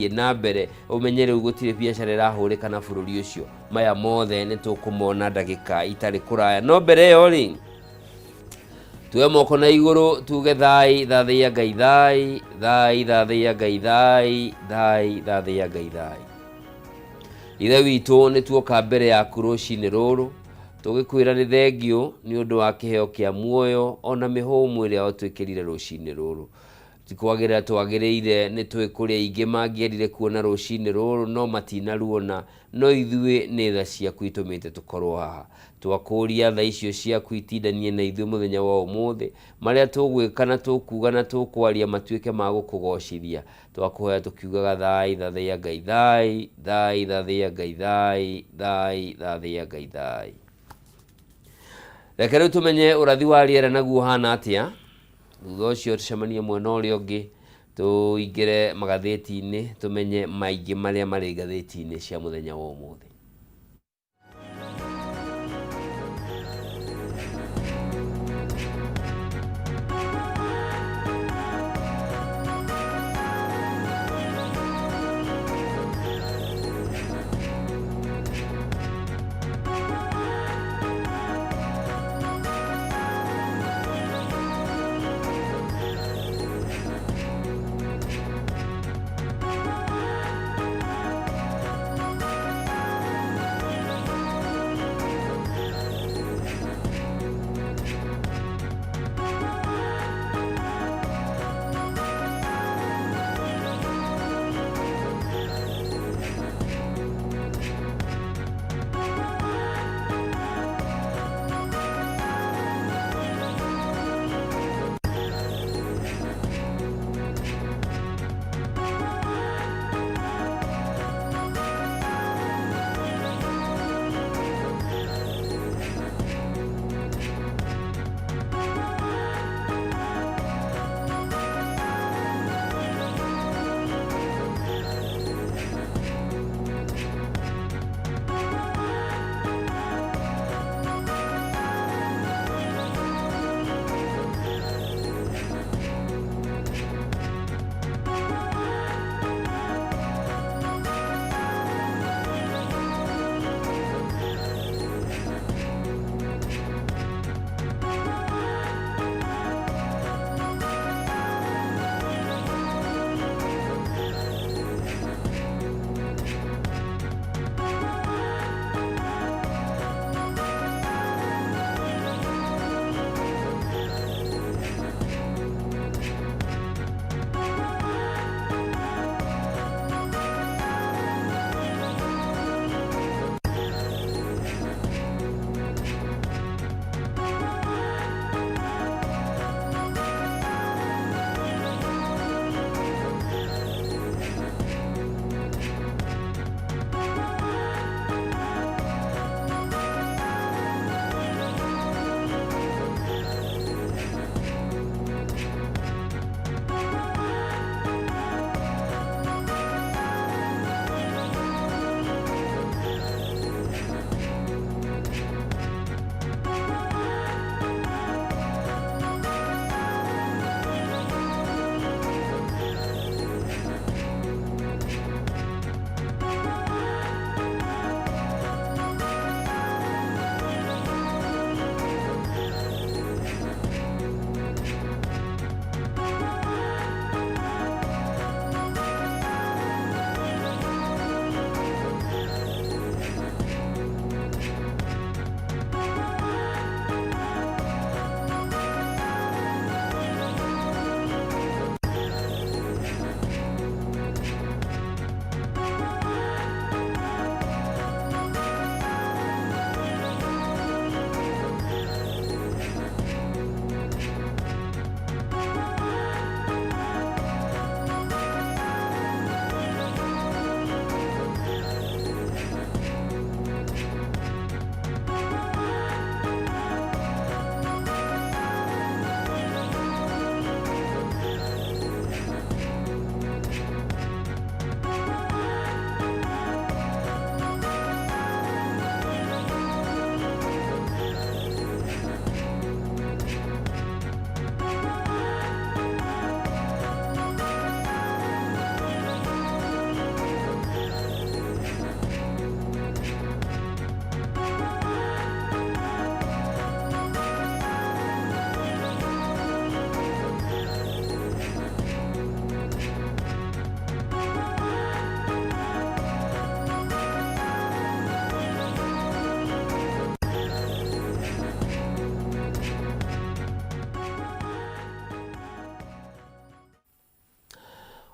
Na mbere ũmenye rĩu gũtirĩ biacara ĩrahũrĩka na bũrũri ũcio. Maya mothe nĩ tũkũmona ndagĩka itarĩ kũraya, no mbere ĩyo rĩ, tuoe moko na igũrũ tuge thai thathaiya Ngai, thai thai thathaiya Ngai, thai thai thathaiya Ngai, thai. Ithe witũ, nĩ tuoka mbere yaku rũcinĩ rũrũ tũgĩkwĩra nĩ thengiũ nĩ ũndũ wa kĩheo kĩa muoyo ona mĩhũmũ ĩrĩa ũtwĩkĩrire rũcinĩ rũrũ. Ti kwagĩrĩra twagĩrĩire, nĩ tũĩ kũrĩ aingĩ mangĩendire kuona rũcinĩ rũrũ no matinaruona, no ithuĩ nĩ tha ciaku itũmĩte tũkorwo haha. Twakũũria tha icio ciaku itindanie na ithuĩ mũthenya wa ũmũthĩ, marĩa tũgwĩka na tũkuuga na tũkwaria matuĩke ma gũkũgocithia. Twakũhoya tũkiugaga thai thathaiya Ngai thai, thai thathaiya Ngai thai, thai thathaiya Ngai thai. Reke rĩu tũmenye ũrathi wa rĩera naguo ũhana atĩa. Thutha ũcio tũcemanie mwena ũrĩa ũngĩ, tũingĩre magathĩti-inĩ tũmenye maingĩ marĩa marĩ ngathĩti-inĩ cia mũthenya wa ũmũthĩ.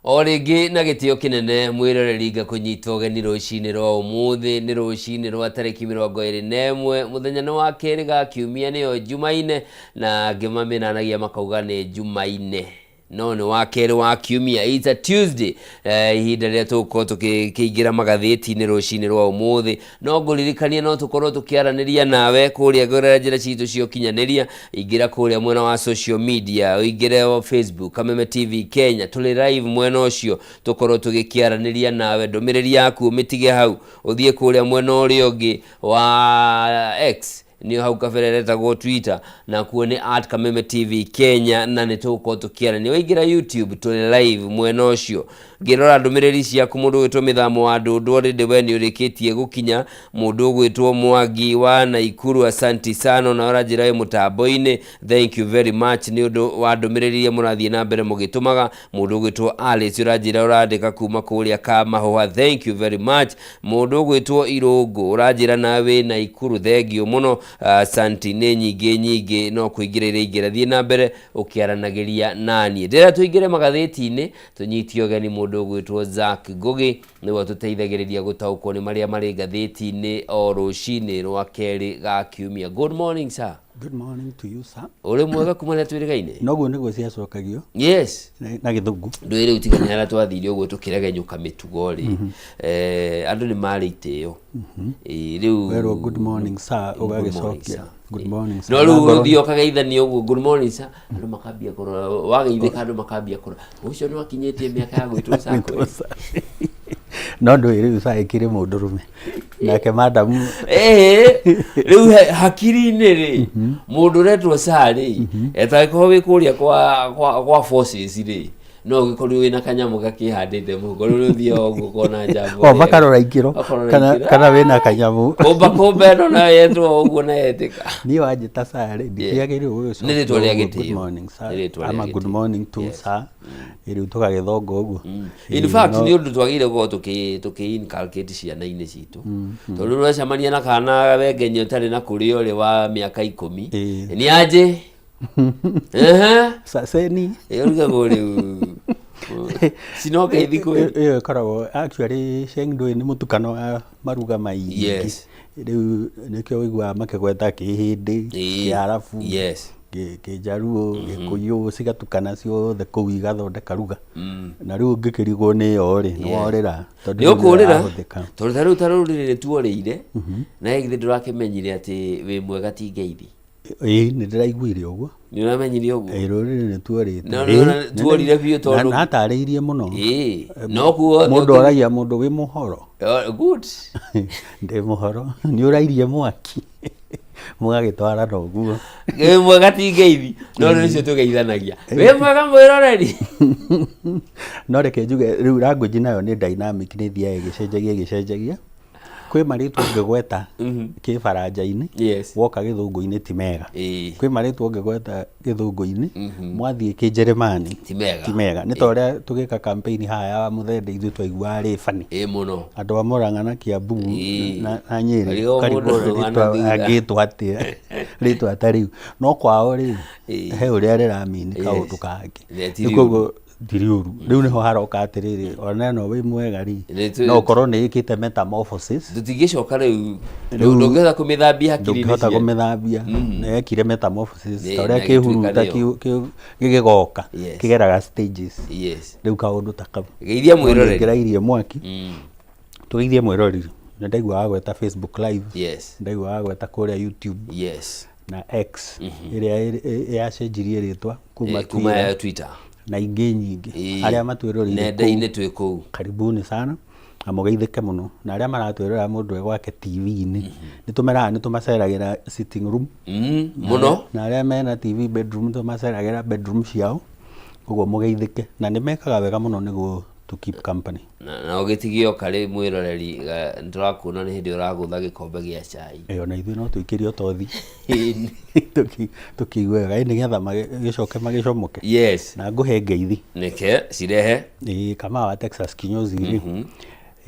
O rĩngĩ na gĩtĩo kĩnene mwĩroreri ngakũnyita ũgeni rũcinĩ rwa ũmũthĩ. Nĩ rũcinĩ rwa tarĩki 21, mũthenya nĩ wa kerĩ ga kiumia, nĩyo Jumaine, na angĩ mamĩnanagia makauga nĩ Jumaine, no nĩ wa kerĩ wa kiumia, it's a Tuesday. Ihinda rĩrĩa tũgũkorwo tũkĩingĩra magathĩti-inĩ rũcinĩ rwa ũmũthĩ, no ngũririkanie no tũkorwo tũkĩaranĩria nawe kũrĩa kũgerera njĩra citũ cia ũkinyanĩria. Ingĩra kũrĩa mwena wa social media, ũingĩre o Facebook, Kameme TV Kenya, tũrĩ live mwena ũcio, tũkorwo tũgĩkĩaranĩria nawe. Ndũmĩrĩri yaku ũmĩtige hau, ũthiĩ kũrĩa mwena ũrĩa ũngĩ wa X, nĩyo hau kabere ĩretagwo Twitter, nakuo nĩ at Kameme TV Kenya, na nĩ tũgũkorwo tũkĩaranĩria. Waingĩra YouTube, tũrĩ live mwena ũcio. Ngĩrora ndũmĩrĩri ciaku, mũndũ ũgwĩtwo Mĩthamo wa Ndũndũ, already we nĩ ũrĩkĩtie gũkinya. Mũndũ ũgwĩtwo Mwangi wa Naikuru, asanti sana, na ũranjĩra wĩ mũtambo-inĩ, thank you very much nĩ ũndũ wa ndũmĩrĩri iria mũrathiĩ na mbere mũgĩtũmaga. Mũndũ ũgwĩtwo Alice, ũranjĩra ũrandĩka kuma kũrĩa Kamahũha, thank you very much. Mũndũ ũgwĩtwo Irũngũ, ũranjĩra nawe wĩ Naikuru, thengiũ mũno, asanti nĩ nyingĩ nyingĩ, no kũingĩra iraingĩra. Thiĩ na mbere ũkĩaranagĩria naniĩ. Ndĩrenda tũingĩre magathĩti-inĩ, tũnyitie ũgeni mũndũ ũgwĩtwo Zack Ngugi, nĩwe ũtũteithagĩrĩria gũtaũkwo nĩ marĩa marĩ ngathĩti-inĩ o rũcinĩ rwa kerĩ ga kiumia. Good morning, sir. Good morning to you, sir. Ũrĩ mwega kuma rĩrĩa twĩrĩgaine? Noguo nĩguo ciacokagio. Yes. Na gĩthũngũ. Ndũĩ rĩu tiga nĩ harĩa twathire ũguo tũkĩregenyũka mĩtugo rĩ, andũ nĩ marĩ itĩo. Ĩĩ, rĩu Werwo good morning, sir, Good morning, ũgagĩcokia sir. good morning, sir. No rĩu Na ngoro- ũthiĩ ũkageithania ũguo, good morning, sir, andũ makambia kũrora, wageithĩka andũ makambia kũrora ũcio nĩ wakinyĩtie mĩaka ya gwĩtwo sir kweli. No ndũĩ rĩu sir ĩkĩrĩ mũndũrũme nake madamu. Ĩĩ, rĩu hakiri-inĩ rĩ, mũndũ ũretwo sir rĩ, etangĩkorwo wĩ kũrĩa kwa forces rĩ, no ũgĩkorirwo wĩna kanyamũ gakĩhandĩte mũhuko, rĩu ũthiaga ũguo ũkona njamba. O makarora ikĩro. Makarora kana ikĩro. Kana wĩna kanyamũ. Kũmba kũmba ĩno nayo yetwo ũguo na yetĩka. Niĩ wanjĩta sir rĩ, ndikĩagĩrĩirwo gũgĩcokia Nĩ rĩtwa rĩa ũguo, gĩtĩo. good morning, sir. Nĩ rĩtwa rĩa Ama good gĩtĩo. morning to sir. Rĩu tũgagĩthonga ũguo. In Ĩĩ, fact, no- nĩ ũndũ twagĩrĩire gũkorwo tũkĩ inculcate ciana-inĩ citũ, tondũ rĩu ũracemania na kana wengenye ũtarĩ na kũrĩa ũrĩ wa mĩaka 10. Nĩ anjĩ. Ehe. Saseni. Ĩ, ũrugagwo rĩu cinoka ithikũ. Ĩyo ĩkoragwo actually Sheng ndũĩ nĩ mũtukano wa maruga maingĩ. Rĩu nĩkĩo ũiguaga makĩgweta Kĩhĩndĩ, Kĩarabu, Kĩnjaruo, Gĩkũyũ, cigatukana ciothe kũu igathondeka ruga. Na rĩu ũngĩkĩrigwo nĩ ĩyo rĩ, nĩ worĩra tondũ Nĩ rĩu nĩyo ũkũrĩra. ĩrahũthĩka. Tondũ ta rĩu ta rũrĩrĩ nĩ tuorĩire na githĩ ndũrakĩmenyire atĩ wĩ mwega ti ngeithi? Ĩĩ, nĩ ndĩraiguire ũguo. Nĩ ũramenyire ũguo? Ĩĩ, rũrĩrĩ nĩ tuorĩte. No, no, no, tuorire biũ tondũ- Na atarĩirie mũno. Ĩĩ, no kuo. Mũndũ oragia mũndũ wĩ mũhoro. Oh, good. Ndĩ mũhoro. Nĩ ũrairie mwaki. Mũgagĩtwarana ũguo. Wĩ mwega ti ngeithi, no rĩu ũcio tũgeithanagia wĩ mwega mwĩroreri. No reke njuge rĩu language nayo nĩ dynamic, nĩ ĩthiaga ĩgĩcenjagia ĩgĩcenjagia. Kwĩ marĩtwa ũngĩgweta kĩbaranja-inĩ, woka gĩthũngũ-inĩ ti mega. Kwĩ marĩtwa ũngĩgweta gĩthũngũ-inĩ, mwathiĩ kĩnjeremani Ti mega. Ti mega. Nĩ ta ũrĩa tũgĩka campaign haha ya Mũthende, ithuĩ twaiguaga rĩ funny. Ĩĩ mũno. Andũ a Murang'a na Kiambu na Nyĩrĩ Ũkarigwo ũkarigwo mũndũ wa rĩtwa na thutha. angĩtwo atĩa rĩtwa ta rĩu, no kwao rĩ, he ũrĩa rĩramini kaũndũ kangĩ. Nĩ ti Rĩu koguo tiri ũru. Rĩu nĩho haroka atĩrĩrĩ, ona ĩno wĩ mwega rĩ, no ũkorwo nĩ ĩkĩte metamorphosis. Tũtingĩcoka rĩu. Ndũngĩhota kũmĩthambia hakiri-inĩ Ndũngĩhota cianyu. kũmĩthambia. Nĩ yekire metamorphosis ta ũrĩa na ĩgĩtuĩka kĩhuruta nĩyo. Gĩgĩgoka kĩgeraga stages. Rĩu kaũndũ ta kau. Geithia mwĩroreri. Ngĩrairie mwaki. Tũgeithie mwĩroreri. Nĩ ndaigua wagweta Facebook Live. Ndaigua wagweta kũrĩa YouTube. Na X ĩrĩa yacenjirie rĩtwa kuma Kuma Twitter Twitter. Na ingĩ nyingĩ. Arĩa matwĩroreire Nenda-inĩ twĩ kũu. Karibuni sana na mũgeithĩke mũno. Na arĩa maratwĩrorera mũndũ e gwake TV-inĩ, nĩ tũmeraga nĩ tũmaceragĩra sitting room. Mũno. Na arĩa mena TV bedroom, tũmaceragĩra bedroom ciao. Koguo mũgeithĩke na nĩ mekaga wega mũno nĩguo to keep company. Na ũgĩtigio karĩ mwĩroreri, nĩ tũrakuona nĩ hĩndĩ ũragũtha gĩkombe gĩa cai. Ĩyo na ithuĩ no tũikĩrio tothi tũkĩigue wega, ĩ nĩgetha magĩcoke magĩcomoke. Na ngũhe ngeithi. Nĩke cirehe. Ĩĩ, Kamau wa Texas kinyozi rĩ,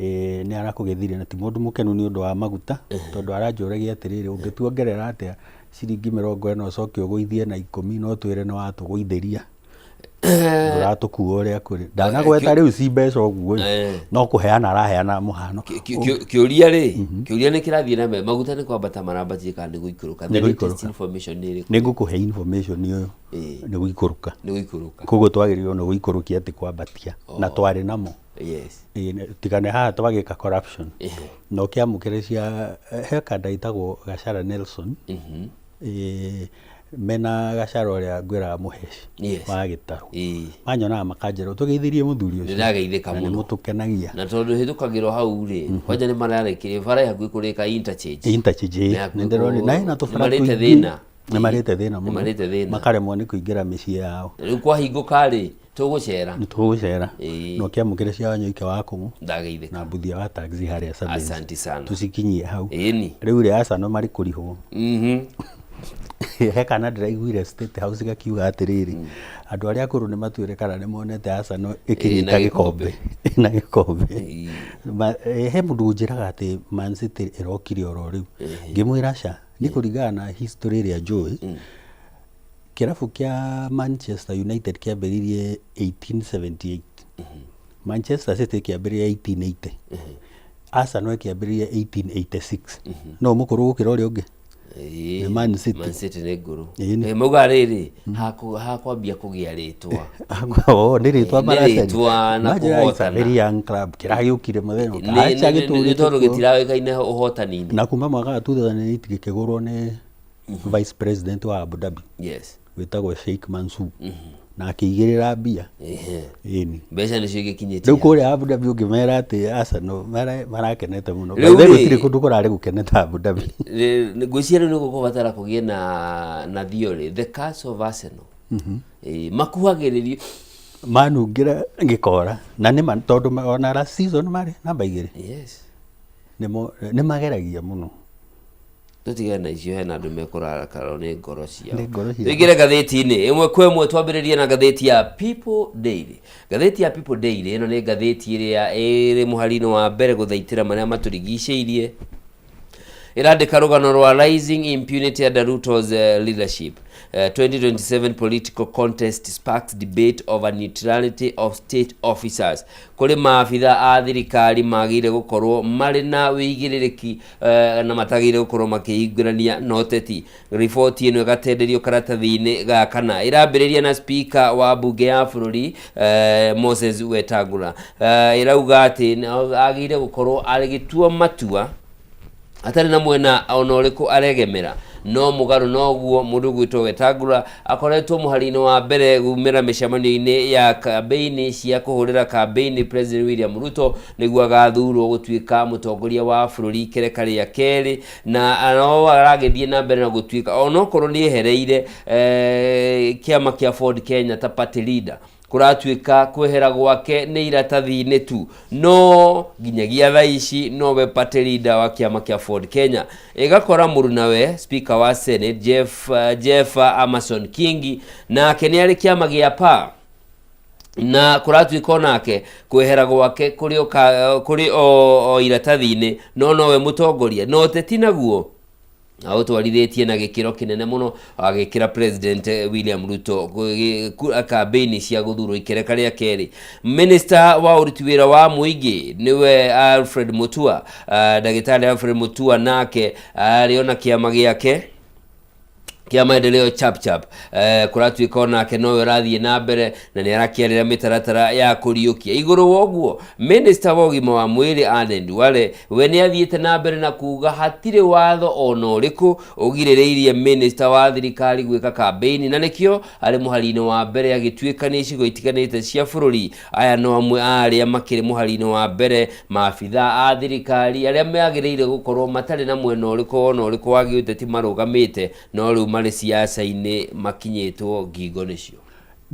ĩĩ, nĩ arakũgeithirie na ti mũndũ mũkenu nĩ ũndũ wa maguta, tondũ aranjũragia atĩrĩrĩ, ũngĩtuongerera atĩa ciringi 40 ũcoke ũgũithie na 10 no twĩre nĩ watũgũithĩria. Ndũratũkua ũrĩa kũrĩ. Ndanagweta rĩu ci mbeca ũguo ĩ, no kũheana araheana mũhano. Kĩũria rĩ, kĩũria nĩ kĩrathiĩ na mbere, maguta nĩ kwambata marambatire kana nĩ gũikũrũka? The Nĩ latest gũikũrũka. information nĩ ĩrĩkũ? Nĩ ngũkũhe information ũyũ. Nĩ gũikũrũka. Nĩ gũikũrũka. Koguo twagĩrĩirwo nĩ gũikũrũkia ti kwambatia. Na twarĩ namo. Ĩĩ, tiga nĩ haha twagĩka corruption. Na ũkĩamũkĩra cia, he kanda ĩtagwo Gachara Nelson. Ĩĩ, mena Gachara ũrĩa ngwĩraga mũheci wa gĩtarũ. Manyonaga makanjĩra tũgeithirie mũthuri ũcio. Nĩndageithĩka Na mũno. nĩmũtũkenagia. Na tondũ hĩtũkagĩrwo hau rĩ, kwanja nĩ mararĩkĩria bara ĩ hakuhĩ kũrĩka interchange. Interchange, ĩĩ. Nĩ hakuhĩ Nĩndĩronire. Na ĩna tũbara nĩmarĩte tũingĩ. thĩna. Nĩmarĩte thĩna mũno. Nĩmarĩte thĩna. Makaremwo nĩ kũingĩra mĩciĩ yao. Rĩu kwahingũka rĩ, tũgũcera. Nĩ tũgũcera. Ĩĩ. Na ũkĩamũkĩra cia Wanyoike wa Kũng'ũ. Ndageithĩka. Na Mbuthia wa taxi harĩa Sabins. Asanti sana. Tũcikinyie hau. Ĩni. Rĩu rĩ Arsenal marĩ kũrihwo. He kana ndĩraiguire State House gakiuga atĩrĩrĩ, andũ arĩa akũrũ nĩ matuĩre kana nĩ monete Arsenal ĩkĩnyita Ĩna gĩkombe. gĩkombe. Ĩna gĩkombe. He mũndũ ũnjĩraga atĩ Man City ĩrokire oro rĩu. Ngĩmwĩra aca, nĩ kũringana na history ĩrĩa njũĩ, kĩrabu kĩa Manchester United kĩambĩrĩirie 1878. Manchester City kĩambĩrĩria 1880. Arsenal ĩkĩambĩrĩria 1886. No mũkũrũ gũkĩra ũrĩa ũngĩ? Nĩ Man City. Man City nĩ ngũrũ. Ĩĩ nĩ. Mauga rĩrĩ, hakwambia kũgĩa rĩtwa. Oh, nĩ rĩtwa Nĩ maracaria. rĩtwa na Manjĩra it's a kũhotana. very young club. Kĩragĩũkire mũthenya ũka. Acha Nĩ gĩtũrĩte tondũ kuo. gĩtiraũĩkaine ũhotani-inĩ. Na kuma mwaka wa 2008 gĩkĩgũrwo nĩ vice president wa Abu Dhabi. Wĩtagwo Sheikh Mansour. Na akĩigĩrĩra mbia. Ĩni. Mbeca nĩcio igĩkinyĩtie. Rĩu kũrĩa Abu Dhabi ũngĩmera atĩ Arsenal marakenete mũno. Rĩu By the way, rĩ- gũtirĩ kũndũ kũrarĩ gũkene ta Abu Dhabi. Ngwĩciria rĩu nĩ gũkũbatara kũgĩe na theory, the curse of Arsenal. Makuhagĩrĩrio. Manungĩra gĩkora. Na nĩ ma, tondũ ona last season marĩ namba igĩrĩ. Nĩ mageragia mũno. Tũtigane na icio, hena andũ mekũrakarwo nĩ ngoro ciao. Nĩ ngoro ciao. Tũingĩre ngathĩti-inĩ ĩmwe kwa ĩmwe, twambĩrĩrie na ngathĩti ya People Daily. Ngathĩti ya People Daily ĩno nĩ ngathĩti ĩrĩa ĩrĩ mũhari-inĩ wa mbere gũthaitĩra marĩa matũrigicĩirie. Ĩrandĩka rũgano rwa Rising Impunity under Ruto's Leadership. 2027 political contest sparks debate over neutrality of state officers. Kũrĩ maabitha a thirikari magĩrĩire gũkorwo marĩ na wĩigĩrĩrĩki na matagĩrĩire gũkorwo makĩingĩrania na ũteti. Riboti ĩno ĩgatenderio karatathi-inĩ ga kana. Ĩrambĩrĩria na speaker wa mbunge ya bũrũri Moses Wetangula. Ĩrauga atĩ agĩrĩire gũkorwo agĩtua matua atarĩ na mwena ona ũrĩkũ aregemera. No mũgarũ noguo mũndũ gwĩtwo Wetangula akoretwo mũhari-inĩ wa mbere gumĩra mĩcemanio-inĩ ya kambĩini cia kũhũrĩra kambĩini President William Ruto nĩguo agathurwo gũtuĩka mũtongoria wa bũrũri ikereka rĩa kerĩ, na no aragĩthiĩ na mbere na gũtuĩka onokorwo nĩ ehereire kĩama kĩa Ford Kenya ta party leader. Kũratuĩka kwehera gwake nĩ iratathi-inĩ tu, no nginyagia thaa ici nowe party leader wa kĩama kĩa Ford Kenya. Ĩgakora mũrunawe speaker wa Senate Jeff Amason Kingi nake nĩ arĩ kĩama gĩa PA, na kũratuĩka onake kwehera gwake kũrĩ o iratathi-inĩ, no nowe mũtongoria. Na ũteti naguo aũtwarithĩtie na gĩkĩro kĩnene mũno, agĩkĩra President William Ruto kambĩini cia gũthurwo ikereka rĩa kerĩ. Minister wa ũruti wĩra wa mũingĩ nĩwe Alfred Mutua, ndagĩtarĩ Alfred Mutua nake arĩ ona kĩama gĩake kĩa maendeleo chap chap. Kũratuĩka onake nowe ũrathiĩ na mbere na nĩ arakĩarĩra mĩtaratara ya kũriũkia. Igũrũ wa ũguo, Minister wa ũgima wa mwĩrĩ Aden Duale we nĩ athiĩte na mbere na kuga hatirĩ watho ona ũrĩkũ ũgirĩrĩirie minister wa thirikari gwĩka kambĩini, na nĩkĩo arĩ mũhari-inĩ wa mbere agĩtuĩka nĩ icigo itiganĩte cia bũrũri. Aya no amwe a arĩa makĩrĩ mũhari-inĩ wa mbere, maabitha a thirikari arĩa magĩrĩire gũkorwo matarĩ na mwena ũrĩkũ ona ũrĩkũ wa gĩũteti marũgamĩte, no rĩu marĩ siasa-inĩ makinyĩtwo ngingo nĩcio.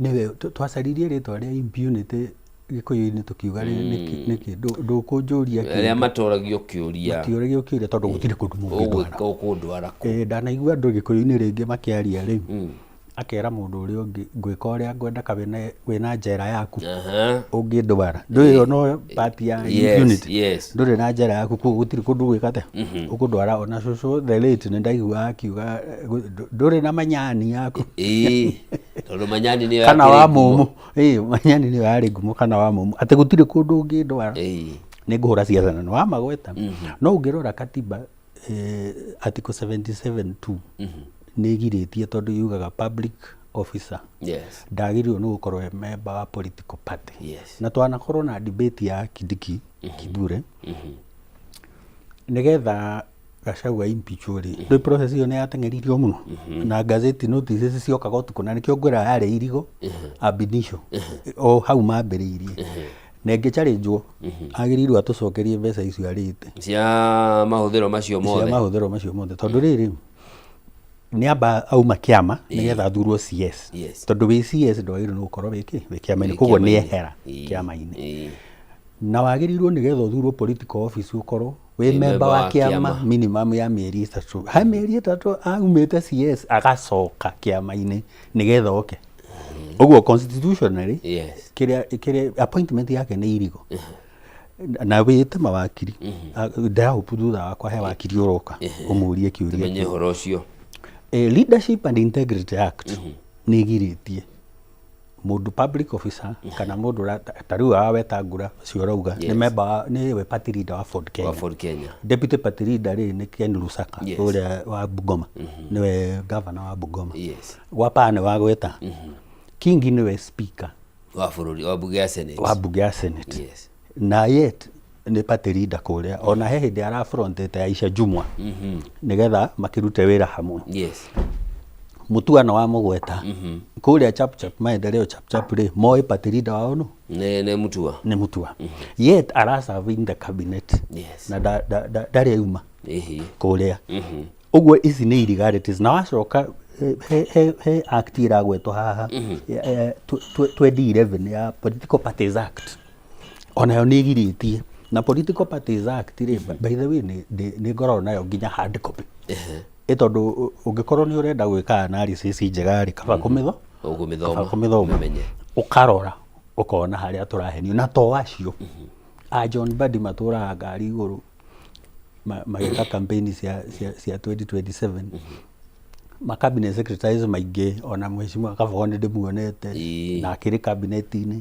Nĩwe twacaririe rĩtwa rĩa impunity Gĩkũyũ-inĩ tũkiuga nĩkĩ? Ndũkũnjũria kĩndũ. Arĩa matoragio kĩũria. Matioragio kĩũria tondũ gũtirĩ kũndũ mũngĩndwara. Ũgwĩka ũkũndwara kũ? Ndanaigua andũ Gĩkũyũ-inĩ rĩngĩ makĩaria rĩ. Akera mũndũ ũrĩa ũngĩ, ngwĩka ũrĩa ngwenda ka wĩna njera yaku. Aha. Ũngĩndwara ndũĩ ĩyo no part ya impunity. Ndũrĩ na njera yaku, koguo gũtirĩ kũndũ gwĩka atĩa ũkũndwara. Ona cũcũ the late nĩ ndaiguaga akiuga ndũrĩ na manyani yaku. Ĩĩ, tondũ manyani nĩyo kana yakĩrĩ wa ngumo. mũmũ. Ĩĩ, manyani nĩyo yarĩ ngumo, kana wa mũmũ, atĩ gũtirĩ kũndũ ũngĩndwara, nĩ ngũhũra ciaca na nĩ wamagweta. No ũngĩrora katiba, article 77(2) nĩ ĩgirĩtie, tondũ yugaga public officer ndagĩrĩirwo nĩ gũkorwo e member wa political party. Na twanakorwo na debate ya Kindiki Kithure nĩgetha Gachagua impeachwo rĩ, rĩu process ĩyo nĩ yateng'eririo mũno na gazeti notices ciokaga ũtukũ, na nĩkĩo ngwĩra yarĩ irigo ab initio o hau mambĩrĩirie, na ĩngĩ challenge agĩrĩirwo atũcokerie mbeca icio arĩte cia mahũthĩro macio cia mothe. Mahũthĩro macio mothe, tondũ rĩrĩ nĩ amba auma kĩama nĩgetha athurwo CS. Tondũ wĩ CS ndwagĩrĩirwo nĩ gũkorwo wĩ kĩ wĩ kĩama-inĩ. Wĩ Koguo nĩ kĩama-inĩ. ehera kĩama-inĩ, na wagĩrĩirwo nĩgetha ũthurwo political office ũkorwo wĩ wĩ member wa kĩama kĩama. Minimum ya mĩeri 3. He mĩeri 3 aumĩte CS agacoka kĩama-inĩ nĩgetha oke ũguo constitutionally. Kĩrĩa appointment yake nĩ irigo na wĩte mawakiri. Ndĩrahope thutha wakwa he wakiri ũroka ũmũrie kĩũria. Tumenye ũhoro ũcio. Leadership and Integrity Act nĩ ĩgirĩtie mũndũ public officer kana mũndũ ta rĩu awa Wetangula ũcio ũrauga nĩ member wa, nĩwe party leader wa Ford Kenya. Wa Ford Kenya. Deputy party leader rĩ nĩ Ken Lusaka, ũrĩa wa Bungoma, nĩwe governor wa Bungoma. Gwapa nĩ wa gweta Kingi nĩwe speaker wa bũrũri, wa bunge ya Senate. Wa bunge ya Senate. Na yet nĩ party leader kũrĩa, ona he hĩndĩ arafrontete Aisha Jumwa nĩgetha makĩrute wĩra hamwe. Mutuano wa mũgweta kũrĩa Chapchap, Maendeleo Chapchap rĩ, moĩ party leader wao no Nĩ Mutua. Nĩ Mutua, yet araserve in the cabinet na ndarĩ auma kũrĩa. Ũguo ici nĩ illegalities. Na wacoka he act ĩragwetwo haha, 2011 ya Political Parties Act, onayo nĩ ĩgirĩtie. Na Political Parties Act rĩ, by the way, nĩ ngoragwo nayo nginya hard copy, ĩ tondũ ũngĩkorwo nĩ ũrenda gwĩka analysis njega rĩ, kaba kũmĩtho Ũkũmĩthoma. Kaba kũmĩthoma. Ũmenye. Ũkarora ũkona harĩa tũrahenio. Na to acio a John Mbadi matũraga ngari igũrũ magĩka campaign cia 2027, ma cabinet secretaries maingĩ, ona mheshimiwa Kabogo nĩ ndĩmuonete na akĩrĩ cabinet-inĩ.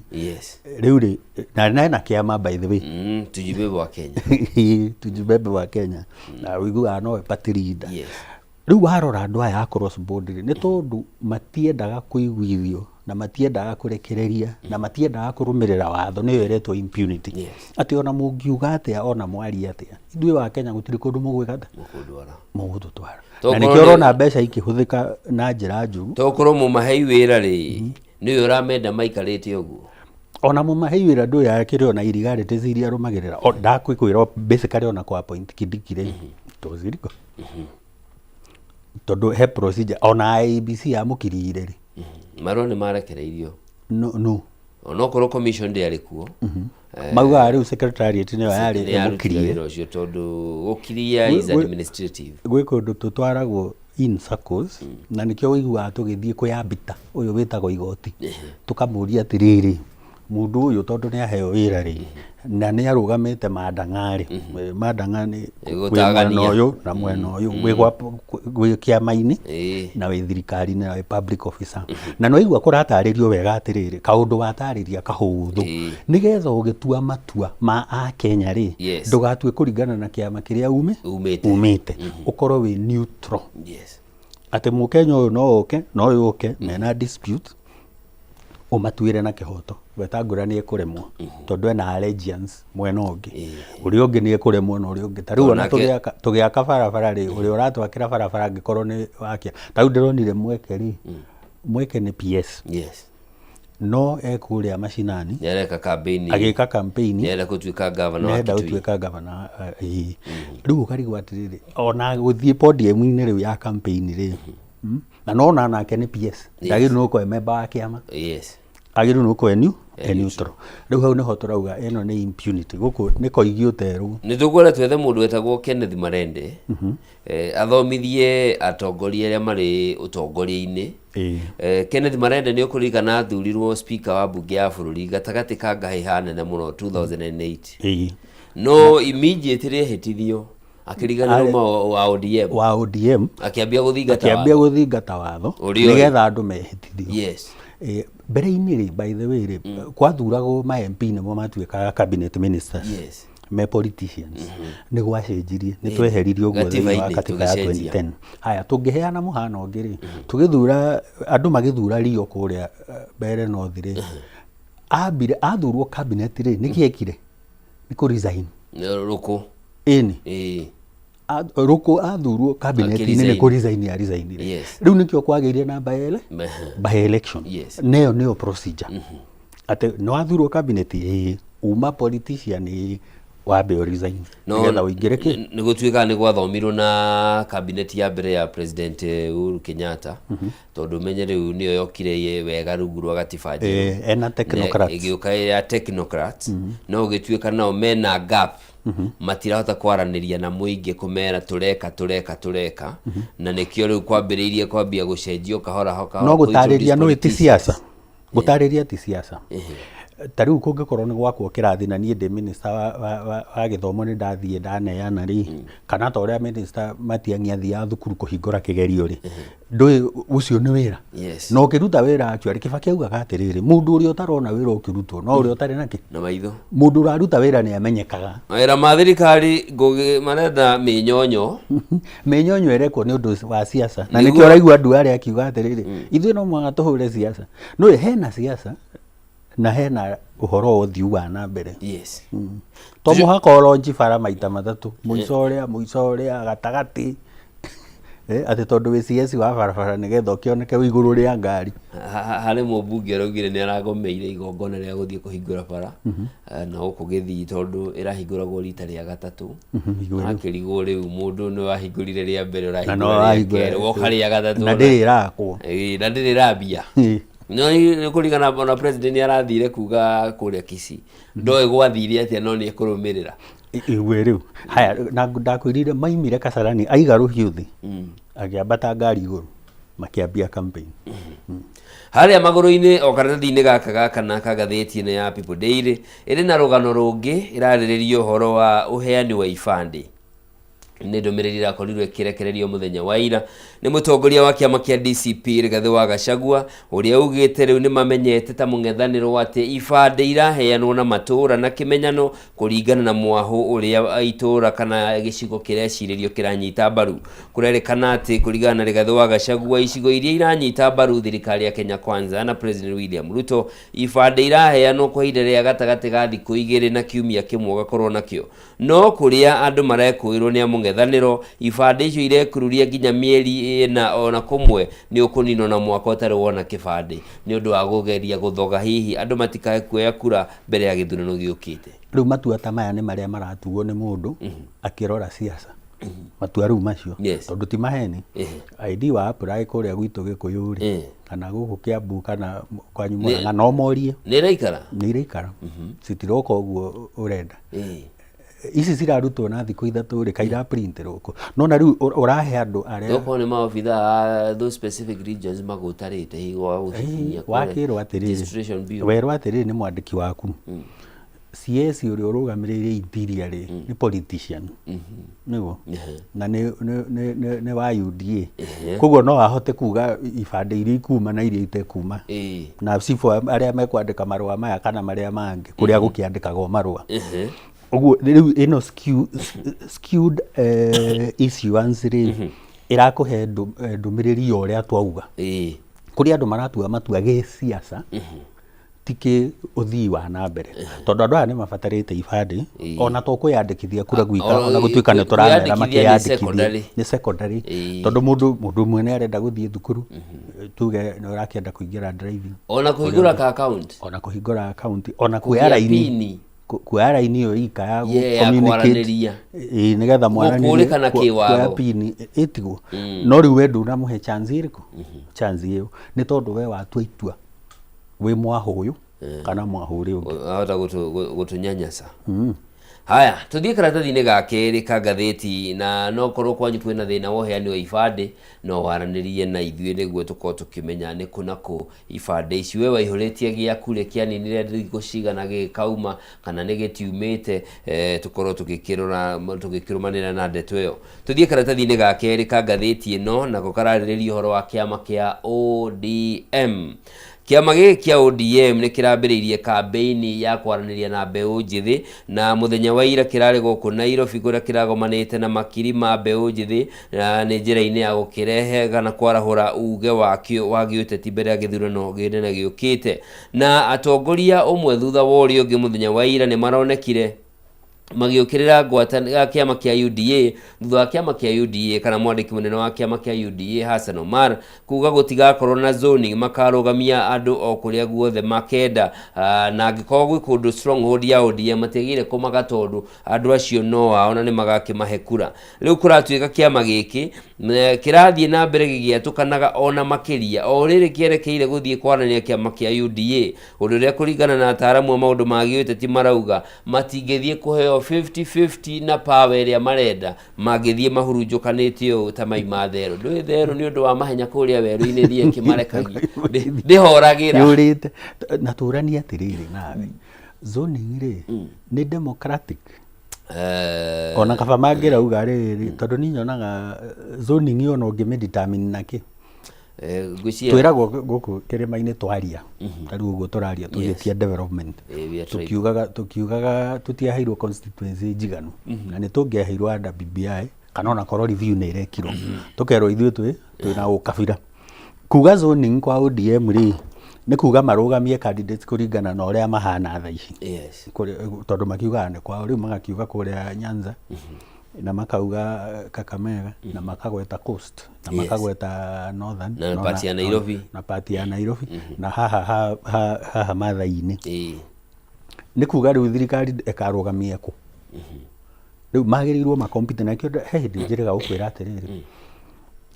Rĩu rĩ na ena kĩama, by the way. Tujibebe wa Kenya. Tujibebe wa Kenya, na ũiguaga nowe party leader. Rĩu warora andũ aya a cross board rĩ, nĩ tondũ matiendaga kũiguithio na matiendaga kũrekereria na matiendaga kũrũmĩrĩra watho, nĩyo ĩretwo impunity. Atĩ ona mũngiuga atĩa, ona mwaria atĩa, ithuĩ wa Kenya gũtirĩ kũndũ mũgwĩka atĩa. Mũkũndwara. Mũgũtũtwara. To Na korwo nĩkĩo ũrona mbeca ikĩhũthĩka na njĩra njũru. Tokorwo mũmahei wĩra rĩ, nĩwe ũramenda maikarĩte ũguo. Ona mũmahei wĩra ndũĩ akĩrĩ ona illegalities iria arũmagĩrĩra. Ndakwĩkwĩra basically ona kwa appoint Kindiki rĩ, to ziriko tondũ he procedure ona IEBC yamũkiriire rĩ. Marũa nĩ marekereirio. No. Onokorwo commission ndĩarĩ kuo. Maugaga rĩu secretariat nĩyo yarĩ Nĩ yarutire ĩmũkirie. Wĩra ũcio, tondũ gũkiria is administrative. Gwĩ kũndũ tũtwaragwo in circles, na nĩkĩo ũiguaga tũgĩthiĩ kwĩ arbiter ũyũ wĩtagwo igoti, tũkamũria atĩrĩrĩ, mũndũ ũyũ tondũ nĩ aheo wĩra rĩ, na nĩ arũgamĩte mandang'a rĩ, mandang'a nĩ Nĩ wĩ mwena gũtagania. ũyũ na mwena ũyũ, wĩ kĩama-inĩ na wĩ thirikari-inĩ na wĩ public officer, na nĩ waigua kũratarĩrio wega atĩrĩrĩ, kaũndũ watarĩria kahũthũ, nĩgetha ũgĩtua matua ma akenya rĩ, ndũgatue kũringana na kĩama kĩrĩa ume Umĩte. Umĩte, ũkorwo wĩ neutral, atĩ mũkenya ũyũ no oke na ũyũ oke mena dispute, ũmatuĩre na kĩhoto. Wetangũra nĩ ekũremwo tondũ ena allegiance mwena ũngĩ, ũrĩa ũngĩ nĩ ekũremwo na ũrĩa ũngĩ. Ta rĩu ona tũgĩaka barabara rĩ, ũrĩa ũratwakĩra barabara angĩkorwo nĩ wakia, ta rĩu ndĩronire Mweke rĩ, Mweke nĩ PS, no ekũrĩa macinani Nĩ areka campaign. Agĩka campaign. Nĩ arenda gũtuĩka governor wa nĩarenda Kitui. Gũtuĩka gavana. Ĩĩ, rĩu ũkarigwo atĩrĩrĩ, ona gũthiĩ podium-inĩ rĩu ya campaign rĩ, na nona nake nĩ PS, ndagĩrĩirwo nĩ gũkorwo e member wa kĩama, agĩrĩirwo nĩ gũkorwo e E neutral. Rĩu hau nĩho tũrauga ĩno nĩ impunity, gũkũ nĩ koigi ũterwo. Nĩ tũkwenda twethe mũndũ wetagwo Kenneth Marende, athomithie atongoria arĩa marĩ ũtongoria-inĩ. Kenneth Marende, nĩ ũkũririkana athurirwo speaker wa mbunge ya bũrũri gatagatĩ ka ngahĩha nene mũno 2008. No immediately ehĩtithio, akĩriganĩrwo ma wa ODM. Wa ODM. Akĩambia gũthingata akĩambia watho. Gũthingata watho Ũrĩa ũrĩ. Nĩgetha andũ mehĩtithio. Mbere-inĩ rĩ, by the way rĩ, kwathuragwo ma MP nĩmo matuĩkaga cabinet ministers. Me politicians. Nĩ gwacenjirie, nĩ tweheririe ũguo thĩinĩ wa Gatiba-inĩ, katiba ya tũgĩcenjia. 2010. Haya, tũngĩheana mũhano ũngĩ rĩ, tũgĩthura andũ, magĩthura Rio kũrĩa Mbeere North rĩ, ambire athurwo cabinet rĩ, nĩkĩ ekire? Nĩ kũ resign. Rũkũ. Ĩni. Rũkũ athurwo cabinet-inĩ nĩ Akĩresign. Kũ resign ya resignire. Rĩu nĩkĩo kwagĩire na by election. Na ĩyo nĩyo procedure, atĩ nĩ wathurwo cabinet, ĩĩ, uma politician, ĩĩ, wambe ũ resign No nĩgetha ũingĩre kĩ. Nĩ gũtuĩkaga nĩ gwathomirwo na cabinet ya mbere ya President Uhuru Kenyatta, tondũ menye rĩu nĩyo yokire wega rungu rwa gatiba njerũ. Ena technocrats. Ĩgĩũka ya technocrats, no gũgĩtuĩka nao mena gap, matirahota kwaranĩria na mũingĩ kũmera tũreka tũreka tũreka, na nĩkĩo rĩu kwambĩrĩirie kwambia gũcenjio kahora kahora. No gũtarĩria kũ-introduce no ti politicians. siasa, gũtarĩria ti siasa. Ta rĩu kũngĩkorwo nĩ gwakwo kĩrathi na niĩ ndĩ minister wa gĩthomo, nĩ ndathiĩ ndaneana rĩ, kana ta ũrĩa minister Matiang'i athiaga thukuru kũhingũra kĩgerio rĩ, ndũĩ ũcio nĩ wĩra. Na ũkĩruta wĩra, actually Kibaki augaga atĩrĩrĩ, mũndũ ũrĩa ũtarona wĩra ũkĩrutwo no ũrĩa ũtarĩ nakĩ na maitho. Mũndũ ũraruta wĩra nĩ amenyekaga. Mawĩra ma thirikari, Ngũgĩ marenda mĩnyonyo. Mĩnyonyo ĩrekwo nĩ ũndũ wa siasa na Nĩguo- nĩkĩo ũraigua andũ arĩa akiuga atĩrĩrĩ, ithuĩ no mũhaka tũhũre siasa. Nĩũĩ hena siasa na hena ũhoro wa ũthiu wa na mbere. To mũhaka ũronji bara maita matatũ, mũico ũrĩa, mũico ũrĩa gatagatĩ, atĩ tondũ wĩ CS wa barabara nĩgetha ũkĩoneke wĩ igũrũ rĩa ngari. Harĩ mũmbunge ũraugire nĩ aragomeire igongona rĩa gũthiĩ kũhingũra bara na gũkũ Gĩthii, tondũ ĩrahingũragwo rita rĩa gatatũ. Igũrũ. Akĩrigwo rĩu mũndũ nĩ wahingũrire rĩa mbere, Na no ũrahingũra rĩa wahingũra kerĩ, woka rĩa gatatũ na ndĩrĩ ĩrakwo. Ĩĩ, na ndĩrĩ ĩrambia. No nĩ kũringana ona president nĩ arathire kuga kũrĩa Kisii, ndoĩ gwathire atĩa, no nĩ ekũrũmĩrĩra. Igwe rĩu haya, na ndakwĩrire maimire Kasarani, aiga rũhiũ thĩ, akĩambata ngari igũrũ, makĩambia campaign. Harĩa magũrũ-inĩ o karatathi-inĩ gaka ga kana ka ngathĩti ĩno ya People Daily ĩrĩ na rũgano rũngĩ ĩrarĩrĩria ũhoro wa ũheani wa ibandĩ. Nĩ ndũmĩrĩri ĩrakorirwo ĩkĩrekererio mũthenya wa ira nĩ mũtongoria wa kĩama kĩa DCP Rigathĩ wa Gachagua, ũrĩa ugĩte rĩu nĩ mamenyete ta mũng'ethanĩro atĩ ibandĩ iraheanwo na matũũra na kĩmenyano kũringana na mwahũ ũrĩa itũũra kana gĩcigo kĩrecirĩrio kĩranyita mbaru. Kũrerĩkana atĩ kũringana na Rigathĩ wa Gachagua, icigo iria iranyita mbaru thirikari ya Kenya Kwanza na President William Ruto, ibandĩ iraheanwo kwa ihinda rĩa gatagatĩ ga thikũ 2 na kiumia kĩmwe ũgakorwo nakĩo, no kũrĩa andũ marekũĩrwo nĩ a mũng'ethanĩro, ibandĩ icio irekururia nginya mĩeri 4, ona kũmwe nĩ ũkũninwo na mwaka ũtarĩ wona kĩbandĩ, nĩ ũndũ wa kũgeria gũthoga hihi andũ matikae kuoya kura mbere ya gĩthurano gĩũkĩte. Rĩu matua ta maya nĩ marĩa maratuo nĩ mũndũ akĩrora siasa, matua rĩu macio, tondũ ti maheni. ID wa apply kũrĩa gwitũ Gĩkũyũ rĩ, kana gũkũ Kiambu, kana kwanyu Murang'a, no morie. Nĩ ĩraikara. Nĩ iraikara, citiroka ũguo ũrenda. Ici cirarutwo na thikũ 3 rĩ, kaira print rũkũ no na rĩu ũrahe andũ arĩa Tokorwo nĩ maobithaa a those specific regions magũtarĩte hihi wa gũcikinyia kũrĩa Wakĩrwo atĩrĩrĩ, registration bureau. Werwo atĩrĩrĩ nĩ mwandĩki waku, CS ũrĩa ũrũgamĩrĩire interior rĩ, nĩ politician nĩguo, na nĩ wa UDA, koguo no ahote kuga ibandĩ iria ikuma na iria itekuma, na cibũ arĩa mekwandĩka marũa maya kana marĩa mangĩ kũrĩa gũkĩandĩkagwo marũa. Ũguo rĩu ĩno skewed issuance rĩ, ĩrakũhe ndũmĩrĩri ya ũrĩa twauga, kũrĩ andũ maratua matua gĩsiasa, ti kĩ ũthii wa na mbere, tondũ andũ aya nĩ mabatarĩte ibandĩ, ona to kwĩyandĩkithia kura gwika, ona gũtuĩka nĩ tũramera Kwĩyandĩkithia nĩ makĩyandĩkithie. Secondary. Nĩ secondary, tondũ mũndũ ũmwe nĩ arenda gũthiĩ thukuru, tuge nĩ ũrakĩenda kũingĩra driving, ona kũhingũra ka account, ona kũhingũra account, ona kuoya kũgĩa raini, pini. Kuoya raini ĩyo ika ya Yeah, ya communicate. kwaranĩria. Ĩĩ, nĩgetha mwaranĩrie. Gũkũrĩkana kĩwatho. Kuoya pini ĩtigwo, no rĩu we ndũnamũhe chance ĩrĩkũ, chance ĩyo nĩ tondũ we watua itua wĩ mwahũ ũyũ. Kana mwahũre ũngĩ. Ahota gũtũnyanyasa. Haya, tũthiĩ karatathi-inĩ ga kerĩ ka ngathĩti, na no korwo kwanyu kwĩna thĩna wa ũheani wa ibandĩ, no waranĩrie na ithuĩ nĩguo tũkorwo tũkĩmenya nĩ kũ na kũ ibandĩ ici we waihũrĩtie gĩaku rĩ kĩaninire thikũ cigana gĩgĩkauma kana nĩ gĩtiumĩte, tũkorwo tũgĩkĩrora tũgĩkĩrũmanĩrĩra na ndeto ĩyo. Tũthiĩ karatathi-inĩ ga kerĩ ka ngathĩti ĩno, nako kararĩrĩria ũhoro wa kĩama kĩa ODM. Kĩama gĩkĩ kĩa ODM nĩ kĩrambĩrĩirie kambĩini ya kwaranĩria na mbeũ njĩthĩ, na mũthenya wa ira kĩrarĩ gũkũ Nairobi kũrĩa kĩragomanĩte na makiri ma mbeũ njĩthĩ na nĩ njĩra-inĩ ya gũkĩrehe kana kwarahũra uge wakĩo wa gĩũteti mbere ya gĩthurano kĩnene gĩũkĩte. Na atongoria ũmwe thutha wa ũrĩa ũngĩ mũthenya wa ira nĩ maronekire magĩũkĩrĩra kĩama kĩa UDA thutha wa kĩama kĩa UDA kana mwandĩki mũnene wa kĩama kĩa UDA Hassan Omar kuga gũtigakorwo na zoning, makarũgamia andũ o kũrĩa guothe makenda, na angĩkorwo gwĩ kũndũ stronghold ya ODM matiagĩrĩire kũmaka tondũ andũ acio no ao na nĩ magakĩmahe kura. Rĩu kũratuĩka kĩama gĩkĩ kĩrathiĩ na mbere gĩgĩatũkanaga ona makĩria o rĩrĩ kĩerekeire gũthiĩ kwaranĩria kĩama kĩa UDA, ũndũ ũrĩa kũringana na ataaramu a maũndũ ma gĩũteti marauga matingĩthiĩ kũheo 50-50 na power ĩrĩa marenda mangĩthiĩ mahurunjũkanĩte ũũ ta mai ma therũ. Ndũĩ therũ nĩ ũndũ wa mahenya kũrĩa werũ-inĩ thiĩ ĩkĩmarekagia ndĩhoragĩra. Yũrĩte na tũranie atĩrĩrĩ, nawe zoning rĩ nĩ democratic? Ona kaba mangĩrauga rĩrĩ, tondũ niĩ nyonaga zoning ona ũngĩmĩ determine nakĩ? Ngwĩciria Twĩragwo gũkũ kĩrĩma-inĩ twaria, ta rĩu ũguo tũraria tũgĩtia development, We are tribe. Tukiugaga tũtiaheirwo constituency njiganu na nĩ tũngĩaheirwo under BBI kana ona korwo review nĩ ĩrekirwo, tũkerwo ithuĩ twĩna ũkabira. Kuga zoning kwa ODM rĩ, nĩ kuga marũgamie candidates kũringana na ũrĩa mahana thaa ici. Tondũ makiugaga nĩ kwao, rĩu magakiuga kũrĩa Nyanza na makauga Kakamega na makagweta Coast na makagweta Northern Na part ya Nairobi. Na part ya Nairobi na haha haha Mathai-inĩ. Nĩ kuga rĩu thirikari ĩkarũgamia kũ? Rĩu magĩrĩirwo makompete na kĩo. He hĩndĩ njĩrĩga gũkwĩra atĩrĩrĩ,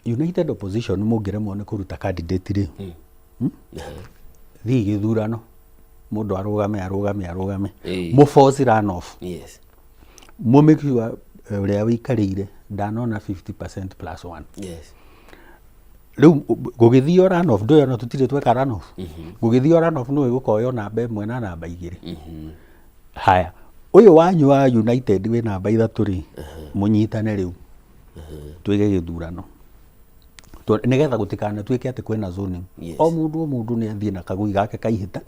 United Opposition mũngĩremwo nĩ kũruta candidate rĩ, Thiĩ gĩthurano, mũndũ arũgame arũgame arũgame, mũ force run off, mũ make sure ũrĩa wĩikarĩire ndanona 50% plus one. Rĩu gũgĩthio run off, ndũĩ ona tũtirĩ tweka run off, gũgĩthio run off nĩwe gũkoywo namba 1 na namba 2. Haya, ũyũ wanyu wa United wĩ namba 3 rĩ, mũnyitane rĩu twĩke gĩthurano nĩgetha gũtikanatuĩke atĩ kwĩna zoning. O mũndũ nĩ athiĩ na kagui gake kaihĩta,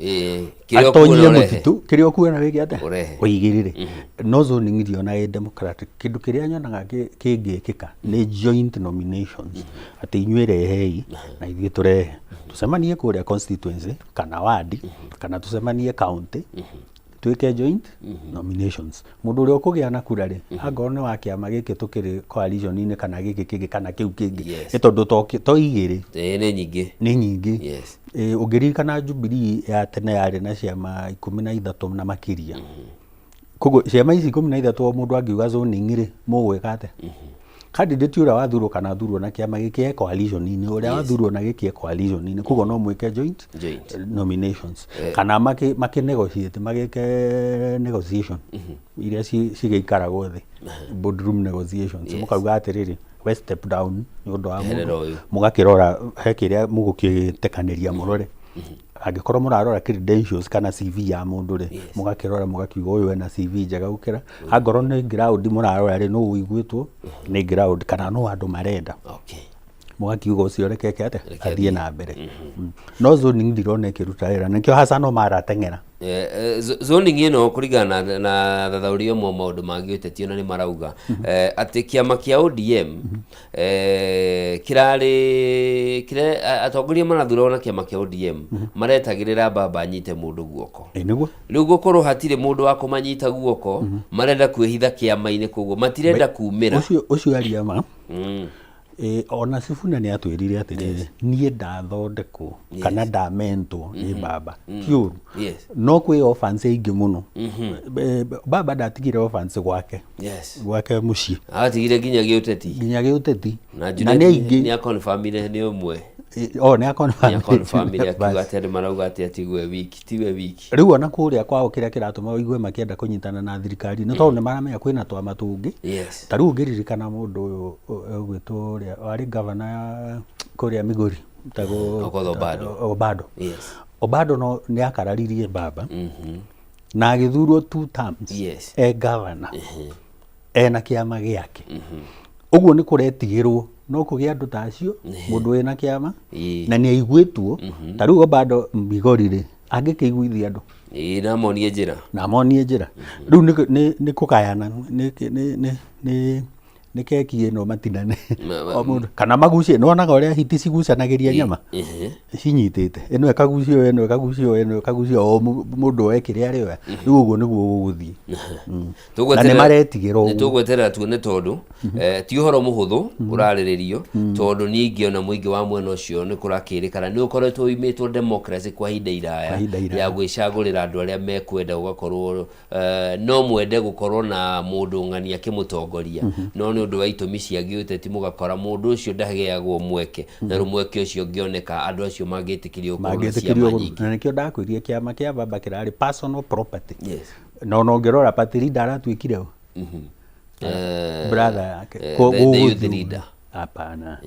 Kĩrĩa atonyie ũkuona ũrehe. Mũtitũ kĩrĩa ũkuona wĩke atĩa? Ũrehe. Ũigĩrĩre. No zoning ndionaga ĩ democratic. Kĩndũ kĩrĩa nyonaga kĩngĩkĩka nĩ joint nominations, atĩ inyuĩ rehei na ithuĩ tũrehe, tũcemanie kũrĩa constituency kana ward kana tũcemanie county, twĩke joint nominations. Mũndũ ũrĩa ũkũgĩa na kura rĩ, angorwo nĩ wa kĩama gĩkĩ tũkĩrĩ coalition-inĩ kana gĩkĩ kĩngĩ kana kĩu kĩngĩ, nĩ tondũ to igĩrĩ. Ĩĩ, nĩ nyingĩ. Nĩ nyingĩ. Ĩ, ũngĩririkana Jubilee ya tene yarĩ na ciama 13 na makĩria. Koguo ciama ici 13, o mũndũ angiuga zoning rĩ, mũgwĩka atĩa? Candidate ũrĩa wathurwo kana athurwo na kĩama gĩkĩ e coalition-inĩ, ũrĩa wathurwo na gĩkĩ e coalition-inĩ, koguo no mwĩke joint Joint. nominations kana makĩ negotiate, magĩke negotiation iria cigĩikaragwo thĩ, boardroom negotiations, mũkauga atĩrĩrĩ, we step down nĩ ũndũ wa Eherera mũndũ. Ũyũ. Mũgakĩrora he kĩrĩa mũgũkĩtekanĩria, mũrore angĩkorwo mũrarora credentials kana CV ya mũndũ rĩ, mũgakĩrora mũgakiuga ũyũ ena CV njega gũkĩra. Angorwo nĩ ground mũrarora rĩ, nũ ũiguĩtwo nĩ ground kana nũ andũ marenda, mũgakiuga ũcio reke eke atĩa? Reke athiĩ na mbere. No zoning ndirona ĩkĩruta wĩra, nĩkĩo Hassan Omar ateng'era. Zoning ĩno kũringana na thathaũri ũmwe wa maũndũ ma gĩũteti ona nĩ marauga atĩ kĩama kĩa ODM kĩrarĩ atongoria marathurwo na kĩama kĩa ODM maretagĩrĩra mbamba anyite mũndũ guoko. Ĩ nĩguo. Rĩu gũkorwo hatirĩ mũndũ wa kũmanyita guoko, marenda kwĩhitha kĩama-inĩ, koguo matirenda kumĩra. Ũcio aria ma. Ĩ, ona Sifuna nĩ atwĩrire atĩrĩrĩ, niĩ ndathondekwo kana ndamentwo nĩ baba ti ũru. No kwĩ orphans aingĩ mũno. Baba ndatigire orphans gwake, gwake mũciĩ. Atigire nginya gĩũteti. Nginya gĩũteti. Na na nĩ aingĩ. Nĩ akonfamire nĩ ũmwe. Oh, nĩ Nĩ akonfirmire akiuga atĩ andũ marauga atĩ atigwe wiki, tiwe wiki. Rĩu ona kũrĩa kwao kĩrĩa kĩratũma ũigue makĩenda kũnyitana na thirikari nĩ tondũ nĩ maramenya kwĩna twama tũngĩ. Ta rĩu ũngĩririkana mũndũ ũyũ ũgwĩtwo ũrĩa warĩ gavana kũrĩa Migori etagwo Okoth Obado. Obado. Obado no nĩ akararirie baba na agĩthurwo two terms e gavana ena kĩama gĩake. Ũguo nĩ kũretigĩrwo no kũgĩe andũ ta acio mũndũ wĩna kĩama na nĩ aiguĩtwo ta rĩu Obado Migori rĩ angĩkĩiguithia andũ Ĩĩ na amonie njĩra. Na amonie njĩra. Rĩu nĩ kũgayana nĩ nĩ keki ĩno matinane O mũndũ kana magucie nĩ wonaga ũrĩa hiti cigucanagĩria nyama cinyitĩte ĩno ĩkagucio ĩno ĩkagucio ĩno ĩkagucio o mũndũ oe kĩrĩa arĩoya rĩu ũguo nĩguo gũgũthiĩ Na nĩ maretigĩra ũguo. Nĩ tũgweterera tuone tondũ ti ũhoro mũhũthũ ũrarĩrĩrio tondũ niĩ ingĩona mũingĩ wa mwena ũcio nĩ kũrakĩrĩkana nĩ ũkoretwo ũimĩtwo democracy kwa ihinda iraya Kwa ihinda iraya. ya gwĩcagũrĩra andũ arĩa mekwenda gũgakorwo no mwende gũkorwo na mũndũ ng'ani akĩmũtongoria no nĩ ũndũ wa itũmi cia gĩũteti mũgakora mũndũ ũcio ndaheagwo mweke na rĩu mweke ũcio ũngĩoneka andũ acio mangĩtĩkĩrio gũkorwo na mangĩtĩkĩrio ciama nyingĩ. Na nĩkĩo ndakwĩrire kĩama kĩa baba kĩrarĩ personal property. Na ona ũngĩrora party leader aratuĩkire ũ? Brother yake. The youth Gũgũthiĩ leader. Hapana.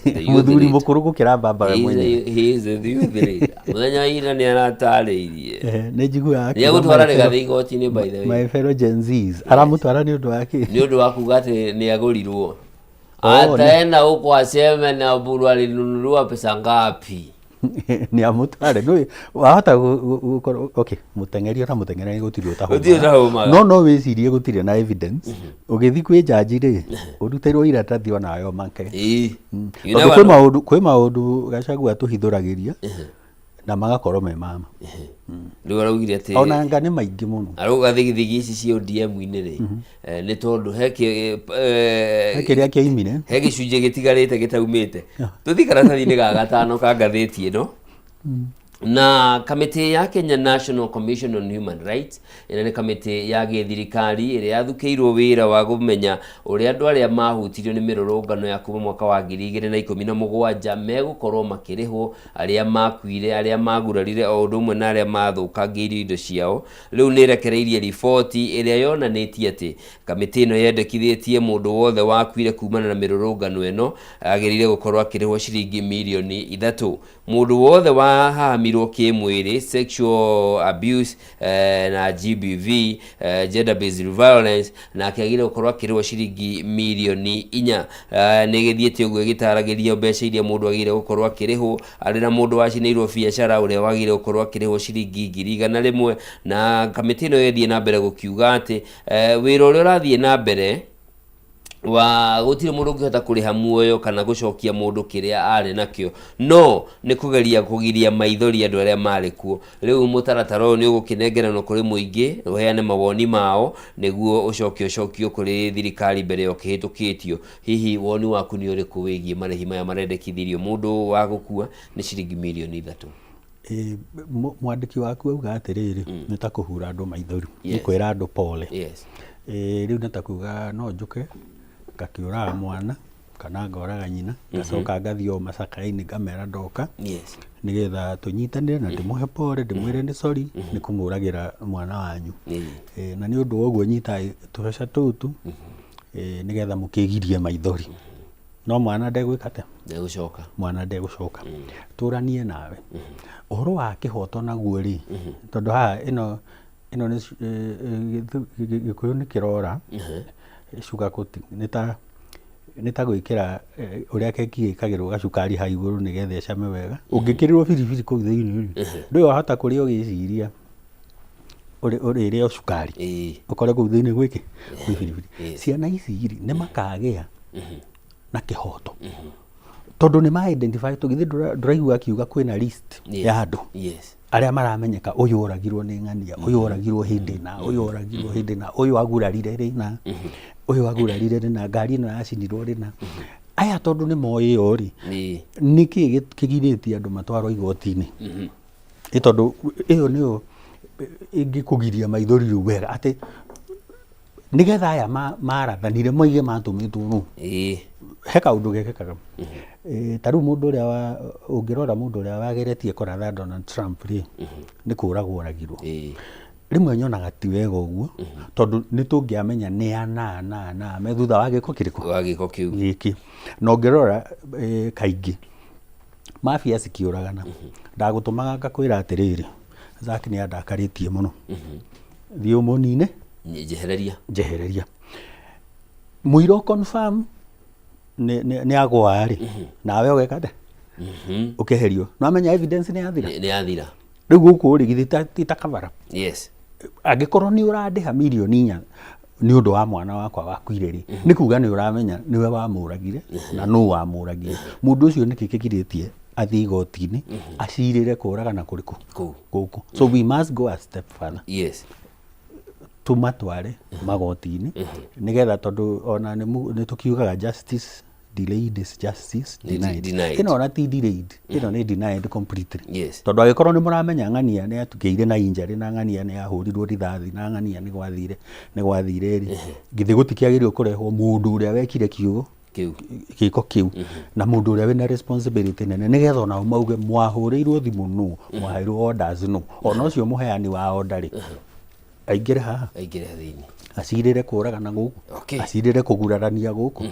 The youth Mũthuri leader. mũkũrũ gũkĩra baba we He is mwenyewe. He is the youth leader. Mũthenya wa ira nĩ aratarĩirie. Nĩ njiguaga Nĩ akiuga egũtwara my Rigathĩ igoti-inĩ by the way. My fellow Gen Zs. Aramũtwara nĩ ũndũ wa kĩ? Nĩ ũndũ wa kuga atĩ nĩ agũrirwo. Oh, Ataenda huko aseme na Oburu alinunuliwa pesa ngapi. Nĩ amũtware. Ndũĩ wahota gũkorwo okay, mũteng'eri ona mũteng'eri gũtirĩ Gũtirĩ ũtahũmaga. No no wĩcirie gũtirĩ na evidence. Ũgĩthiĩ kwĩ jaji rĩ, ũrutĩrwo iratathi onawe ũmake. You Tondũ never kwĩ know. maũndũ kwĩ maũndũ Gachagua atũhithũragĩria na magakorwo me mama. Rĩu araugire atĩ Ona anga nĩ maingĩ mũno. Arauga thigithigi ici cia ODM-inĩ rĩ nĩ tondũ he He kĩrĩa kĩoimire. He gĩcunjĩ gĩtigarĩte gĩtaumĩte. Tũthiĩ karatathi-inĩ ga gatano ka ngathĩti ĩno. Na kamĩtĩ ya Kenya National Commission on Human Rights ĩrĩa nĩ kamĩtĩ ya gĩthirikari ĩrĩa yathukĩirwo wĩra wa kũmenya ũrĩa andũ arĩa mahutirio nĩ mĩrũrũngano ya kuma mwaka wa 2017 megũkorwo makĩrĩhwo arĩa makuire, arĩa magurarire o ũndũ ũmwe na arĩa mathũkangĩirio indo ciao. Rĩu nĩ ĩrekereirie riboti ĩrĩa yonanĩtie atĩ kamĩtĩ ĩno yendekithĩtie mũndũ wothe wakuire kumana na mĩrũrũngano ĩno agĩrĩire gũkorwo akĩrĩhwo ciringi mirioni 3. Mũndũ wothe wahahamirwo kĩmwĩrĩ, sexual abuse na GBV, gender based violence, nake agĩrĩire gũkorwo akĩrĩhwo ciringi mirioni 4. Nĩ ĩgĩthiĩte ũguo ĩgĩtaragĩria mbeca iria mũndũ agĩrĩire gũkorwo akĩrĩhwo, arĩ na mũndũ wacinĩirwo biacara ũrĩa wagĩrĩire gũkorwo akĩrĩhwo ciringi 100,000. Na kamĩtĩ ĩno ĩgĩthiĩ na mbere gũkiuga atĩ wĩra ũrĩa ũrathiĩ na mbere wa gũtirĩ mũndũ ũngĩhota kũrĩha muoyo kana gũcokia mũndũ kĩrĩa arĩ nakĩo, no nĩ kũgeria kũgiria maithori andũ arĩa marĩ kuo. Rĩu mũtaratara ũyũ nĩ ũgũkĩnengeranwo kũrĩ mũingĩ ũheane mawoni mao nĩguo ũcoke ũcokio kũrĩ thirikari mbere ya ũkĩhĩtũkĩtio. Hihi woni waku nĩ ũrĩkũ wĩgiĩ marĩhi maya marendekithirio mũndũ wa gũkua nĩ ciringi mirioni 3? Mwandĩki waku auga atĩrĩrĩ, nĩ ta kũhura andũ maithori, nĩ kwĩra andũ pole. Rĩu nĩ ta kuga no njũke ngakĩũraga mwana kana ngoraga nyina ngacoka ngathiĩ o macakaya-inĩ ngamera ndoka nĩgetha tũnyitanĩre na ndĩmũhe pole ndĩmwĩre nĩ sorry nĩ kũmũragĩra mwana wanyu. Na nĩ ũndũ wa ũguo nyitai tũbeca tũu tu nĩgetha mũkĩgirie maithori. No mwana ndegwĩka atĩa? Ndegũcoka. Mwana ndegũcoka. Tũranie nawe. Ũhoro wa kĩhoto naguo rĩ, tondũ haha ĩno ĩno nĩ Gĩkũyũ nĩ kĩrora sugar coating, nĩ ta nĩ ta gwĩkĩra ũrĩa keki ĩkagĩrwo gacukari hau igũrũ nĩgetha ĩcame wega. Ũngĩkĩrĩrwo biribiri kũu thĩinĩ rĩ, ndũĩ wahota kũrĩa ũgĩciria ũrĩrĩa o cukari. Ũkore kũu thĩinĩ gwĩ kĩ? Gwĩ biribiri. Ciana ici rĩ, nĩ makagĩa na kĩhoto. Tondũ nĩ ma identify tũ, githĩ ndũraigua akiuga kwĩna list ya andũ arĩa maramenyeka, ũyũ oragirwo nĩ ng'ania, ũyũ oragirwo hĩndĩ ĩna, ũyũ oragirwo hĩndĩ ĩna, ũyũ agurarire rĩna, ũyũ agurarire rĩna, ngari ĩno yacinirwo rĩna. Aya tondũ nĩ moĩ ĩyo rĩ, nĩkĩ kĩgirĩtie andũ matwarwo igoti-inĩ? Nĩ tondũ ĩyo nĩyo ĩngĩkũgiria maithori rĩu wega atĩ nĩgetha aya marathanire moige matũmĩtwo nũ. He kaũndũ gekĩkaga. Ta rĩu mũndũ ũrĩa wa ũngĩrora mũndũ ũrĩa wageretie kũratha Donald Trump rĩ, nĩ kũragwo oragirwo. Rĩmwe nyonaga ti wega ũguo, tondũ nĩ tũngĩamenya nĩ ana ana ana me thutha wa gĩko kĩrĩkũ? Wa gĩko kĩu. Gĩkĩ. Na ũngĩrora kaingĩ mafia cikĩũragana, ndagũtũmaga ngakwĩra atĩrĩrĩ, Zack nĩ andakarĩtie mũno, thiĩ ũmũnine. Njehereria. Njehereria. Mũira confirm nĩ agwa rĩ, nawe ũgeka atĩa? Ũkeherio. Nĩwamenya evidence nĩ yathira? Nĩ yathira. Rĩu gũkũ rĩ, githĩ ti ta kabara? Yes. Angĩkorwo nĩ ũrandĩha mirioni 4 nĩ ũndũ wa mwana wakwa wakuire rĩ, nĩ kuga nĩ ũramenya nĩwe wamũragire na nũ wamũragire. Mũndũ ũcio nĩkĩ kĩgirĩtie athiĩ igoti-inĩ acirĩre kũragana kũrĩkũ? Kũu. Gũkũ. So we must go a step further. Yes. Tũmatware magoti-inĩ nĩgetha, tondũ ona nĩ tũkiugaga justice delayed is justice denied. Denied. Ĩno ona ti delayed, ĩno nĩ denied completely. Yes. Tondũ angĩkorwo nĩ mũramenya ng'ania nĩ atukĩire na injury, na ng'ania nĩ ahũrirwo rithathi, na ng'ania nĩ gwathire rĩ, githĩ gũtikĩagĩrĩirwo kũrehwo mũndũ ũrĩa wekire kiugo kĩu gĩko kĩu na mũndũ ũrĩa wĩna responsibility nene, nĩgetha onao mauge mwahũrĩirwo thimũ nũ, mwaheirwo orders nũ, ona ũcio mũheani wa order rĩ, aingĩre haha. Aingĩre thĩinĩ. Acirĩre kũragana gũkũ, acirĩre kũgurarania gũkũ.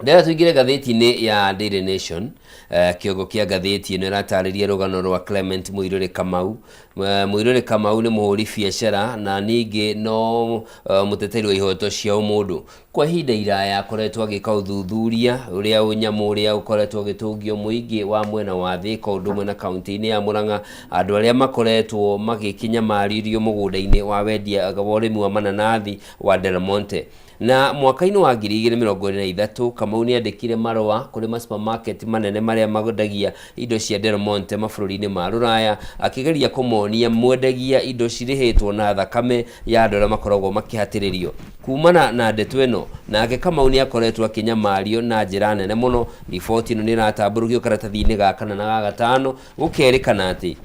Ndĩrenda tũingĩre ngathĩti-inĩ ya Daily Nation. Kĩongo kĩa ngathĩti ĩno ĩratarĩria rũgano rwa Clement Mũirũrĩ Kamau. Mũirũrĩ Kamau nĩ mũhũri biacara na ningĩ no mũteteri wa ihoto cia ũmũndũ. Kwa ihinda iraya akoretwo agĩka ũthuthuria ũrĩa ũnyamũ ũrĩa ũkoretwo ũgĩtũngio mũingĩ wa mwena wa Thĩka, ũndũ ũmwe na kaunti-inĩ ya Murang'a, andũ arĩa makoretwo magĩkĩnyamarirwo mũgũnda-inĩ wa wendia wa ũrĩmi wa mananathi wa Del Monte. Na mwaka-inĩ wa 2023, Kamau nĩ andĩkire marũa kũrĩ ma supermarket manene marĩa mendagia indo cia Del Monte mabũrũri-inĩ ma Rũraya, akĩgeria kũmonia mwendagia indo cirĩhĩtwo na thakame ya andũ arĩa makoragwo makĩhatĩrĩrio. Kumana na ndeto ĩno, nake Kamau nĩ akoretwo akĩnyamario na njĩra nene mũno. Riboti ĩno nĩ ĩratambũrũkio karatathi-inĩ ga kana na ga gatano. Gũkerĩkana atĩ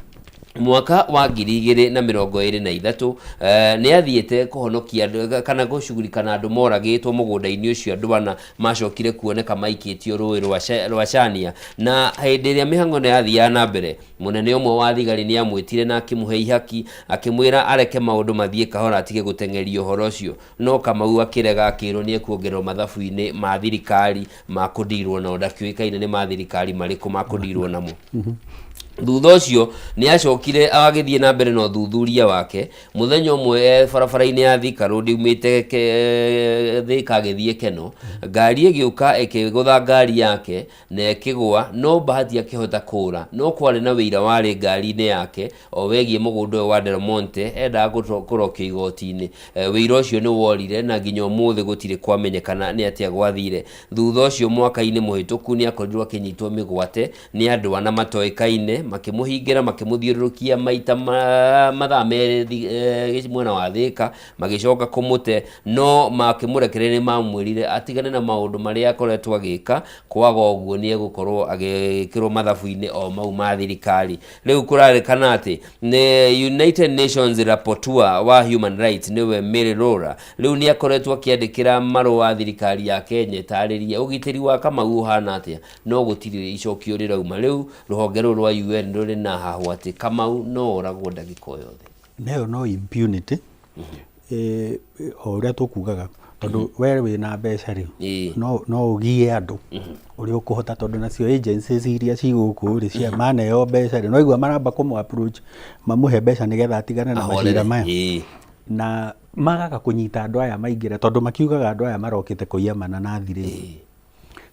mwaka wa 2023 nĩ athiĩte kũhonokia andũ kana gũcugurika na andũ moragĩtwo mũgũnda-inĩ ũcio. Andũ ana macokire kuoneka maikĩtio rũĩ rwa Chania, na hĩndĩ ĩrĩa mĩhang'o ĩno yathiaga na mbere, mũnene ũmwe wa thigari nĩ amwĩtire na akĩmũhe ihaki, akĩmwĩra areke maũndũ mathiĩ kahora, atige gũteng'eria ũhoro ũcio. No Kamau akĩrega, akĩrwo nĩ ekuongererwo mathabu-inĩ ma thirikari ma kũndirwo nao. Ndakĩũĩkaine nĩ ma thirikari marĩkũ ma kũndirwo namo. Thutha ũcio nĩ acokire agĩthiĩ na mbere na ũthuthuria wake. Mũthenya ũmwe e barabara-inĩ ya Thika Road aumĩte Thika agĩthiĩ Keno, ngari ĩgĩũka ĩkĩgũtha ngari yake na ĩkĩgũa, no bahati akĩhota kũũra. No kwarĩ na wĩira warĩ ngari-inĩ yake o wegiĩ mũgũnda ũyũ wa Del Monte, endaga kũrokio igoti-inĩ. Wĩira ũcio nĩ worire na nginya ũmũthĩ gũtirĩ kwamenyekana nĩ atĩa gwathire. Thutha ũcio, mwaka-inĩ mũhĩtũku, nĩ akorirwo akĩnyitwo mĩgwate nĩ andũ ana matoĩkaine, makĩmũhingĩra, makĩmũthiũrũrũkia maita mathaa 2 mwena wa Thĩka, magĩcoka kũmũte, no makĩmũrekereria nĩ mamwĩrire atigane na maũndũ marĩa akoretwo agĩka, kwaga ũguo nĩ egũkorwo agĩkĩrwo mathabu-inĩ o mau ma thirikari. Rĩu kũrarĩkana atĩ nĩ United Nations Rapporteur wa Human Rights, nĩwe Mary Lawlor, rĩu nĩ akoretwo akĩandĩkĩra marũa thirikari ya Kenya ĩtarĩrie ũgitĩri wa Kamau ũhana atĩa, no gũtirĩ icokio rĩrauma. Rĩu rũhonge rũrũ rwa UN rũrĩ na hahũ atĩ Kamau no oragwo ndagĩka o yothe. Nayo no impunity, o ũrĩa tũkugaga, tondũ we wĩna mbeca rĩ, no ũgie andũ ũrĩa ũkũhota, tondũ nacio agencies iria ci gũkũ rĩ, cia maneo mbeca rĩ, no igua maramba kũmũ approach mamũhe mbeca nĩgetha atigane na macira maya. Na magaga kũnyita andũ aya maingĩre, tondũ makiugaga andũ aya marokĩte kũiya mananathi rĩ,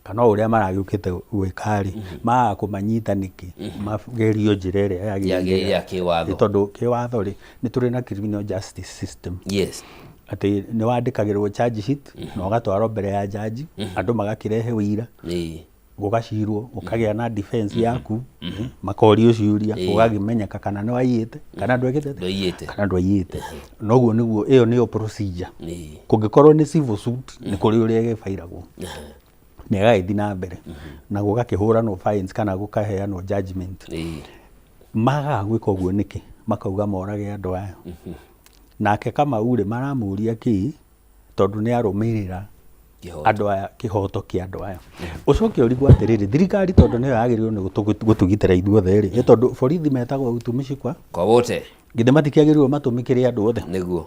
kana o ũrĩa maragĩũkĩte gwĩka rĩ, magaga kũmanyita nĩkĩ magerio njĩra ĩrĩa yagĩrĩire ya kĩwatho. Ĩ, tondũ kĩwatho rĩ, nĩ tũrĩ na criminal justice system, atĩ nĩ wandĩkagĩrwo charge sheet na ũgatwarwo mbere ya jaji, andũ magakĩrehe ũira, gũgacirwo, ũkagĩa na defense yaku, makorio ciũria, ũgakĩmenyeka kana nĩ waiyĩte kana ndwekĩte atĩa? Ndwaiyĩte. Kana ndwaiyĩte. Noguo nĩguo ĩyo nĩyo procedure. Kũngĩkorwo nĩ civil suit, nĩ kũrĩ ũrĩa ĩgĩbairagwo na ĩgagĩthiĩ na mbere na gũgakĩhũranwo fines kana gũkaheanwo judgment. Magaga gwĩka ũguo nĩkĩ? Makauga morage andũ aya. Nake Kamau rĩ, maramũria kĩ? Tondũ nĩ arũmĩrĩra. Kĩhoto. Andũ aya, kĩhoto kĩa andũ aya. Ũcoke ũrigwo atĩrĩrĩ, thirikari tondũ nĩyo yagĩrĩirwo nĩ gũtũgitĩra ithuothe rĩ, ĩ tondũ borithi metagwo utumishi kwa Kwa wote. Githĩ matikĩagĩrĩirwo matũmĩkĩre andũ othe? Nĩguo.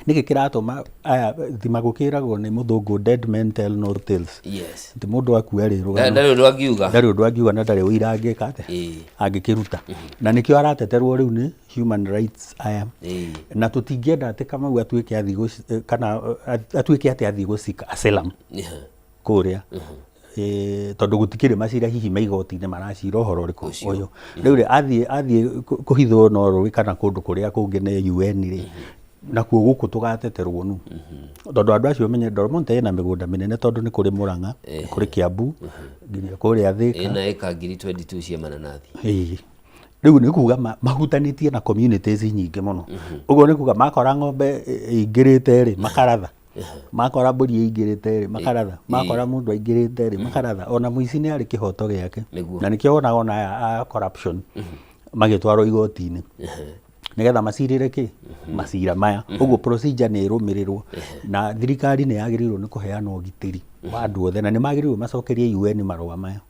Nĩkĩ kĩratũma aya thima gũkĩragwo nĩ mũthũngũ, "Dead men tell no tales"? Atĩ mũndũ akua rĩ, rũgano Ndarĩ ũndũ angiuga. Ndarĩ ũndũ angiuga na ndarĩ ũira angĩka atĩa, angĩkĩruta. Na nĩkĩo arateterwo rĩu nĩ human rights aya. Na tũtingĩenda atĩ Kamau atuĩke athiĩ kana atuĩke atĩ athiĩ gũcika asylum kũrĩa. Tondũ gũtikĩrĩ macira hihi me igoti-inĩ maracira ũhoro ũrĩkũ ũyũ. Rĩu rĩ, athiĩ kũhithwo Norway kana kũndũ kũrĩa kũngĩ nĩ UN rĩ, nakuo gũkũ tũgateterwo nũ? Tondũ andũ acio ũmenye Del Monte ĩna mĩgũnda mĩnene, tondũ nĩ kũrĩ Murang'a, nĩ kũrĩ Kiambu, nginya kũrĩa Thika. Ĩna ĩka 22,000 cia mananathi. Ĩĩ. Rĩu nĩ kuga mahutanĩtie na communities nyingĩ mũno. Ũguo nĩ kuga makora ng'ombe ĩingĩrĩte rĩ, makaratha. Makora mbũri ĩingĩrĩte rĩ, makaratha. Makora mũndũ aingĩrĩte rĩ, makaratha. Ona mũici nĩ arĩ kĩhoto gĩake. Na nĩkĩo wonaga ona aya a corruption magĩtwarwo igoti-inĩ nĩgetha macirĩre kĩ macira maya. Ũguo procedure nĩ ĩrũmĩrĩrwo, na thirikari nĩ yagĩrĩirwo nĩ kũheana ũgitĩri wa andũ othe, na nĩ magĩrĩirwo macokerie UN marũa maya.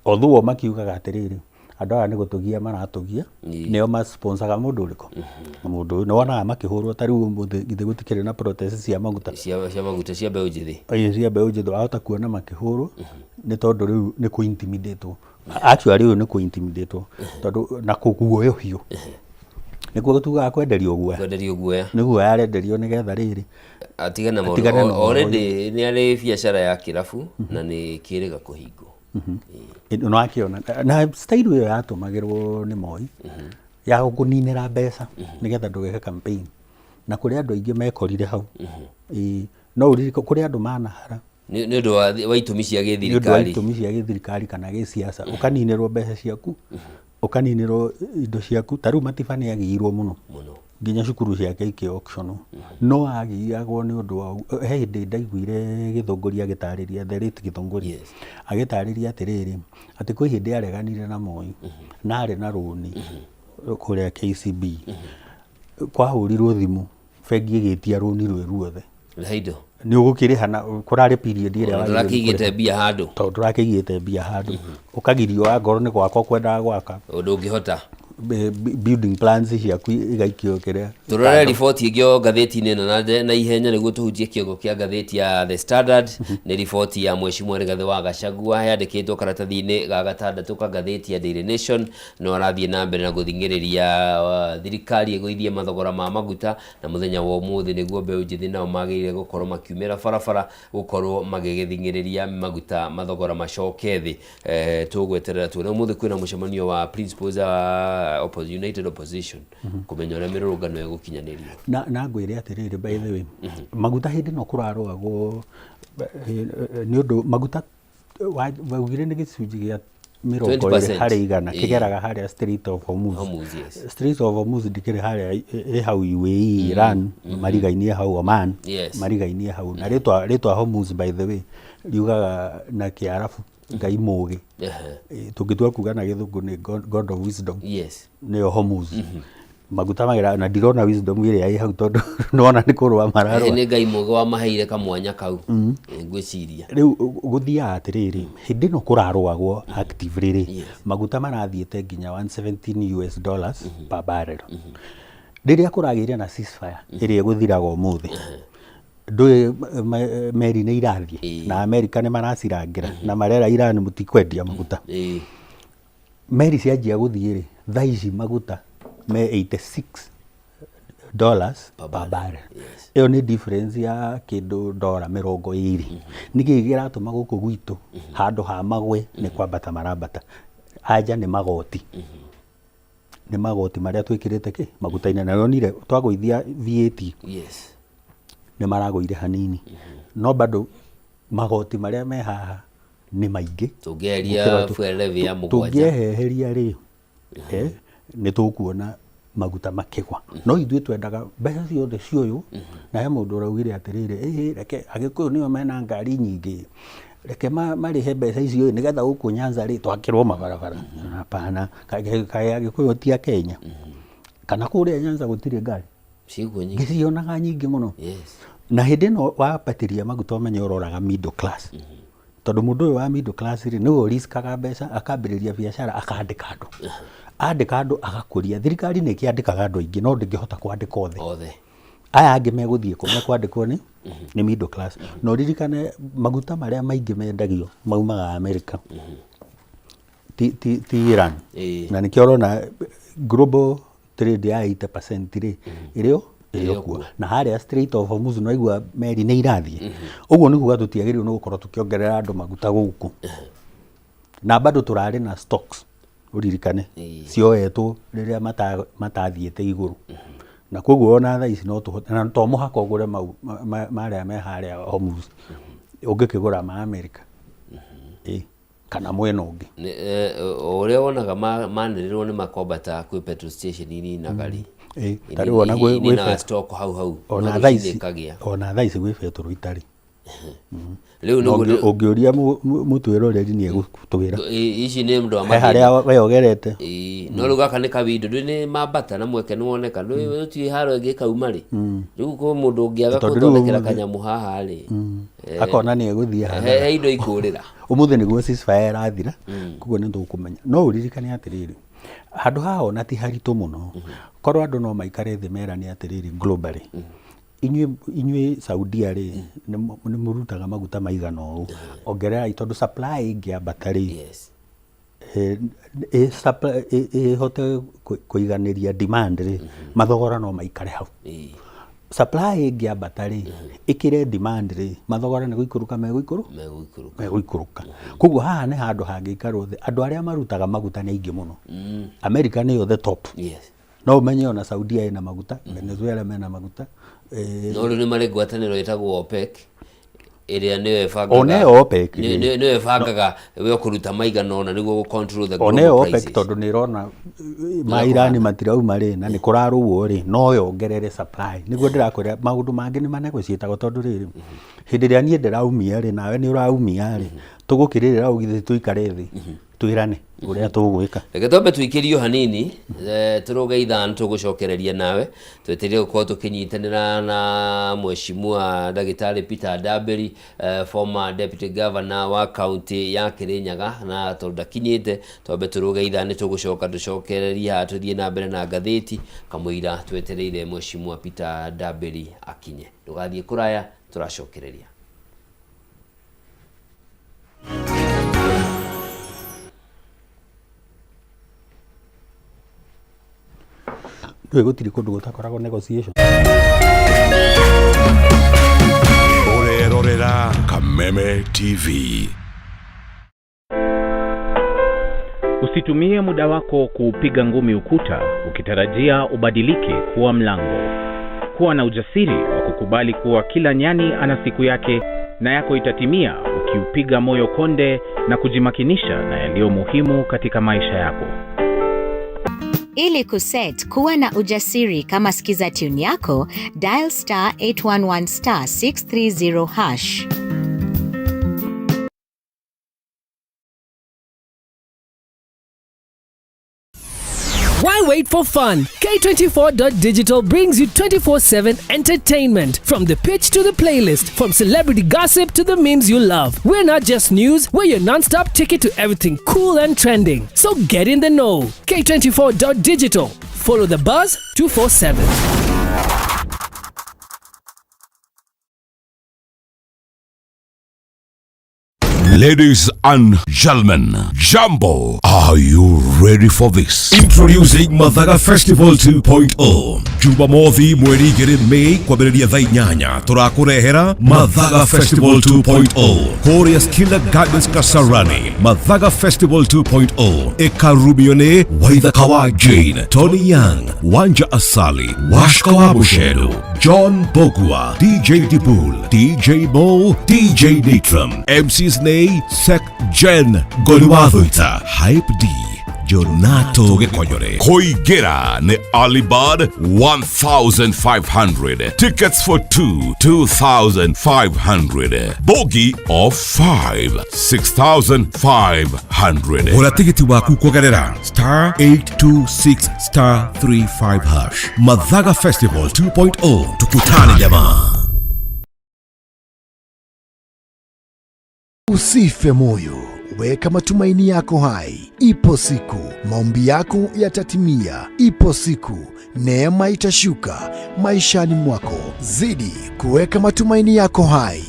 Although o makiugaga atĩrĩrĩ, andũ aya nĩ gũtũgia maratũgia, nĩo masponsaga mũndũ ũrĩkũ, mũndũ ũyũ nĩ wonaga makĩhũrwo. Ta rĩu ũmũthĩ githĩ gũtikĩrĩ na protest cia maguta? Cia maguta, cia mbeũ njĩthĩ. Ĩĩ, cia mbeũ njĩthĩ. Wahota kuona makĩhũrwo nĩ tondũ rĩu nĩ kũ intimidate-wo. Actually ũyũ nĩ kũ intimidate-wo, tondũ na kũguoyohio nĩkuo tugaga kwenderio guoya. Kwenderio guoya. Nĩ guoya arenderio nĩgetha rĩrĩ atigane na atigane na maũndũ. ũhoro. Already nĩ arĩ biacara ya kĩrabu na nĩ kĩrĩga kũhingwo. Nĩ wakĩona na style ĩyo yatũmagĩrwo nĩ Moi ya gũkũninĩra mbeca nĩgetha ndũgeke campaign, na kũrĩ andũ aingĩ mekorire hau. Ĩĩ, no ũririke kũrĩ andũ manahara Nĩ ũndũ wa itũmi cia nĩ ũndũ wa gĩthirikari. Itũmi cia gĩthirikari kana gĩsiasa, ũkaninĩrwo mbeca ciaku, ũkaninĩrwo indo ciaku. Ta rĩu Matiba nĩ agĩirwo mũno. Mũno. Nginya cukuru ciake ikĩ auction, no agĩiragwo nĩ ũndũ wa he hĩndĩ ndaiguire Gĩthũngũri agĩtarĩria, the late Gĩthũngũri, agĩtarĩria atĩrĩrĩ, atĩ kwĩ hĩndĩ areganire na Moi na arĩ na rũni kũrĩa KCB. Kwahũrirwo thimũ, bengi ĩgĩtia rũni rwĩ ruothe. Rĩha indo. Nĩ ũgũkĩrĩha na kũrarĩ period ĩrĩa wagĩrĩirwo nĩ Ndũrakĩigĩte kũrĩha. mbia handũ. Tondũ ndũrakĩigĩte mbia handũ, ũkagirio angorwo nĩ gwaka ũkwendaga gwaka. Ũndũ ũngĩhota. Building plans ciaku igaikio kĩrĩa. Tũrore riboti ĩngĩ o ngathĩti-inĩ ĩno na ihenya nĩguo tũhutie kĩongo kĩa ngathĩti ya The Standard. Nĩ riboti ya Mheshimiwa Rigathĩ wa Gachagua, yandĩkĩtwo karatathi-inĩ ga gatandatũ ka ngathĩti ya Daily Nation. No arathiĩ na mbere na gũthing'ĩrĩria thirikari ĩgũithie mathogora ma maguta, na mũthenya wa ũmũthĩ nĩguo mbeũ njĩthĩ nao magĩrĩire gũkorwo makiumĩra barabara gũkorwo magĩgĩthing'ĩrĩria maguta mathogora macoke thĩ. Tũgweterera tuone. Ũmũthĩ kwĩna mũcemanio wa principals a United Opposition kũmenya ũrĩa mĩrũrũngano ĩgũkinyanĩrio. Na ngwĩre atĩrĩrĩ, by the way, maguta hĩndĩ ĩno kũrarũagwo nĩ ũndũ maguta waugire nĩ gĩcunjĩ gĩa 20% 20% kĩgeraga harĩa Strait of Hormuz. Hormuz, yes. Strait of Hormuz ndĩkĩrĩ harĩa ĩ hau UAE, Iran, marigainie hau Oman, marigainie hau. Na rĩtwa Hormuz, by the way, riugaga na Kĩarabu Ngai mũgĩ. Tũngĩtua kuga na Gĩthũngũ nĩ God of wisdom. Nĩyo Hormuz. Maguta magera na ndirona wisdom ĩrĩa ĩ hau, tondũ nĩwona nĩ kũrũa mararũa. Nĩ Ngai mũgĩ wamaheire kamwanya kau. Ngwĩciria. Rĩu gũthiaga atĩrĩrĩ, hĩndĩ ĩno kũrarũagwo actively rĩ, maguta marathiĩte nginya 117 US dollars per barrel. Rĩrĩa kũragĩire na ceasefire ĩrĩa ĩgũthiraga ũmũthĩ, ndũĩ meri nĩ irathiĩ, na Amerika nĩ maracirangĩra na marera Iran mũtikwendia maguta. Meri cianjia gũthiĩ rĩ, thaa ici maguta me $86 per barrel. Ĩyo nĩ difference ya kĩndũ ndora 20. Nĩkĩ kĩratũma gũkũ gwitũ handũ ha magwe nĩ kwambata marambata? Anja nĩ magoti. Nĩ magoti marĩa twĩkĩrĩte kĩ maguta-inĩ, na nĩwonire twagũithia VAT nĩ maragũire hanini, no bado magoti marĩa me haha nĩ maingĩ. Tũngĩeheria Gũkĩra fuel levy ya 7. Tũngĩeheria rĩ, nĩ tũkuona maguta makĩgwa, no ithuĩ twendaga mbeca ciothe cioywo. Na he mũndũ ũraugire atĩrĩrĩ, ĩhĩ, reke Agĩkũyũ nĩo mena ngari nyingĩ, reke marĩhe mbeca icio ĩ, nĩgetha gũkũ Nyanza rĩ twakĩrwo mabarabara. Hapana, kaĩ Agĩkũyũ ti a Kenya? Kana kũrĩa Nyanza gũtirĩ ngari? Ciĩkuo nyingĩ. Ngĩcionaga nyingĩ mũno. Na hĩndĩ ĩno wambatĩria maguta ũmenye ũroraga middle class, tondũ mũndũ ũyũ wa middle class rĩ, nĩwe ũriskaga mbeca, akambĩrĩria biacara, akandĩka andũ, andĩka andũ agakũria. Thirikari nĩ ĩkĩandĩkaga andũ aingĩ, no ndĩngĩhota kwandĩka othe. Othe. Aya angĩ megũthiĩ kũ? Mekwandĩkwo nĩ middle class. Na ũririkane maguta marĩa maingĩ mendagio maumaga America, ti Iran. Na nĩkĩo ũrona global trade ya 80% rĩ, ĩrĩ o ĩrĩ o kuo. Na harĩa Strait of Hormuz no igua meri nĩ irathiĩ. Ũguo nĩ kuga tũtiagĩrĩirwo nĩ gũkorwo tũkĩongerera andũ maguta gũkũ, na bado tũrarĩ na stocks, ũririkane, cioetwo rĩrĩa matathiĩte igũrũ. Na koguo ona thaa ici no tũhote, na to mũhaka ũgũre mau marĩa me harĩa Hormuz, ũngĩkĩgũra ma America, ĩ kana mwena ũngĩ. O ũrĩa wonaga manĩrĩrwo nĩ makwambata kwĩ petrol station ininaga rĩ. Ĩ, ta rĩu ona gwĩ ininaga stock hau hau. Ona no thaa rũcinĩ ici ĩkagĩa. Ona thaa ici gwĩ betũrũ itarĩ. Rĩu Na nĩguo ũngĩũria mũtwĩroreri nĩ egũtwĩra. Ici nĩ ũndũ wa he mathĩna. Harĩa we ũgerete. Ĩĩ, no rĩu gaka nĩ kawindo ndũĩ nĩ mambata na mweke nĩ woneka, ndũĩ gũtirĩ haro ĩngĩ ĩkauma rĩ. Rĩu kwĩ mũndũ ũngĩaga Tondũ rĩu gũthondekera ũmũthĩ- kanyamũ haha rĩ, akona nĩ egũthiĩ hathara. He indo ikũrĩra. Ũmũthĩ nĩguo ceasefire ĩrathira, koguo nĩ tũkũmenya. No ũririkane atĩrĩrĩ, handũ haha ona ti haritũ mũno, korwo andũ no maikare thĩ merane atĩrĩrĩ, globally, inyuĩ Saudia rĩ, nĩ mũrutaga maguta maigana ũũ, ongererai, tondũ supply ĩngĩambata rĩ, ĩhote kũiganĩria demand rĩ, mathogora no maikare hau. Supply ĩngĩambata rĩ, ĩkĩre demand rĩ, mathogora nĩ gũikũrũka megũikũrũka. Megũikũrũka. Megũikũrũka. Koguo haha nĩ handũ hangĩikarwo thĩ. Andũ arĩa marutaga maguta nĩ aingĩ mũno. America nĩyo the top. No ũmenye ona Saudia ĩna maguta, Venezuela mena maguta. No rĩu nĩ marĩ ngwatanĩro ĩtagwo OPEC, ĩrĩa nĩyo ĩbangaga Ona ĩyo OPEC rĩ. Nĩyo ĩbangaga we ũkũruta maigana ũna nĩguo gũ control the ona global ĩyo OPEC, prices. Tondũ nĩ ĩrona ma Irani matirauma rĩ, na nĩ kũrarũo rĩ, no yongerere supply. Nĩguo ndĩrakwĩra maũndũ mangĩ nĩ manegotiatagwo, tondũ rĩrĩ, hĩndĩ ĩrĩa niĩ ndĩraumia rĩ, nawe nĩ ũraumia rĩ, tũgũkĩrĩrĩra ũgithĩ tũikare thĩ twĩrane ũrĩa tũgwĩka. Reke twambe tũikĩrio hanini, tũrũge ithano, tũgũcokereria nawe. Twetereire gũkorwo tũkĩnyitanĩra na Mheshimiwa Ndagĩtarĩ Peter Ndambĩri, former deputy governor wa kaunti ya Kĩrĩnyaga, na tondũ ndakinyĩte, twambe tũrũge ithano, nĩ tũgũcoka tũcokererie haha tũthiĩ na mbere na ngathĩti kamũira twetereire Mheshimiwa Peter Ndambĩri akinye. Ndũgathiĩ kũraya, tũracokereria. Ndũĩ gũtirĩ kũndũ gũtakoragwo negotiation. Ũrerorera Kameme TV. Usitumie muda wako kuupiga ngumi ukuta ukitarajia ubadilike kuwa mlango. Kuwa na ujasiri wa kukubali kuwa kila nyani ana siku yake na yako itatimia ukiupiga moyo konde na kujimakinisha na yaliyo muhimu katika maisha yako. Ili kuset kuwa na ujasiri kama skiza tune yako, dial *811*630#. Why wait for fun? K24.digital brings you 24/7 entertainment. From the pitch to the playlist, from celebrity gossip to the memes you love. We're not just news, we're your non stop ticket to everything cool and trending. So get in the know. K24.digital. Follow the buzz 247. Ladies and gentlemen, Jambo, are you ready for this? Introducing Mathaga Festival 2.0. Jumamothi mweri 2 Mei kwambĩrĩria thaa 8 tũrakũrehera Mathaga Festival 2.0 kũrĩa Skilla Gardens, Kasarani. Mathaga Festival 2.0 ĩkarumio nĩ Waithaka wa Jane, Tony Young, Wanja Asali, Washka wa Busheru, John Bogua, DJ Dibul, DJ Mo, DJ Nitram, MCs nĩ Sek Jen Goliwathuita, Hype D, Jonato Gĩkonyore. Kũingĩra nĩ Alibud 1500, tickets for 2 2500, bogey of 5 6500. Gũra tigiti waku kũgerera *826*35#. Mathaga Festival 2.0, tukutane jamaa. Usife moyo, weka matumaini yako hai. Ipo siku maombi yako yatatimia. Ipo siku neema itashuka maishani mwako. Zidi kuweka matumaini yako hai.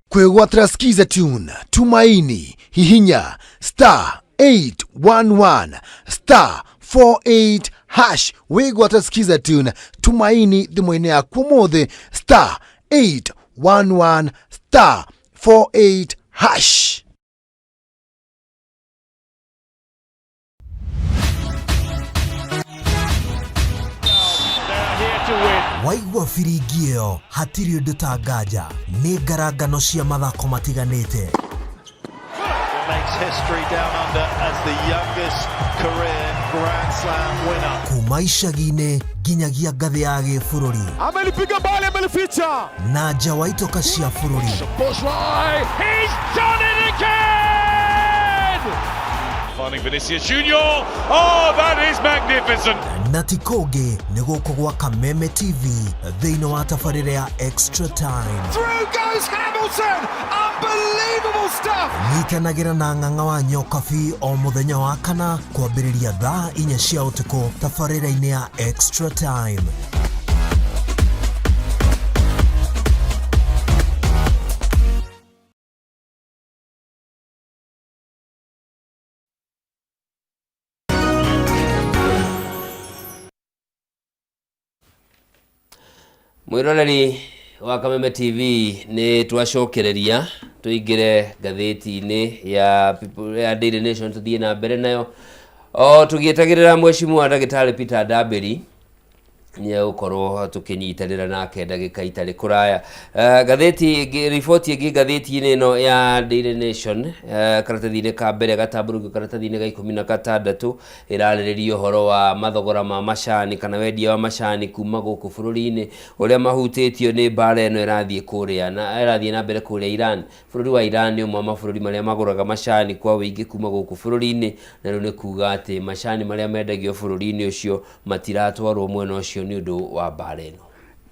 Kwegwatira Skiza Tune Tumaini, hihinya star 811 star 48 hash wigwatira Skiza Tune Tumaini thimũ-inĩ yaku ũmũthĩ star 811 star 48 hash. Waigua biringi ĩyo hatirĩ ũndũ ta nganja nĩ ngarangano cia mathako matiganĩte. Makes history down under as the youngest career Grand Slam winner. Kuma icagi-inĩ nginyagia ngathĩ ya gĩbũrũri. Amelipiga mbali, amelificha. Na nja wa itoka cia bũrũri. He's done it again! Finding Vinicius Junior. Oh, that is magnificent. Na ti kũngĩ nĩ gũkũ gwa Kameme TV thĩinĩ wa tabarĩra ya Extra Time. Through goes Hamilton! Unbelievable stuff! Nyitanagĩra na Ng'ang'a wa Nyokabi o mũthenya wa kana kwambĩrĩria thaa inya cia ũtukũ tabarĩra-inĩ ya Extra Time. Mwiroreri wa Kameme TV, nĩ twacokereria tũingĩre ngathĩti-inĩ ya People, ya Daily Nation, tũthiĩ na mbere nayo o tũgĩetagĩrĩra mheshimiwa ndagĩtarĩ Peter Ndambĩri nĩ egũkorwo tũkĩnyitanĩra nake ndagĩka itarĩ kũraya. Ngathĩti ĩngĩ, riboti ĩngĩ ngathĩti-inĩ ĩno ya Daily Nation, karatathi-inĩ ka mbere gatambũrũkio karatathi-inĩ ga 16, ĩrarĩrĩria ũhoro wa mathogora ma macani kana wendia wa macani kuma gũkũ bũrũri-inĩ ũrĩa mahutĩtio nĩ mbara ĩno ĩrathiĩ kũrĩa na ĩrathiĩ na mbere kũrĩa Iran. Bũrũri wa Iran nĩ ũmwe wa mabũrũri marĩa magũraga macani kwa ũingĩ kuma gũkũ bũrũri-inĩ, na rĩu nĩ kuga atĩ macani marĩa mendagio bũrũri-inĩ ũcio matiratwarwo mwena ũcio nĩ ũndũ wa mbara ĩno.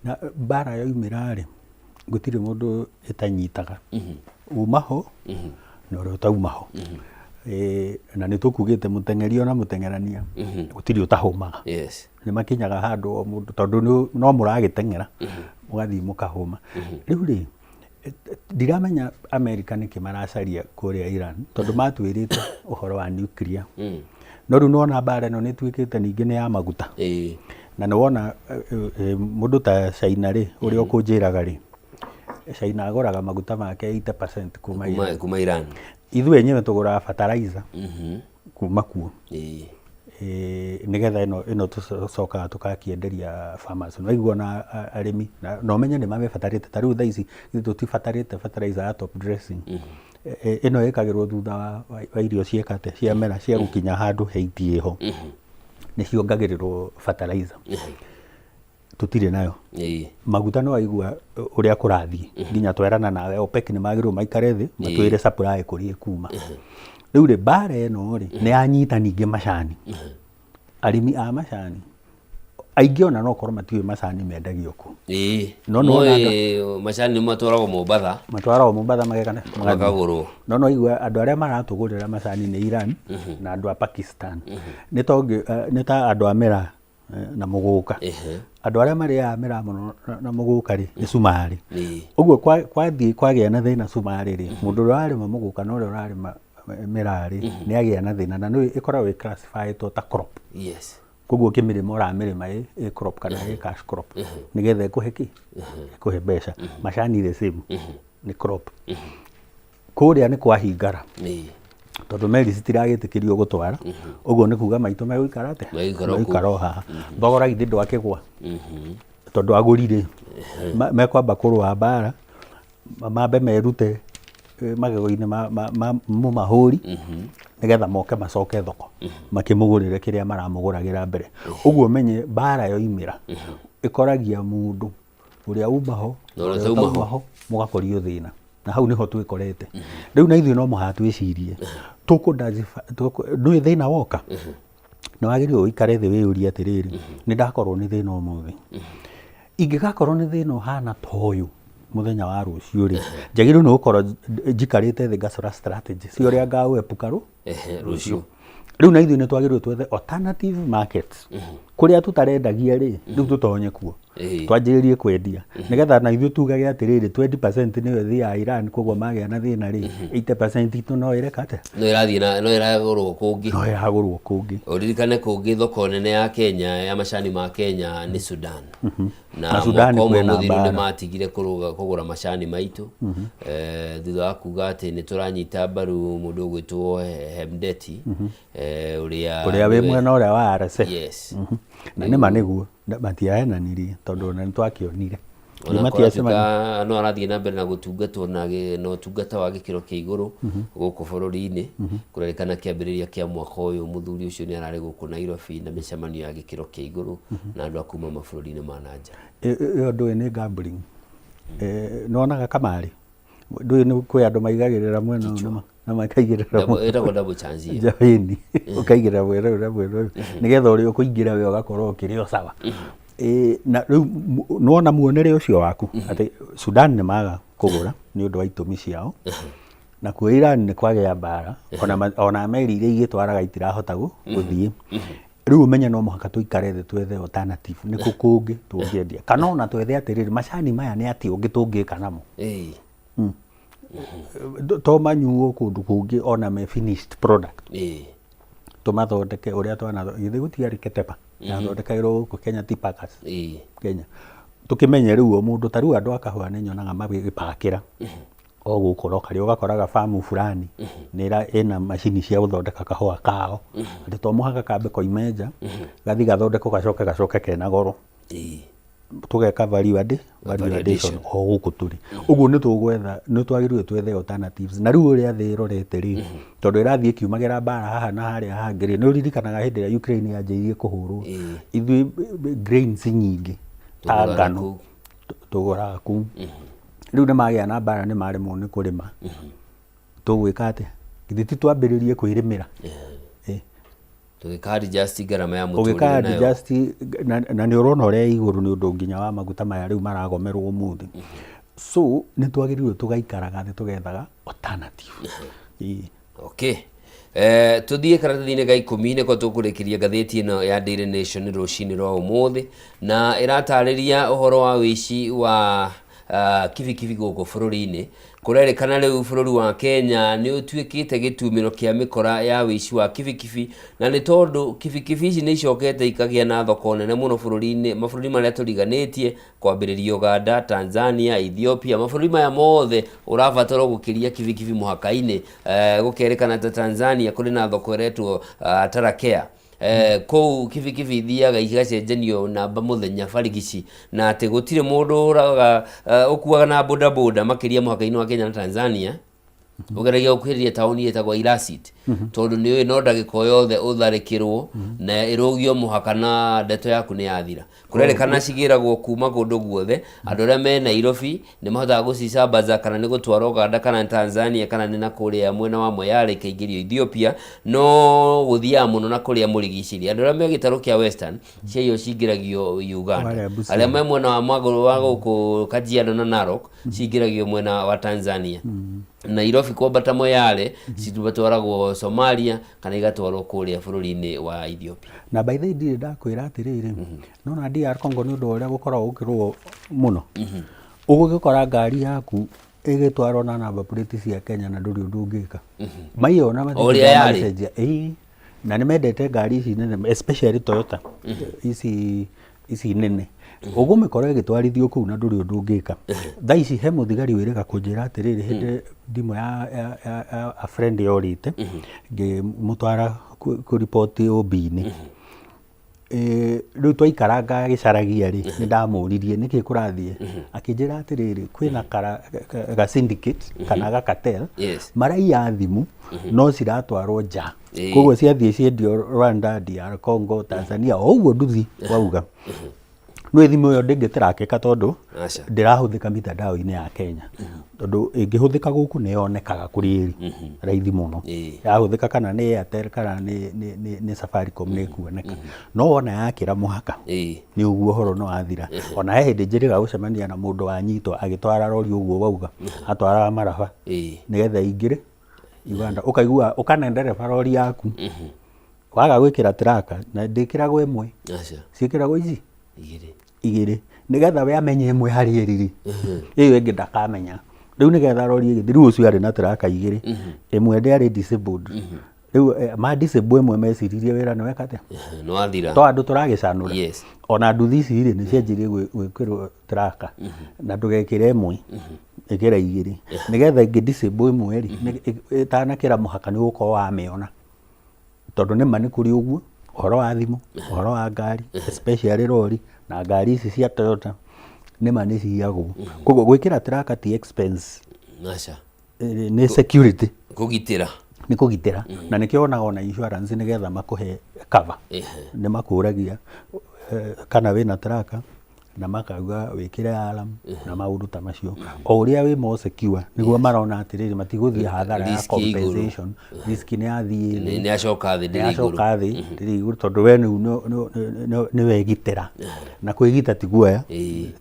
Na mbara yoimĩra rĩ, gũtirĩ mũndũ ĩtanyitaga, uma ho na ũrĩa ũtauma ho. Na nĩ tũkugĩte mũteng'eri ona mũteng'erania gũtirĩ ũtahũmaga. Nĩ makinyaga handũ o mũndũ tondũ no mũragĩteng'era mũgathiĩ mũkahũma. Rĩu rĩ, ndiramenya America nĩkĩ maracaria kũrĩa Iran, tondũ matwĩrĩte ũhoro wa nuclear. No rĩu nĩwona mbara ĩno nĩ ĩtuĩkĩte ningĩ nĩ ya maguta. Na nĩwona mũndũ ta China rĩ, ũrĩa ũkũnjĩraga rĩ, China agũraga maguta make 80% kuma Iran. Kuma Iran. Ithuĩ enyewe tũgũraga fertilizer kuma kuo. Nĩgetha ĩno tũcokaga tũgakĩenderia farmers. No iguo na arĩmi na ũmenye nĩ mamĩbatarĩte. Ta rĩu thaa ici ithuĩ tũtibatarĩte fertilizer ya top dressing. Ĩno ĩkagĩrwo thutha wa irio cieka atĩa, ciamera cia gũkinya handũ height ĩho. Nĩ ciongagĩrĩrwo fertilizer. Tũtirĩ nayo. Maguta no waigua ũrĩa kũrathiĩ nginya twerana nawe OPEC nĩ magĩrĩirwo maikare thĩ matwĩre supply kũrĩa ĩkuma. Rĩu rĩ, mbara ĩno rĩ nĩ yanyita ningĩ macani. Arĩmi a macani aingĩ ona no korwo matiũĩ macani mendagio kũ. No nĩwona Moĩ macani nĩ matwaragwo Mombatha. Matwaragwo Mombatha magekana makagũrwo. No no igua andũ arĩa maratũgũrĩra macani nĩ Iran na andũ a Pakistan. Nĩ nĩ ta andũ a mĩraa na mũgũka. Andũ arĩa marĩaga mĩraa mũno na mũgũka rĩ, nĩ cumarĩ. Ũguo kwathiĩ kwagĩa na thĩna cumarĩ rĩ, mũndũ ũrĩa ũrarĩma mũgũka na ũrĩa ũrarĩma mĩraa rĩ, nĩ agĩa na thĩna, na nĩ ĩkoragwo ĩ classified ta crop. Koguo ũkĩmĩrĩma ũramĩrĩma ĩ crop kana ĩ cash crop. Nĩgetha ĩkũhe kĩ? Ĩkũhe mbeca. Macani the same. Nĩ crop. Kũrĩa nĩ kwahingara. Tondũ meri citiragĩtĩkĩrio gũtwara. Ũguo nĩ kuga maitũ megũikara atĩa? Megũikara o kũu. Megũikara o haha. Thogora githĩ ndwakĩgwa? Tondũ agũri rĩ, mekwamba kũrũa mbara, mambe merute magego-inĩ ma mũmahũri, nĩgetha moke macoke thoko, makĩmũgũrĩre kĩrĩa maramũgũragĩra mbere. Ũguo ũmenye mbara yoimĩra, ĩkoragia mũndũ ũrĩa uma ho, Na ũrĩa ũrĩa ũtauma ho. ũtauma ho, mũgakorio thĩna. Na hau nĩho twĩkorete. Rĩu na ithuĩ no mũhaka twĩcirie. Ndũĩ thĩna woka? Nĩ wagĩrĩirwo ũikare thĩ wĩyũrie atĩrĩrĩ, nĩ ndakorwo nĩ thĩna ũmũthĩ. Ingĩgakorwo nĩ thĩna ũhana ta ũyũ, Mũthenya wa rũciũ rĩ, njagĩrĩirwo nĩ gũkorwo njikarĩte thĩ ngacora strategy cia ũrĩa ngaũepuka rũciũ. Rĩu na ithuĩ nĩ twagĩrĩirwo twethe alternative markets kũrĩa tũtarendagia rĩ, rĩu tũtonye kuo, twanjĩrĩrie kwendia, nĩgetha na ithuĩ tugage atĩrĩrĩ, 20% nĩyo ĩthiaga Iran, koguo magĩa na thĩna rĩ, 80% itũ no ĩreka atĩa? No ĩrathiĩ na no ĩragũrwo kũngĩ. No ĩragũrwo kũngĩ. Ũririkane kũngĩ thoko nene ya Kenya ya macani ma Kenya nĩ Sudan. Na Na Sudan mwaka ũmwe kwĩna mũthiru nĩ mbara. matigire kũgũra macani maitũ, thutha wa kuga atĩ nĩ tũranyita mbaru mũndũ ũgwĩtwo Hemdeti, ũrĩa ũrĩa wĩ mwena ũrĩa wa RSF. Yes. Na nĩma nĩguo matiahenanirie, tondũ ona nĩ twakĩonire. Ona Matiacemania. kũratuĩka no arathiĩ na mbere na gũtungatwo na ũtungata wa gĩkĩro kĩa igũrũ gũkũ bũrũri-inĩ. Kũrerĩkana kĩambĩrĩria kĩa mwaka ũyũ mũthuri ũcio nĩ ararĩ gũkũ Nairobi na mĩcemanio ya gĩkĩro kĩa igũrũ na andũ a kuma mabũrũri-inĩ ma na nja. Ĩyo ndũĩ nĩ gambling. Nĩwonaga kamarĩ? Ndũĩ nĩ kwĩ andũ maigagĩrĩra mwena ũyũ na makaigĩrĩra mwena Ĩtagwo double chance ĩyo. Njabĩni, ũkaigĩrĩra mwena ũyũ na mwena ũyũ, nĩgetha ũrĩa ũkũingĩra we ũgakorwo ũkĩrĩ o sawa. Ĩĩ, na rĩu nĩwona muonere ũcio waku atĩ Sudan nĩ maga kũgũra nĩ ũndũ wa itũmi ciao, nakuo Iran nĩ kwagĩa mbara, ona meri iria igĩtwaraga itirahota gũthiĩ. Rĩu ũmenye no mũhaka tũikare thĩ twethe alternative, nĩ kũ kũngĩ tũngĩendia, kana ona twethe atĩrĩrĩ, macani maya nĩ atĩa ũngĩ tũngĩka namo. To manyuo kũndũ kũngĩ ona me finished product. Tũmathondeke ũrĩa twana, githĩ gũtiarĩ Ketepa yathondekagĩrwo gũkũ Kenya, ti Packers Kenya. Tũkĩmenye rĩu o mũndũ, ta rĩu andũ a kahũa nĩ nyonaga magĩpakĩra o gũkũ locally, ũgakoraga farm fulani nĩ ĩna macini cia gũthondeka kahũa kao, atĩ to mũhaka kambe koime nja gathi gathondekwo gacoke kena goro. Tũgeka value addition o gũkũ tũrĩ. Ũguo nĩ tũgwetha, nĩ twagĩrĩirwo twethe alternatives. Na rĩu ũrĩa thĩ ĩrorete rĩ, tondũ ĩrathiĩ ĩkiumagĩra mbara haha na harĩa hangĩ rĩ, nĩ ũririkanaga hĩndĩ ĩrĩa Ukraine yanjĩrĩirie kũhũrwo, ithuĩ grains nyingĩ ta Tũgũraga ngano kũu. Tũgũraga kũu. Rĩu nĩ magĩa na mbara, nĩ maremwo nĩ kũrĩma, tũgwĩka atĩa? Githĩ ti twambĩrĩrie kwĩrĩmĩra? Tũgĩka adjust ngarama ya mũtũrĩre Ũgĩka nayo. adjust na nĩ ũrona ũrĩa ĩ igũrũ nĩ ũndũ nginya wa maguta maya rĩu maragomerwo ũmũthĩ. So nĩ twagĩrĩirwo tũgaikaraga thĩ tũgethaga alternative. Ĩĩ. Okay. Tũthiĩ karatathi-inĩ ga 10 nĩko tũkũrĩkĩria ngathĩti ĩno ya Daily Nation rũcinĩ rwa ũmũthĩ, na ĩratarĩria ũhoro wa ũici wa kibikibi gũkũ bũrũri-inĩ. Kũrerĩkana rĩu bũrũri wa Kenya nĩ ũtuĩkĩte gĩtumĩro kĩa mĩkora ya ũici wa kibikibi, na nĩ tondũ kibikibi ici nĩ icokete ikagĩa na thoko nene mũno bũrũri-inĩ, mabũrũri marĩa tũriganĩtie, kwambĩrĩria Uganda, Tanzania, Ethiopia, mabũrũri maya mothe ũrabatara gũkĩria kibikibi mũhaka-inĩ. Gũkerĩkana ta Tanzania kũrĩ na thoko ĩretwo Tarakea. Kũu kibikibi ithiaga igacenjanio namba mũthenya barigici, na atĩ gũtirĩ mũndũ ũraga ũkuaga na bodaboda makĩria mũhaka-inĩ wa Kenya na Tanzania, ũgeragia gũkuhĩrĩria taũni ĩtagwo Ilasit, tondũ nĩ ũĩ no ndagĩka o yothe ũtharĩkĩrwo na ĩrũgio mũhaka na ndeto yaku nĩ yathira. Kũrerĩkana cigĩragwo kuma kũndũ guothe, andũ arĩa me Nairobi nĩ mahotaga gũcicambaza, kana nĩ gũtwara Uganda kana Tanzania kana nĩ na kũrĩa mwena wa Moyale ikaingĩrio Ethiopia, no gũthiaga mũno na kũrĩa mũrigicĩria. Andũ arĩa me gĩtarũ kĩa Western ciaiywo cingĩragio Uganda, Warĩa Busia. arĩa me mwena wa magũrũ wa gũkũ Kajiado na Narok cingĩragio mwena wa Tanzania. Nairobi kwambata Moyale citwaragwo Somalia kana igatwarwo kũrĩa bũrũri-inĩ wa Ethiopia. Na by the way ndirĩ ndakwĩra atĩrĩrĩ, nona DR Congo nĩ ũndũ wa ũrĩa gũkoragwo gũkĩrũo mũno, ũgũgĩkora ngari yaku ĩgĩtwarwo na number plate cia Kenya na ndũrĩ ũndũ ũngĩka. Maiyo na O ũrĩa yarĩ. magĩcenjia. Ĩĩ. Na nĩ mendete ngari ici nene, especially Toyota ici nene. Ũgũmĩkora ĩgĩtwarithio kũu na ndũrĩ ũndũ ũngĩka. Thaa ici he mũthigari wĩrĩga kũnjĩra atĩrĩrĩ, hĩndĩ thimũ ya a friend yorĩte, ngĩmũtwara kũriboti OB-inĩ. Rĩu twaikaranga agĩcaragia rĩ, nĩ ndamũririe nĩkĩ kũrathiĩ, akĩnjĩra atĩrĩrĩ, kwĩna ga syndicate kana ga cartel maraiya thimũ no ciratwarwo nja, koguo ciathiĩ ciendio Rwanda, DR Congo, Tanzania, o ũguo nduthi wauga. No thimũ ĩyo ndĩngĩtrakĩka tondũ Aca. ndĩrahũthĩka mitandao-inĩ ya Kenya, tondũ ĩngĩhũthĩka gũkũ nĩ yonekaga kũrĩ ĩrĩ raithi mũno. Yahũthĩka kana nĩ Airtel kana nĩ Safaricom nĩ ĩkuoneka. No wona yakĩra mũhaka nĩ ũguo ũhoro nĩ wathira. Ona he hĩndĩ njĩrĩga gũcemania na mũndũ wanyitwo agĩtwara rori ũguo wauga, atwaraga maraba nĩgetha ĩingĩre Uganda. Ũkaigua ũkane ndereba rori yaku waga gwĩkĩra tracker, na ndĩkĩragwo ĩmwe, Aca. ciĩkĩragwo ici Igĩrĩ. Igĩrĩ, nĩgetha we amenye ĩmwe harĩ ĩrĩ rĩ, ĩyo ĩngĩ ndakamenya. Rĩu nĩgetha rori ĩgĩthiĩ, rĩu ũcio arĩ na tracker igĩrĩ, ĩmwe ndĩarĩ disabled. Rĩu ma disable ĩmwe meciririe wĩra nĩ weka atĩa? Nĩ wathira. To andũ tũragĩcanũra. Ona nduthi ici rĩ, nĩ cianjirie gwĩkĩrwo tracker, na ndũgekĩre ĩmwe, ĩkĩra igĩrĩ, nĩgetha ĩngĩ disable ĩmwe rĩ, ĩtanakĩra mũhaka nĩ ũgũkorwo wamĩona. Tondũ nĩma nĩ kũrĩ ũguo, ũhoro wa thimũ, ũhoro wa ngari, especially rori na ngari ici cia Toyota, nĩma nĩ ciyagwo. Koguo gwĩkĩra tracker ti expense. Aca. Nĩ security. Kũgitĩra. Nĩ kũgitĩra. Na nĩkĩo wonaga ona insurance nĩgetha makũhe cover. Nĩ makũragia kana wĩna tracker, na makauga wĩkĩre alarm na maũndũ ta macio. O ũrĩa wĩ more secure, nĩguo marona atĩrĩrĩ, matigũthiĩ hathara ya Risk ĩ igũrũ. compensation, risk nĩ yathiĩ thĩ. Nĩ yacoka thĩ, ndĩrĩ Nĩ igũrũ. yacoka thĩ, ndĩrĩ igũrũ, tondũ we rĩu nĩ wegitĩra. Na kwĩgita ti guoya.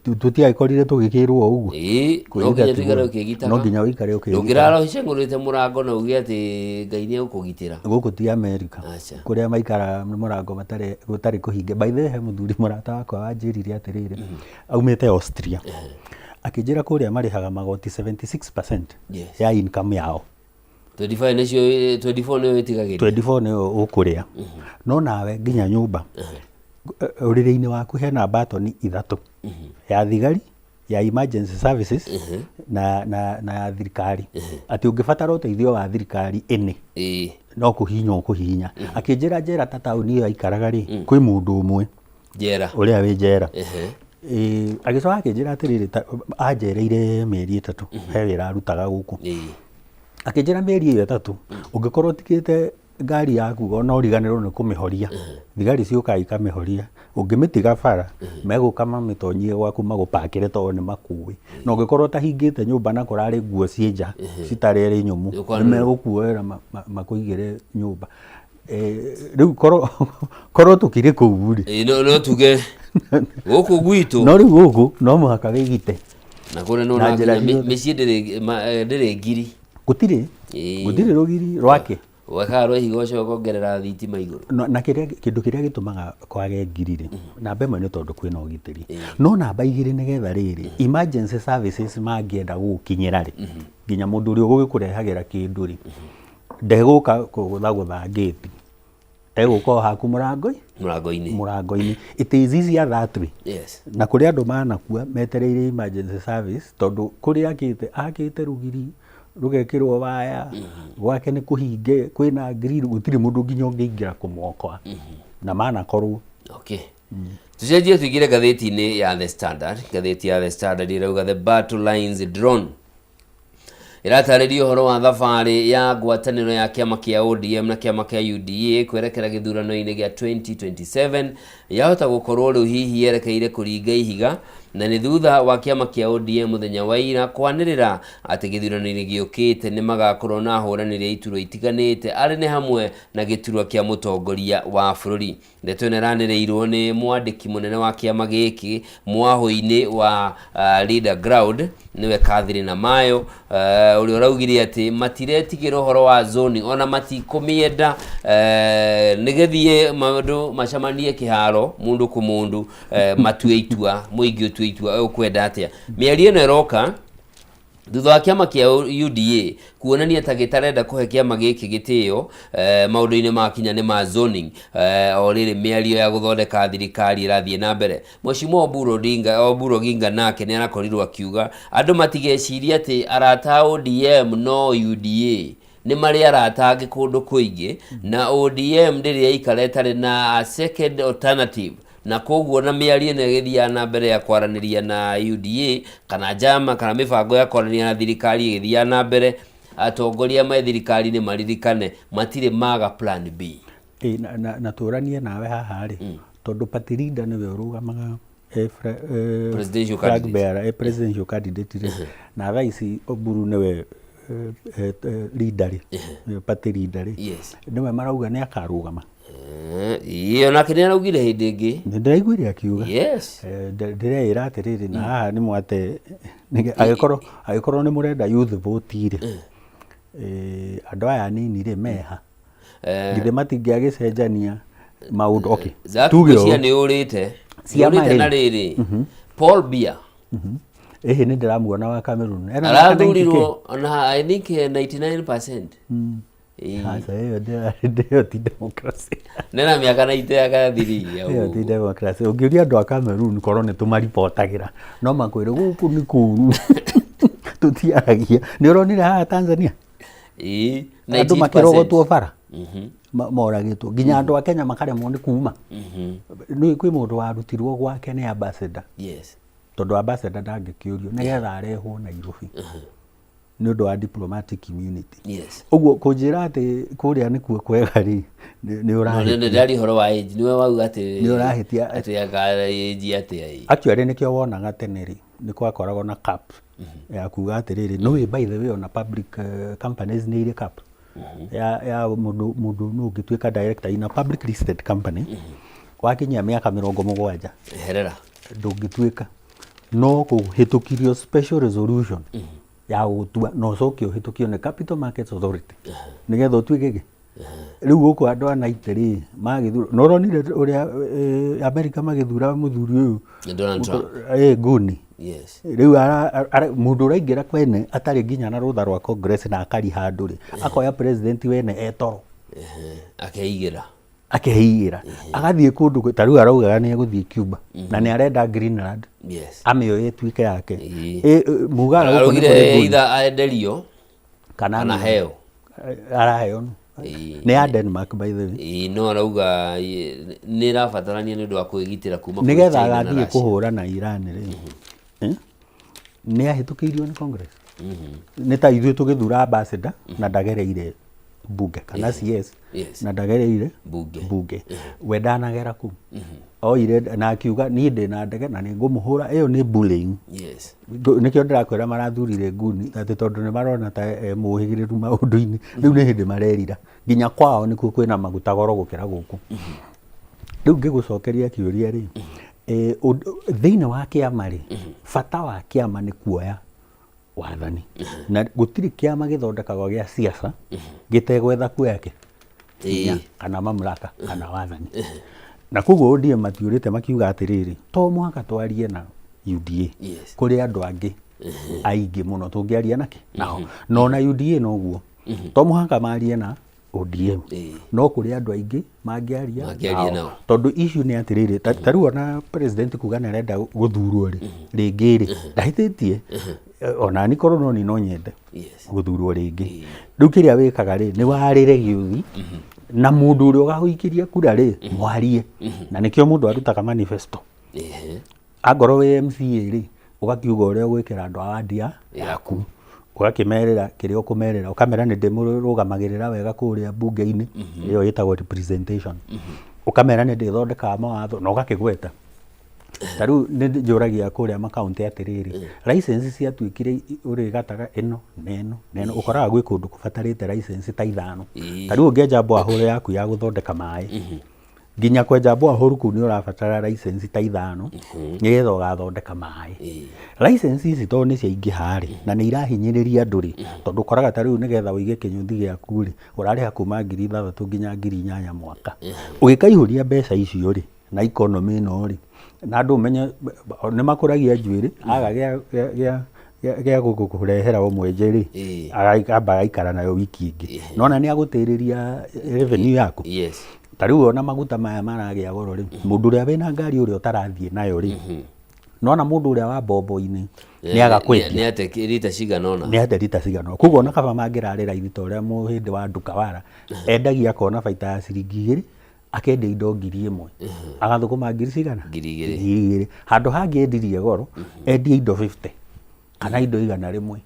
Tũtiagĩkorire tũgĩkĩrwo o ũguo. Ĩĩ, no Kwĩgita nginya ti tũikare guoya. ũkĩgitaga. No nginya ũikare ũkĩgitaga. Ndũngĩrara ũcengũrĩte mũrango na uge atĩ Ngai nĩ egũkũgitĩra. Gũkũ ti Amerika. Aca. Kũrĩa maikaraga mũrango matarĩ gũtarĩ kũhinge. By the way, he mũthuri mũrata wakwa wanjĩrire atĩrĩrĩ, aumĩte Austria. Akĩnjĩra kũrĩa marĩhaga magoti 76% ya income yao. 25 nĩcio, 24 nĩyo ĩtigagĩria. 24 nĩyo ũkũrĩa. No nawe nginya nyũmba, ũrĩrĩ-inĩ waku hena batoni ithatũ. Ya thigari, ya emergency services na ya thirikari. Atĩ ũngĩbatara ũteithio wa thirikari ĩnĩ, no kũhihinya ũkũhihinya. Akĩnjĩra njera ta taũni ĩyo aikaraga rĩ, kwĩ mũndũ ũmwe Njera. ũrĩa wĩ njera. Agĩcoka akĩnjĩra atĩrĩrĩ, anjereire mĩeri 3, he wĩra arutaga gũkũ. Akĩnjĩra mĩeri ĩyo 3, ũngĩkorwo ũtigĩte ngari yaku ona ũriganĩrwo nĩ kũmĩhoria, thigari ciũkaga ikamĩhoria. Ũngĩmĩtiga bara, megũka mamĩtonyie gwaku magũpakĩre tondũ nĩ makũĩ. Na ũngĩkorwo ũtahingĩte nyũmba na kũrarĩ nguo ciĩ nja citarĩ ĩrĩ nyũmũ, nĩ megũkuoera makũigĩre nyũmba. Rĩu korwo tũkĩrĩ kũu rĩ. No tuge gũkũ gwitũ. No rĩu gũkũ no mũhaka wĩgite. Na kũrĩa no Na na njĩra nginya ciothe. mĩciĩ ndĩrĩ ngiri. Gũtirĩ. Gũtirĩ rũgiri rwake. Wekaga rwa ihiga ũcoke ũkongerera thitima igũrũ. No, na kĩndũ kĩrĩa gĩtũmaga kwage ngiri rĩ, namba ĩmwe nĩ tondũ kwĩna ũgitĩri. No namba igĩrĩ nĩgetha rĩrĩ, emergency services mangĩenda gũgũkinyĩra rĩ, nginya mũndũ ũrĩa ũgũgĩkũrehagĩra kĩndũ rĩ, ndegũka kũgũthagũtha ngĩti. Egũka o haku mũrango-inĩ. Mũrango-inĩ. Mũrango-inĩ. It is easier that way. Na kũrĩ andũ manakua metereire emergency service tondũ kũrĩa akĩte rũgiri rũgekĩrwo waya, gwake nĩ kũhinge, kwĩna grill, gũtirĩ mũndũ nginya ũngĩingĩra kũmwokoa. Na manakorwo. Okay. Tucenjie tuingĩre ngathĩti-inĩ ya The Standard. Ngathĩti ya The Standard ĩrauga the battle lines drawn. Ĩratarĩria ũhoro wa thabarĩ ya ngwatanĩro ya kĩama kĩa ODM na kĩama kĩa UDA kwerekera gĩthurano-inĩ gĩa 2027 yahota gũkorwo rĩu hihi yerekeire kũringa ihiga, na nĩ thutha wa kĩama kĩa ODM mũthenya wa ira kwanĩrĩra atĩ gĩthurano-inĩ gĩũkĩte nĩ magakorwo na ahũranĩri a iturwa itiganĩte arĩ nĩ hamwe na gĩturwa kĩa mũtongoria wa bũrũri. Ndeto ĩno ĩranĩrĩirwo nĩ mwandĩki mũnene wa kĩama gĩkĩ mwahũ-inĩ wa Leader Ground nĩwe Catherine Amayo, ũrĩa ũraugire atĩ matiretigĩra ũhoro wa zoning ona matikũmĩenda, nĩgethiĩ maũndũ macemanie kĩharo mũndũ kũ mũndũ, matue itua, mũingĩ ũtue itua ũkwenda atĩa. Mĩario ĩno ĩroka thutha wa kĩama kĩa UDA kuonania ta gĩtarenda kũhe kĩama gĩkĩ gĩtĩo, maũndũ-inĩ makinya nĩ ma zoning, o rĩrĩ mĩario ya gũthondeka thirikari ĩrathiĩ na mbere. Mheshimiwa Oburu Odinga, Oburu Oginga nake nĩ arakorirwo akiuga andũ matigecirie atĩ arata a ODM no UDA, nĩ marĩ arata angĩ kũndũ kũingĩ, na ODM ndĩrĩ yaikara ĩtarĩ na second alternative, na koguo na mĩario ĩno ĩgĩthiaga na mbere ya kwaranĩria na UDA kana njama kana mĩbango ya kwaranĩria na thirikari ĩgĩthiaga na mbere, atongoria me thirikari-inĩ maririkane matirĩ maga plan B. Na tũranie nawe haha rĩ, tondũ party leader nĩwe ũrũgamaga e e Presidential flag candidate. bearer, e presidential candidate rĩ, na thaa ici Oburu nĩwe leader rĩ, nĩwe party leader rĩ, nĩwe marauga nĩ akarũgama. Ĩĩ, onake nĩ araugire hĩndĩ ĩngĩ. Nĩ ndĩraiguire akiuga. Ndĩreĩra atĩrĩrĩ, na haha nĩ mwate, angĩkorwo angĩkorwo nĩ mũrenda youth vote rĩ, andũ aya anini rĩ meha? Githĩ matingĩagĩcenjania maũndũ? Okay, Zack tuge ngwĩciria ũũ. nĩ ũrĩte. Ciama Nĩ ũrĩte rĩ. na rĩrĩ. Paul Biya Ĩhĩ, nĩ ndĩramuona wa Cameroon. Ena mĩaka 90K. Arathurirwo na I think 99%. Ĩĩ. Aca, ĩyo ĩyo ti democracy. Nena mĩaka 90 agathiriria. Ĩyo ti democracy. Ũngĩũria andũ a Cameroon korwo nĩ tũmaribotagĩra, no makwĩre gũkũ nĩ kũũru. Tũtiaragia. Nĩ ũronire haha Tanzania? Ĩĩ, Andũ 98%. makĩrogotwo bara. Moragĩtwo. Nginya andũ a Kenya makaremwo nĩ kuma. Nĩ kwĩ mũndũ warutirwo gwake nĩ ambassador. Tondũ ambassador ndangĩkĩũrio nĩgetha arehwo Nairobi. Nĩ ũndũ wa diplomatic immunity. Ũguo kũnjĩra atĩ kũrĩa nĩkuo kwega rĩ, nĩ No, ũrahĩtia. nĩ ndari ũhoro wa age, nĩwe wauga atĩ Nĩ ũrahĩtia. Atĩ aka age atĩa ĩ. Actually nĩkĩo wonaga tene rĩ, nĩ kwakoragwo na cap ya kuga atĩrĩrĩ, nĩ by the way ona public companies nĩ irĩ cap ya mũndũ nũ ũngĩtuĩka director in a public listed company wakinyia mĩaka 70. Herera. Ndũngĩtuĩka, no kũhĩtũkirio special resolution ya gũtua na ũcoke ũhĩtũkio nĩ Capital Markets Authority nĩgetha ũtuĩke kĩ. Rĩu gũkũ andũ a 90 rĩ magĩthura, na ũronire ũrĩa America magĩthura mũthuri ũyũ? Donald Trump. Nguni. Rĩu mũndũ ũraingĩra kwene atarĩ nginya na rũtha rwa Congress na akariha andũ rĩ, akoya president wene etoro. Akeigĩra. Akeigĩra agathiĩ kũndũ ta rĩu araugaga nĩ egũthiĩ Cuba na nĩ arenda Greenland amĩoye ĩtuĩke yake. Mugaga gũkũ nĩ Araugire kũrĩ nguni. either aenderio kana kana heo. Araheo nũ? Nĩ ya Denmark, by the way. Ĩĩ, no arauga nĩ ĩrabatarania nĩ ũndũ wa kwĩgitĩra kuma kũrĩ Nĩgetha China na agathiĩ Russia. kũhũra na Iran rĩ, nĩ ahĩtũkĩirio nĩ Congress. Nĩ ta ithuĩ tũgĩthura ambassador na ndagereire bunge, kana CS na ndagereire bunge. Bunge we ndanagera kũu, oire na akiuga niĩ ndĩ na ndege na nĩ ngũmũhũra. Ĩyo nĩ bullying. Nĩkĩo ndĩrakwĩra marathurire nguni atĩ tondũ nĩ marona ta e mũhĩgĩrĩru maũndũ-inĩ. Rĩu nĩ hĩndĩ marerira nginya kwao nĩkuo kwĩna maguta goro gũkĩra gũkũ. Rĩu ngĩgũcokeria kĩũria rĩ, thĩinĩ wa kĩama rĩ, bata wa kĩama nĩ kuoya wathani, na gũtirĩ kĩama gĩthondekagwo gĩa siasa gĩtegwetha kuoya kĩ hinya kana mamlaka kana wathani. Na koguo ODM matiũrĩte makiuga atĩrĩrĩ, to mũhaka twarie na UDA, kũrĩ andũ angĩ aingĩ mũno tũngĩaria nakĩ nao. Na ona UDA noguo, to mũhaka marie na ODM, no kũrĩ andũ aingĩ mangĩaria Mangĩaria nao. Tondũ issue nĩ atĩrĩrĩ, ta rĩu ona president kuga nĩ arenda gũthurwo rĩ rĩngĩ rĩ, ndahĩtĩtie. Ona ni korwo no ni no nyende gũthurwo rĩngĩ. Rĩu kĩrĩa wĩkaga rĩ, nĩ warĩre gĩũthi na mũndũ ũrĩa ũgagũikĩria kura rĩ, mwarie. Na nĩkĩo mũndũ arutaga manifesto. Angorwo wĩ MCA rĩ, ũgakiuga ũrĩa ũgwĩkĩra andũ a wandi yaku, ũgakĩmerĩra kĩrĩa ũkũmerĩra, ũkamera nĩ ndĩmũrũgamagĩrĩra wega kũrĩa bunge-inĩ, ĩyo ĩtagwo representation, ũkamera nĩ ndĩthondekaga mawatho na ũgakĩgweta. Ta rĩu nĩ njũragia kũrĩa makaunti atĩrĩrĩ, license ciatuĩkire ũrĩgataga ĩno na ĩno na ĩno, ũkoraga gwĩ kũndũ kũbatarĩte license ta ithano. Ta rĩu ũngĩenja borehole yaku ya gũthondeka maĩ, nginya kwenja borehole kũu nĩ ũrabatara license ta ithano nĩgetha ũgathondeka maĩ. License ici tondũ nĩ ciaingĩha rĩ, na nĩ irahinyĩrĩria andũ rĩ, tondũ ũkoraga ta rĩu nĩgetha ũige kĩnyũthi gĩaku rĩ, ũrarĩha kuma 6000 nginya 8000 mwaka. Ũgĩkaihũria mbeca icio rĩ, na economy ĩno rĩ, na andũ ũmenye nĩ makũragia njuĩrĩ, aga gĩa gũkũrehera ũmwenje rĩ, akamba agaikara nayo wiki ĩngĩ, nona nĩ agũtĩrĩria revenue yaku. Ta rĩu ona maguta maya maragĩa goro rĩ, mũndũ ũrĩa wĩna ngari ũrĩa ũtarathiĩ nayo rĩ, nona mũndũ ũrĩa wa mbombo-inĩ nĩ aga kwendia. Nĩ ate rita cigana ũna. Nĩ ate rita cigana ũna. Koguo ona kaba mangĩrarĩ raithi ta ũrĩa mũhĩndĩ wa Ndukawara endagia akona baita ya ciringi 2, akendia indo 1000, agathũkũma ngiri cigana? 2000. 2000. Handũ hangĩ endirie goro, endie indo 50 kana indo 100.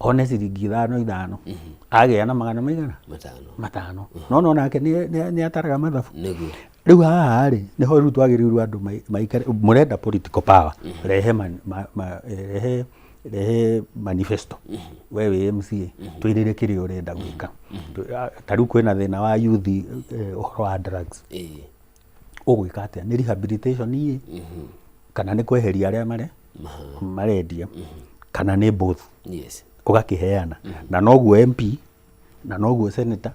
One ciringi ithano ithano, agĩa na magana maigana? Matano. Matano. No no nake nĩ ataraga mathabu. Nĩguo. Rĩu haha rĩ, nĩho rĩu twagĩrĩirwo andũ maikare, mũrenda political power, rehe rehe rehe manifesto. We wĩ MCA, twĩrĩre kĩrĩa ũrenda gwĩka. Ta rĩu kwĩna thĩna wa youth, ũhoro wa drugs. Ũgwĩka atĩa? Nĩ rehabilitation ĩ, kana nĩ kweheria arĩa marendia, kana nĩ both? Ũgakĩheana. Na noguo MP, na noguo senator,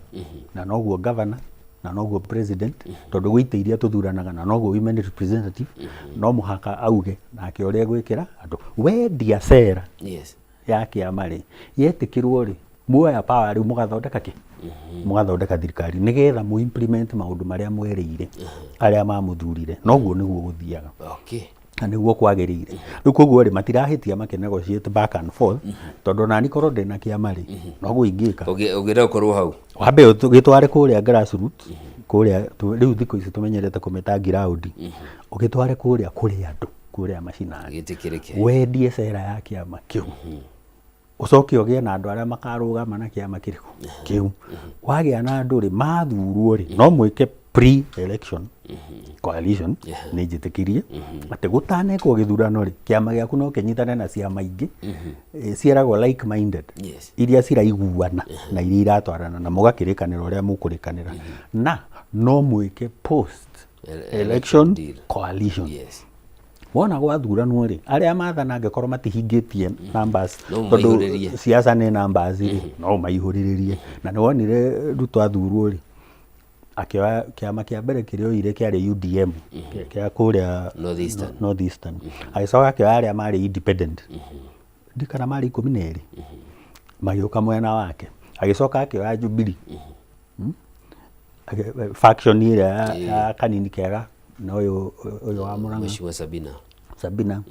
na noguo governor, na noguo president, tondũ gwĩ itĩ iria tũthuranaga, na noguo women representative, no mũhaka auge nake ũrĩa egwĩkĩra andũ. Wendia cera ya kĩama rĩ, yetĩkĩrwo rĩ, muoya power rĩu mũgathondeka kĩ? Mũgathondeka thirikari nĩgetha mũ implement maũndũ marĩa mwerĩire arĩa mamũthurire. Noguo nĩguo gũthiaga. Na nĩguo kwagĩrĩire. Rĩu koguo rĩ, matirahĩtia makĩ negotiate back and forth, tondũ nani korwo ndĩna kĩama rĩ, noguo ingĩka. Ũngĩenda gũkorwo hau. Wambe ũgĩtware kũrĩa grassroots, kũrĩa rĩu thikũ ici tũmenyerete kũmĩta ground, ũgĩtware kũrĩa kũrĩ andũ, kũrĩa macinani. Gĩtĩkĩrĩke. Wendie cera ya kĩama kĩu. Ũcoke ũgĩe na andũ arĩa makarũgama na kĩama kĩrĩkũ? Kĩu. Wagĩa na andũ rĩ, mathurwo rĩ, no mwĩke pre-election coalition, nĩ njĩtĩkĩrie atĩ gũtanekwo gĩthurano rĩ, kĩama gĩaku no kĩnyitane na ciama ingĩ ciĩragwo like minded, iria ciraiguana na iria iratwarana, na mũgakĩrĩkanĩra ũrĩa mũkũrĩkanĩra, na no mwĩke post election coalition. Wona gwathuranwo rĩ, arĩa mathana angĩkorwo matihingĩtie numbers, No tondũ ũmaihũrĩrie. siasa nĩ numbers rĩ, no ũmaihũrĩrĩrie. Na nĩ wonire Ruto athurwo rĩ, akĩoya kĩama kĩa mbere kĩrĩa oire kĩarĩ UDM, kĩa kũrĩa Northeastern. Northeastern. Agĩcoka akĩoya arĩa marĩ independent, ndikana marĩ 12, magĩũka mwena wake. Agĩcoka akĩoya Jubilee, faction ĩrĩa ya Kanini Kega na ũyũ wa Murang'a. Mheshimiwa Sabina. Sabina.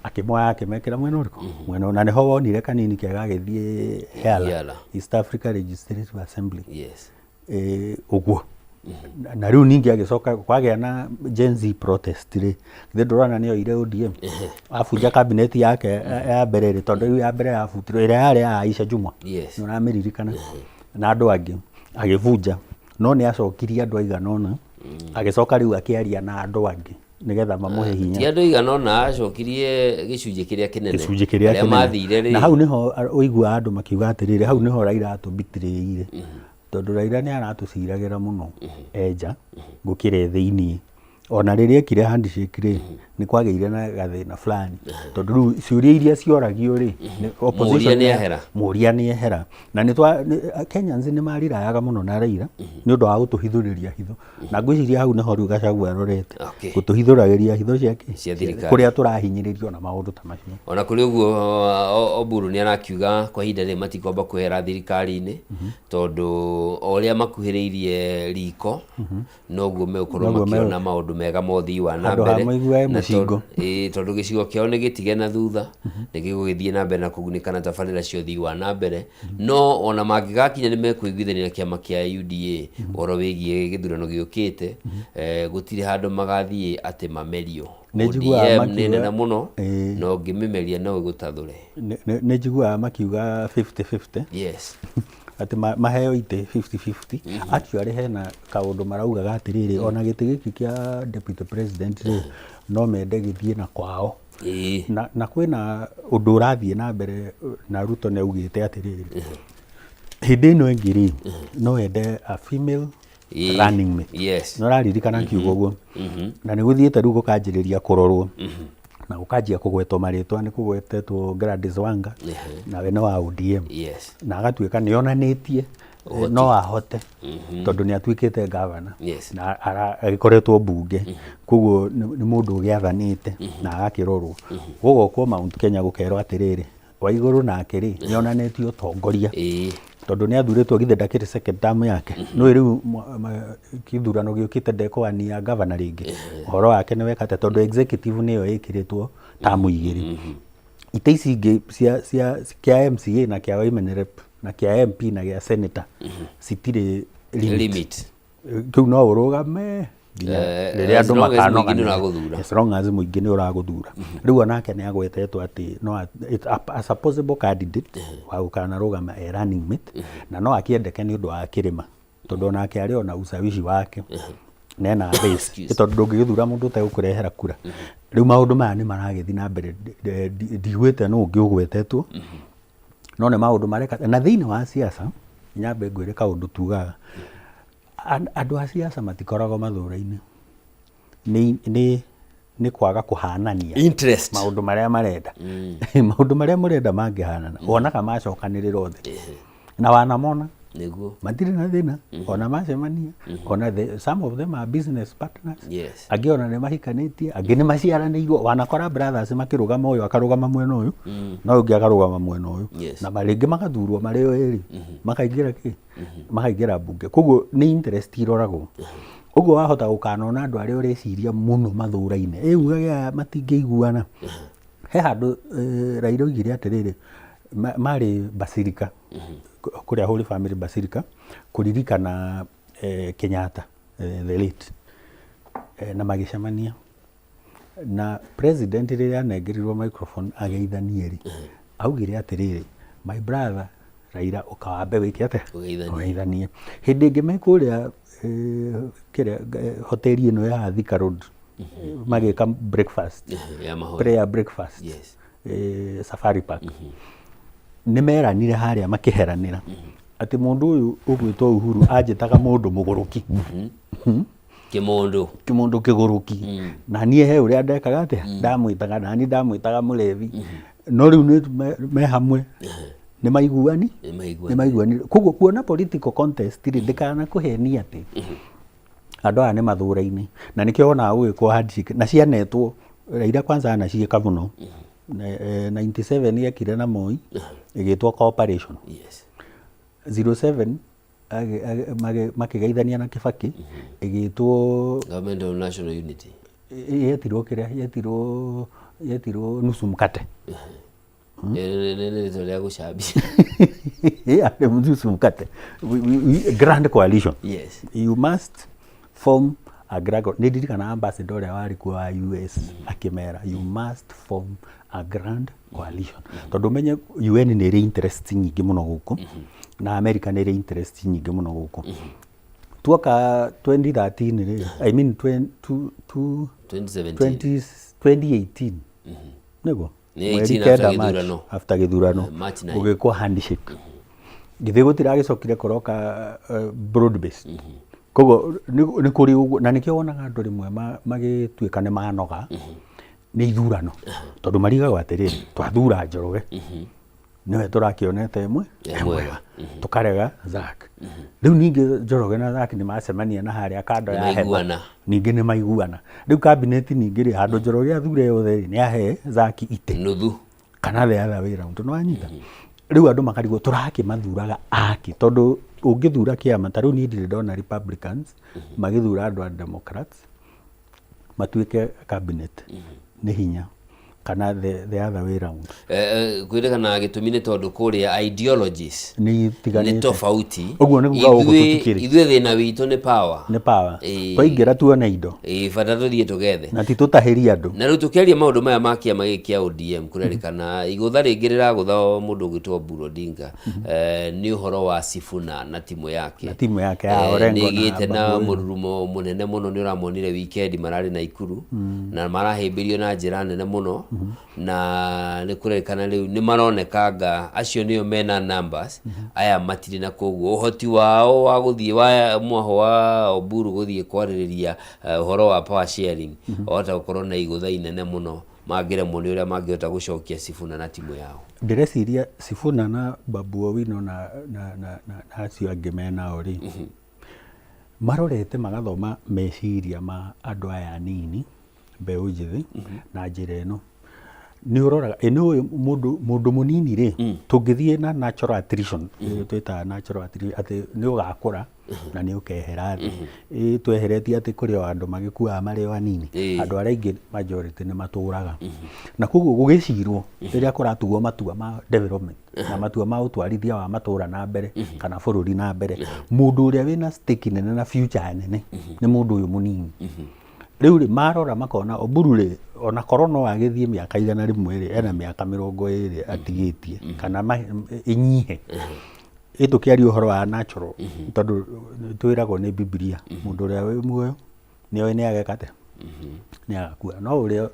Akĩmoya akĩmekĩra mwena ũrĩkũ? Mwena, na nĩho wonire Kanini Kega agĩthiĩ EALA, EALA. East Africa Legislative Assembly. Ũguo. Na rĩu ningĩ agĩcoka kwagĩa na Gen Z protest rĩ, githĩ ndũrona nĩ oire ODM abunja cabinet yake ya mbere rĩ, tondũ rĩu ya mbere yabutirwo ĩrĩa yarĩ ya Aisha Jumwa. Nĩ ũramĩririkana? Na andũ angĩ agĩbunja, no nĩ acokirie andũ aigana ũna, agĩcoka rĩu akĩaria na andũ angĩ nĩgetha mamũhe hinya. Ti andũ aigana ũna, acokirie gĩcunjĩ kĩrĩa kĩnene. Gĩcunjĩ kĩrĩa Arĩa kĩnene. mathire rĩ. Na hau nĩho ũiguaga andũ makiuga atĩrĩrĩ, hau nĩho Raila atũbitirĩire, tondũ Raila nĩ aratũciragĩra mũno enja gũkĩra e thĩiniĩ. Ona rĩrĩa ekire handshake rĩ, nĩ kwagĩire na gathĩna fulani, tondũ rĩu ciũria iria cioragio rĩ, opposition Mũũria nĩ ehera. Mũũria nĩ ehera. Na nĩ twa Kenyans nĩ marirayaga mũno na Raila nĩ ũndũ wa gũtũhithũrĩria hitho. Na ngwĩciria hau nĩho rĩu Gachagua arorete. Gũtũhithũragĩria hitho cia kĩ? Cia thirikari. Kũrĩa tũrahinyĩrĩrio na maũndũ ta macio. Ona kũrĩ ũguo, Oburu nĩ arakiuga kwa ihinda rĩrĩ matikwamba kwehera thirikari-inĩ, tondũ o ũrĩa makuhĩrĩirie riko noguo megũkorwo Noguo makĩona maũndũ mega ma ũthii wa na Handũ ha mbere. maiguage Na mũcingo. Tondũ gĩcigo kĩao nĩ gĩtige na thutha, nĩ gĩgũgĩthiĩ na mbere na kũgunĩka na tabarĩra cia ũthii wa na mbere. No ona mangĩgakinya nĩ mekũiguithania na kĩama kĩa UDA ũhoro wĩgiĩ gĩthurano gĩũkĩte, gũtirĩ handũ magathiĩ atĩ mamerio. Nĩ njiguaga ODM nĩ makiuga nene mũno, na ũngĩmĩmeria no ĩgũtathũre. Nĩ njiguaga makiuga 50-50. Atĩ maheo itĩ 50-50. Actually hena kaũndũ maraugaga atĩrĩrĩ, ona gĩtĩ gĩkĩ kĩa deputy president rĩ, no mende gĩthiĩ na kwao. Na kwĩna ũndũ ũrathiĩ na mbere, na Ruto nĩ augĩte atĩrĩrĩ, hĩndĩ ĩno ĩngĩ rĩ, no ende a female running mate. Nĩ ũraririkana nkiuga ũguo? Na nĩ gũthiĩte rĩu gũkanjĩrĩria kũrorwo, na gũkanjia kũgwetwo marĩtwa, nĩ kũgwetetwo Gladys Wanga, nawe nĩ wa ODM. Na agatuĩka nĩ onanĩtie no ahote, tondũ nĩ atuĩkĩte governor. Na agĩkoretwo mbunge, koguo nĩ mũndũ ũgĩathanĩte na agakĩrorwo. Gũgokwo Mount Kenya gũkerwo atĩrĩrĩ, Waigũrũ nake rĩ, nĩ onanĩtie ũtongoria, tondũ nĩ athurĩtwo, githĩ ndakĩrĩ second term yake? Nĩũĩ rĩu kĩthurano gĩũkĩte ndekũwania governor rĩngĩ, ũhoro wake nĩ weka atĩa? Tondũ executive nĩyo ĩkĩrĩtwo term igĩrĩ. Itĩ ici ingĩ cia kĩa MCA na kĩa women rep na kĩa MP na gĩa senator citirĩ limit. Limit. Kĩu no ũrũgame Nginya Eh, rĩrĩa as andũ long as mũingĩ makanoga nĩ ũragũthura. As long as mũingĩ nĩ ũragũthura. Rĩu onake nĩ agwetetwo atĩ no as a possible candidate wa gũkanarũgama e running mate, na no akĩendeke nĩ ũndũ wa kĩrĩma, tondũ onake arĩ ona ushawishi wake na ena base. Excuse. Nĩ tondũ ndũngĩgĩthura mũndũ ũtegũkũrehera kura. Rĩu maũndũ maya nĩ maragĩthiĩ na mbere, ndiguĩte nũ ũngĩ ũgwetetwo, no nĩ maũndũ mareka. Na thĩinĩ wa siasa, nyambe ngwĩre kaũndũ tugaga, andũ a siasa matikoragwo mathũra-inĩ, nĩ kwaga kũhanania Interest. maũndũ marĩa marenda. Maũndũ marĩa mũrenda mangĩhanana, wonaga macokanĩrĩra othe na wanamona matirĩ na thĩna ona macemania, ona some of them are business partners. Angĩ ona nĩ mahikanĩtie, angĩ nĩ maciaranĩirwo. Wanakora brothers makĩrũgama, ũyũ akarũgama mwena ũyũ na ũyũ ũngĩ akarũgama mwena ũyũ, na rĩngĩ magathurwo marĩ o erĩ, makaingĩra kĩ, makaingĩra mbunge. Koguo nĩ interest iroragwo. Ũguo wahota gũkanona andũ arĩa ũreciria mũno mathũraine, ĩ ugage aya matingĩiguana. He handũ Raila oigire atĩrĩrĩ, marĩ Basilica, kũrĩa Holy Family Basilica, kũririkana Kenyatta, the late, na magĩcemania na president. Rĩrĩa anengerirwo microphone ageithanie rĩ, augire atĩrĩrĩ, "My brother Raila, ũkawambe wĩke atĩa?" Ũgeithanie. Ũgeithanie. Hĩndĩ ĩngĩ me kũrĩa kĩrĩa hoteli ĩno ya Thika Road, magĩka breakfast, ya mahoya, prayer breakfast, Safari Park, nĩ meranire harĩa makĩheranĩra atĩ mũndũ ũyũ ũgwĩtwo Uhuru anjĩtaga mũndũ mũgũrũki. Kĩmũndũ. Kĩmũndũ kĩgũrũki, na niĩ he ũrĩa ndekaga atĩa, ndamwĩtaga, na niĩ ndamwĩtaga mũlevi, no rĩu nĩ me hamwe, nĩ maiguani. Nĩ maiguani. Nĩ maiguanire. Koguo kuona political contest rĩ, ndĩkana kũhenia atĩ andũ aya nĩ mathũraine, na nĩkĩo wonaga gũgĩkwo handshake na cianetwo. Raila kwanza anaciĩka mũno. 97 ekire na Moi, ĩgĩtwo cooperation. 07 makĩgeithania na Kibaki, ĩgĩtwo Government of National Unity. Yetirwo kĩrĩa yetirwo nusu mkate. Nĩ rĩtwa rĩa gũcambia. Yeah, nusu mkate. Grand coalition. You must form a grand, nĩ ndirikana ambassador ũrĩa warĩ kuo wa US akĩmera, "You must form a grand coalition," tondũ ũmenye UN nĩ ĩrĩ interest nyingĩ mũno gũkũ, na America nĩ ĩrĩ interest nyingĩ mũno gũkũ. Tuoka 2013 rĩ, I mean 2017. 20 2018 nĩguo. Nĩ Mweri 18 9 after March, gĩthurano. After gĩthurano. March 9. Gũgĩkwo handshake, githĩ gũtiragĩcokire kũroka broad based. Koguo nĩ kũrĩ ũguo, na nĩkĩo wonaga andũ rĩmwe magĩtuĩka nĩ manoga nĩ ithurano, tondũ marigagwo atĩrĩrĩ, twathura Njoroge nĩwe tũrakĩonete ĩmwe E mwega. Tũkarega Zack. Rĩu ningĩ Njoroge na Zack nĩ macemania na harĩa kando ya hema. Nĩmaiguana. Ningĩ nĩ maiguana. Rĩu cabinet ningĩ rĩ, handũ Njoroge athure yothe rĩ, nĩ ahe Zack itĩ nuthu kana the other way round. Nĩ wanyita? Rĩu andũ makarigwo tũrakĩmathuraga aki, tondũ ũngĩthura kĩama ta rĩu, niĩ ndirĩ ndona Republicans magĩthura andũ a Democrats matuĩke cabinet, nĩ hinya, kana the other way round. Kwĩrĩkana gĩtũmi nĩ tondũ kũrĩa ideologies nĩ itiganĩte. Nĩ tofauti. Ũguo nĩ kuga gũkũ tũtikĩrĩ. Ithuĩ thĩna witũ nĩ power. Nĩ power. Twaingĩra tuone indo. Ĩĩ, bata tũthiĩ tũgethe. Na ti tũtahĩrie andũ. Na rĩu tũkĩaria maũndũ maya ma kĩama gĩkĩ kĩa ODM, kũrerĩkana igũtha rĩngĩ rĩragũtha mũndũ ũgwĩtwo Oburu Odinga, nĩ ũhoro wa Sifuna na timu yake. Na timu yake ya Orengo nĩ na ĩgĩte na Babu Owino. mũrurumo mũnene mũno. Nĩ ũramonire weekend mararĩ Naikuru na marahĩmbĩrio na njĩra nene mũno, na nĩ kũrerĩkana rĩu nĩ maronekanga acio nĩo mena numbers, aya matirĩ, na koguo ũhoti wao wa gũthiĩ wa mwaho wa Oburu gũthiĩ kwarĩrĩria ũhoro wa power sharing wahota gũkorwo na igũtha inene mũno mangĩremwo nĩ ũrĩa mangĩhota gũcokia Sifuna na timu yao. Ndĩreciria Sifuna na Babu Owino na acio angĩ menao rĩ, marorete magathoma meciria ma andũ aya anini, mbeũ njĩthĩ, na njĩra ĩno. Nĩ ũroraga ĩ nĩ ũyũ mũndũ mũndũ mũnini rĩ, tũngĩthiĩ na natural attrition, ĩyo twĩtaga natural attrition, atĩ nĩ ũgakũra na nĩ ũkehera thĩ. Ĩ tweheretie atĩ kũrĩ o andũ magĩkuaga marĩ o anini, andũ arĩa aingĩ majority nĩ matũraga. Na koguo gũgĩcirwo rĩrĩa kũratuo matua ma development na matua ma ũtwarithia wa matũra na mbere kana bũrũri na mbere, mũndũ ũrĩa wĩna stake nene na future nene nĩ mũndũ ũyũ mũnini. Rĩu rĩ, marora makona Oburu rĩ, ona korwo no agĩthiĩ mĩaka 100 rĩ, ena mĩaka 20 atigĩtie kana ĩnyihe. Ĩ tũkĩaria ũhoro wa natural, tondũ twĩragwo nĩ Bibilia, mũndũ ũrĩa wĩ muoyo nĩ oĩ nĩ ageka atĩa, nĩ agakua, no ũrĩa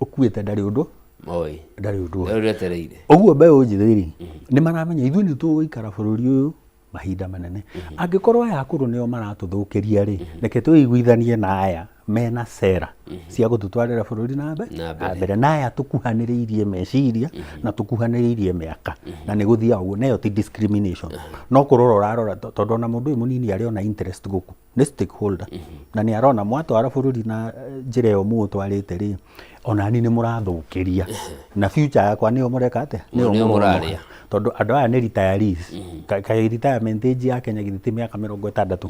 ũkuĩte ndarĩ ũndũ Oĩ. Ndarĩ ũndũ oĩ. Ndarĩ ũndũ etereire. Ũguo mbeũ njĩthĩ rĩ, nĩ maramenya ithuĩ nĩ tũgũikara bũrũri ũyũ mahinda manene. Angĩkorwo aya akũrũ nĩo maratũthũkĩria rĩ, reke twĩiguithanie na aya mena cera cia gũtũtwarĩra bũrũri na Na mbere. Na mbere, na aya tũkuhanĩrĩirie meciria na tũkuhanĩrĩirie mĩaka, na nĩ gũthiaga ũguo, na ĩyo ti discrimination, no kũrora ũrarora, tondũ ona mũndũ ũyũ mũnini arĩ ona interest gũkũ nĩ stakeholder, na nĩ arona mwatwara bũrũri na njĩra ĩyo mũũtwarĩte rĩ, onani nĩ mũrathũkĩria na future yakwa nĩyo mũreka atĩa, Nĩyo mũronoha. mũrarĩa. Tondũ andũ aya nĩ retirees. Kaĩ retirement age ya Kenya githĩ ti mĩaka 60?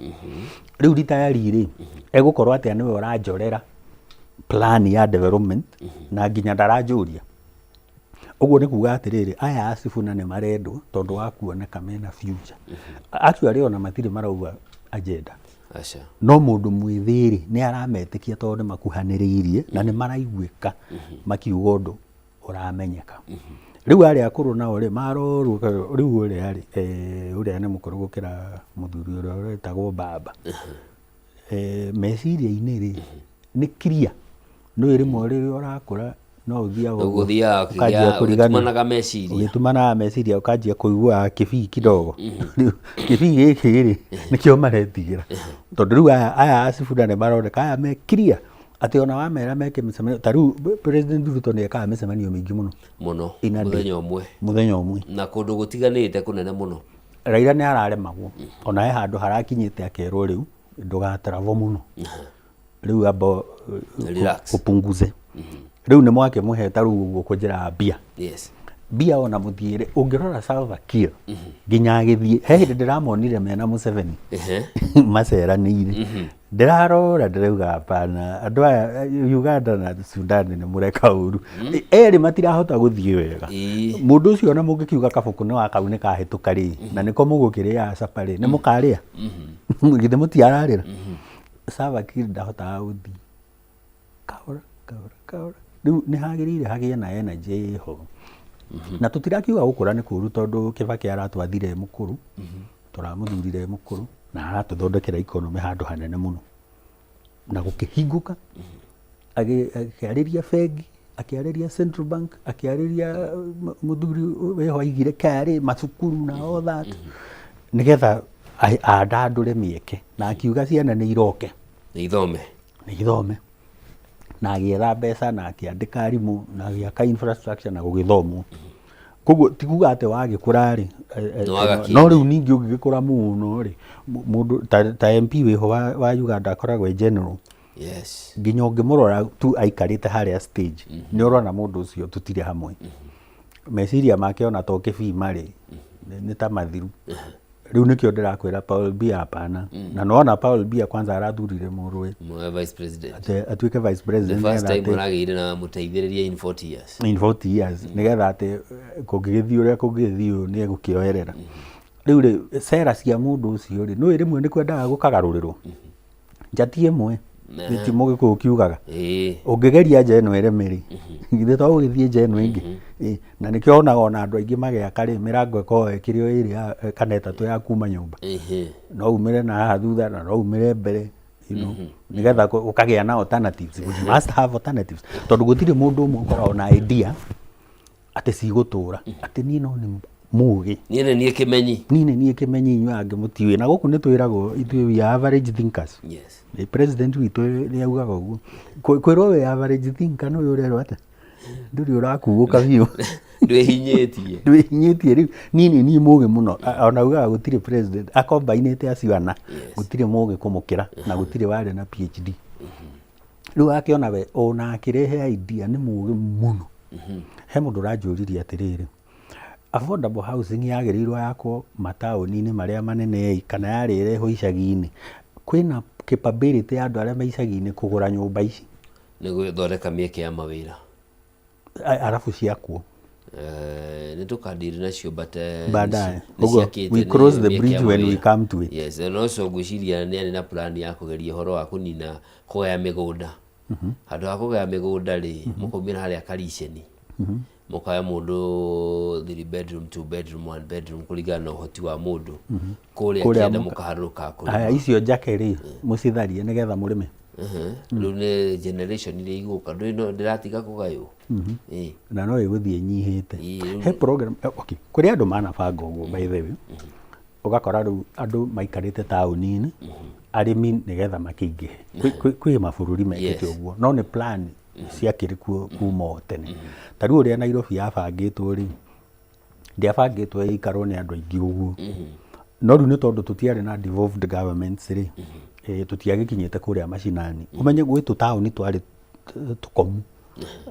Rĩu retiree rĩ, egũkorwo atĩa nĩwe ũranjorera plan ya development na nginya ndaranjũria? Ũguo nĩ kuga atĩrĩrĩ, aya a Sifuna nĩ marendwo tondũ wa kuoneka mena future. Actually ona matirĩ marauga agenda. Aca. No mũndũ mwĩthĩ rĩ, nĩ arametĩkia tondũ nĩ makuhanĩrĩirie na nĩ maraiguĩka makiuga ũndũ ũramenyeka. Rĩu arĩa akũrũ nao rĩ, marorwo, rĩu ũrĩa rĩ, ũrĩa nĩ mũkũrũ gũkĩra mũthuri ũrĩa ũretagwo baba. Meciria-inĩ rĩ, nĩ clear. Nĩũĩ rĩmwe rĩrĩa ũrakũra no ũthiaga Ũguo ũthiaga ũkanjia kũriganĩrwo. ũgĩtumanaga meciria. Ũgĩtumanaga meciria ũkanjia kũiguaga kĩbii kidogo. Rĩu kĩbii gĩkĩ rĩ, nĩkĩo maretigĩra. Tondũ rĩu aya a Sifuna nĩ maroneka aya me clear atĩ ona wamera meke mĩcemanio, ta rĩu President Ruto nĩ ekaga mĩcemanio mĩingĩ mũno. Mũno. In a day. Mũthenya ũmwe. Mũthenya ũmwe. Na kũndũ gũtiganĩte kũnene mũno. Raila nĩ araremagwo. Ona he handũ harakinyĩte akerwo rĩu ndũga travel mũno. Rĩu amba Relax. ũpunguze. Rĩu nĩ mwakĩmũhe ta rĩu ũguo kũnjĩra mbia. Mbia ona mũthiĩre, ũngĩrora Salva Kiir nginya agĩthiĩ, he hĩndĩ ndĩramonire mena Museveni maceranĩire. Ndĩrarora ndĩrauga hapana, andũ aya Uganda na Sudan nĩ mũreka ũru. Erĩ matirahota gũthiĩ wega. Mũndũ ũcio ona mũngĩkiuga kabũkũ nĩ wa kau nĩ kahĩtũka rĩ, na nĩko mũgũkĩrĩaga capa rĩ, nĩ mũkarĩa? Githĩ mũtiararĩra? Salva Kiir ndahotaga gũthiĩ. Kahora, kahora, kahora. Rĩu nĩ hagĩrĩire hagĩe na energy ĩho. Na tũtirakiuga gũkũra nĩ kũru tondũ Kibaki aratwathire e mũkũrũ, tũramũthurire e mũkũrũ, na aratũthondekera economy handũ hanene mũno. Na gũkĩhingũka, akĩarĩria bengi, akĩarĩria Central Bank, akĩarĩria mũthuri wĩho aigire KRA, macukuru na all that, nĩgetha andandũre mĩeke, na akiuga ciana nĩ iroke. Nĩ ithome. Nĩ ithome. Na agĩetha mbeca na akĩandĩka arimũ na agĩaka infrastructure na gũgĩthomwo. Koguo ti kuga atĩ wagĩkũra rĩ, Nĩ waga kĩene. no rĩu ningĩ ũngĩgĩkũra mũno rĩ, mũndũ ta MP wĩho wa Uganda akoragwo e general. Nginya ũngĩmũrora tu aikarĩte harĩa stage, nĩ ũrona mũndũ ũcio tũtirĩ hamwe. Meciria make ona to kĩbii marĩ, nĩ ta mathiru. Rĩu nĩkĩo ndĩrakwĩra Paul Biya hapana. Na nĩwona Paul Biya kwanza arathurire mũrũwe. Mũrũwe vice president. Atĩ atuĩke vice president. The first nĩgetha time atĩ aragĩire na mũteithĩrĩria in 40 years. In 40 years. Nĩgetha atĩ kũngĩgĩthiĩ ũrĩa kũngĩgĩthiĩ ũyũ nĩ egũkĩoerera. Rĩu rĩ, cera cia mũndũ ũcio rĩ, nĩũĩ rĩmwe nĩ kwendaga gũkagarũrĩrwo. Njati ĩmwe, nĩ ti mũgĩkũyũ kiugaga. Ũngĩgeria nja ĩno ĩreme rĩ, githĩ to ũgĩthiĩ nja ĩno ĩngĩ? Na nĩkĩo wonaga ona andũ aingĩ magĩaka rĩ, mĩrango ĩkoragwo ĩkĩrĩ o ĩrĩ kana ĩtatũ ya kuma nyũmba. No umĩre na haha thutha na no umĩre mbere, nĩgetha ũkagĩa na alternatives. We must have alternatives. Tondũ gũtirĩ mũndũ ũmwe ũkoragwo na idea atĩ cigũtũra, atĩ niĩ no nĩ mũgĩ. Niĩ nĩ niĩ kĩmenyi. Niĩ nĩ niĩ kĩmenyi, inyuĩ angĩ mũtiũĩ. Na gũkũ nĩ twĩragwo ithuĩ we are average thinkers. Ĩ, president witũ nĩ augaga ũguo. Kwĩrwo wĩ average thinker nĩ ũrerwo atĩa? Ndũrĩ ũrakuũka biũ. Ndwĩhinyĩtie. Ndwĩhinyĩtie rĩu. Niĩ nĩ niĩ mũgĩ mũno. Ona augaga gũtirĩ president akombainĩte acio ana. Gũtirĩ mũgĩ kũmũkĩra na gũtirĩ warĩ na PhD. Rĩu akĩona we ona akĩrehe idea nĩ mũgĩ mũno. He mũndũ ũranjũririe atĩrĩrĩ, affordable housing yagĩrĩirwo yakwo mataũni-inĩ marĩa manene ĩ, kana yarĩ ĩrehwo icagi-inĩ? Kwĩna capability ya andũ arĩa me icagi-inĩ kũgũra nyũmba ici? Nĩ gũthondeka mĩeke ya mawĩra. Arabu ciakwo. Eh, nĩ tũkadiri nacio but eh, Baadaye. nĩ Ũguo, ciakĩte we nĩ cross the mĩeke ya bridge when we mawĩra. come to it. Yes, and also ngwĩciria nĩ arĩ na plan ya kũgeria ũhoro wa kũnina kũgaya mĩgũnda. Handũ ha kũgaya mĩgũnda rĩ, mũkaumĩra harĩa kariceni. Mũkaya mũndũ 3 bedroom, 2 bedroom, 1 bedroom kũringana na ũhoti wa mũndũ. Kũrĩa Kũrĩa kĩanda mũkaharũrũka kũrĩma. Haya, icio njake rĩ, mũcitharie nĩgetha mũrĩme. Rĩu nĩ generation iria igũka, ndũĩ no ndĩratiga kũgaywo. Ĩĩ. Na no ĩgũthiĩ ĩnyihĩte. Ĩĩ, rĩu- He program, okay, kũrĩ andũ manabanga ũguo by the way. Ũgakora rĩu andũ maikarĩte taũni-inĩ, arĩmi nĩgetha makĩingĩhe. Kwĩ mabũrũri mekĩte ũguo, no nĩ plan ciakĩrĩ kuo kuma o tene. Ta rĩu ũrĩa Nairobi yabangĩtwo rĩ, ndĩabangĩtwo ĩikarwo nĩ andũ aingĩ ũguo. No rĩu nĩ tondũ tũtiarĩ na devolved governments rĩ, tũtiagĩkinyĩte kũrĩa macinani. Ũmenye gwĩ tũtaũni twarĩ tũkomu.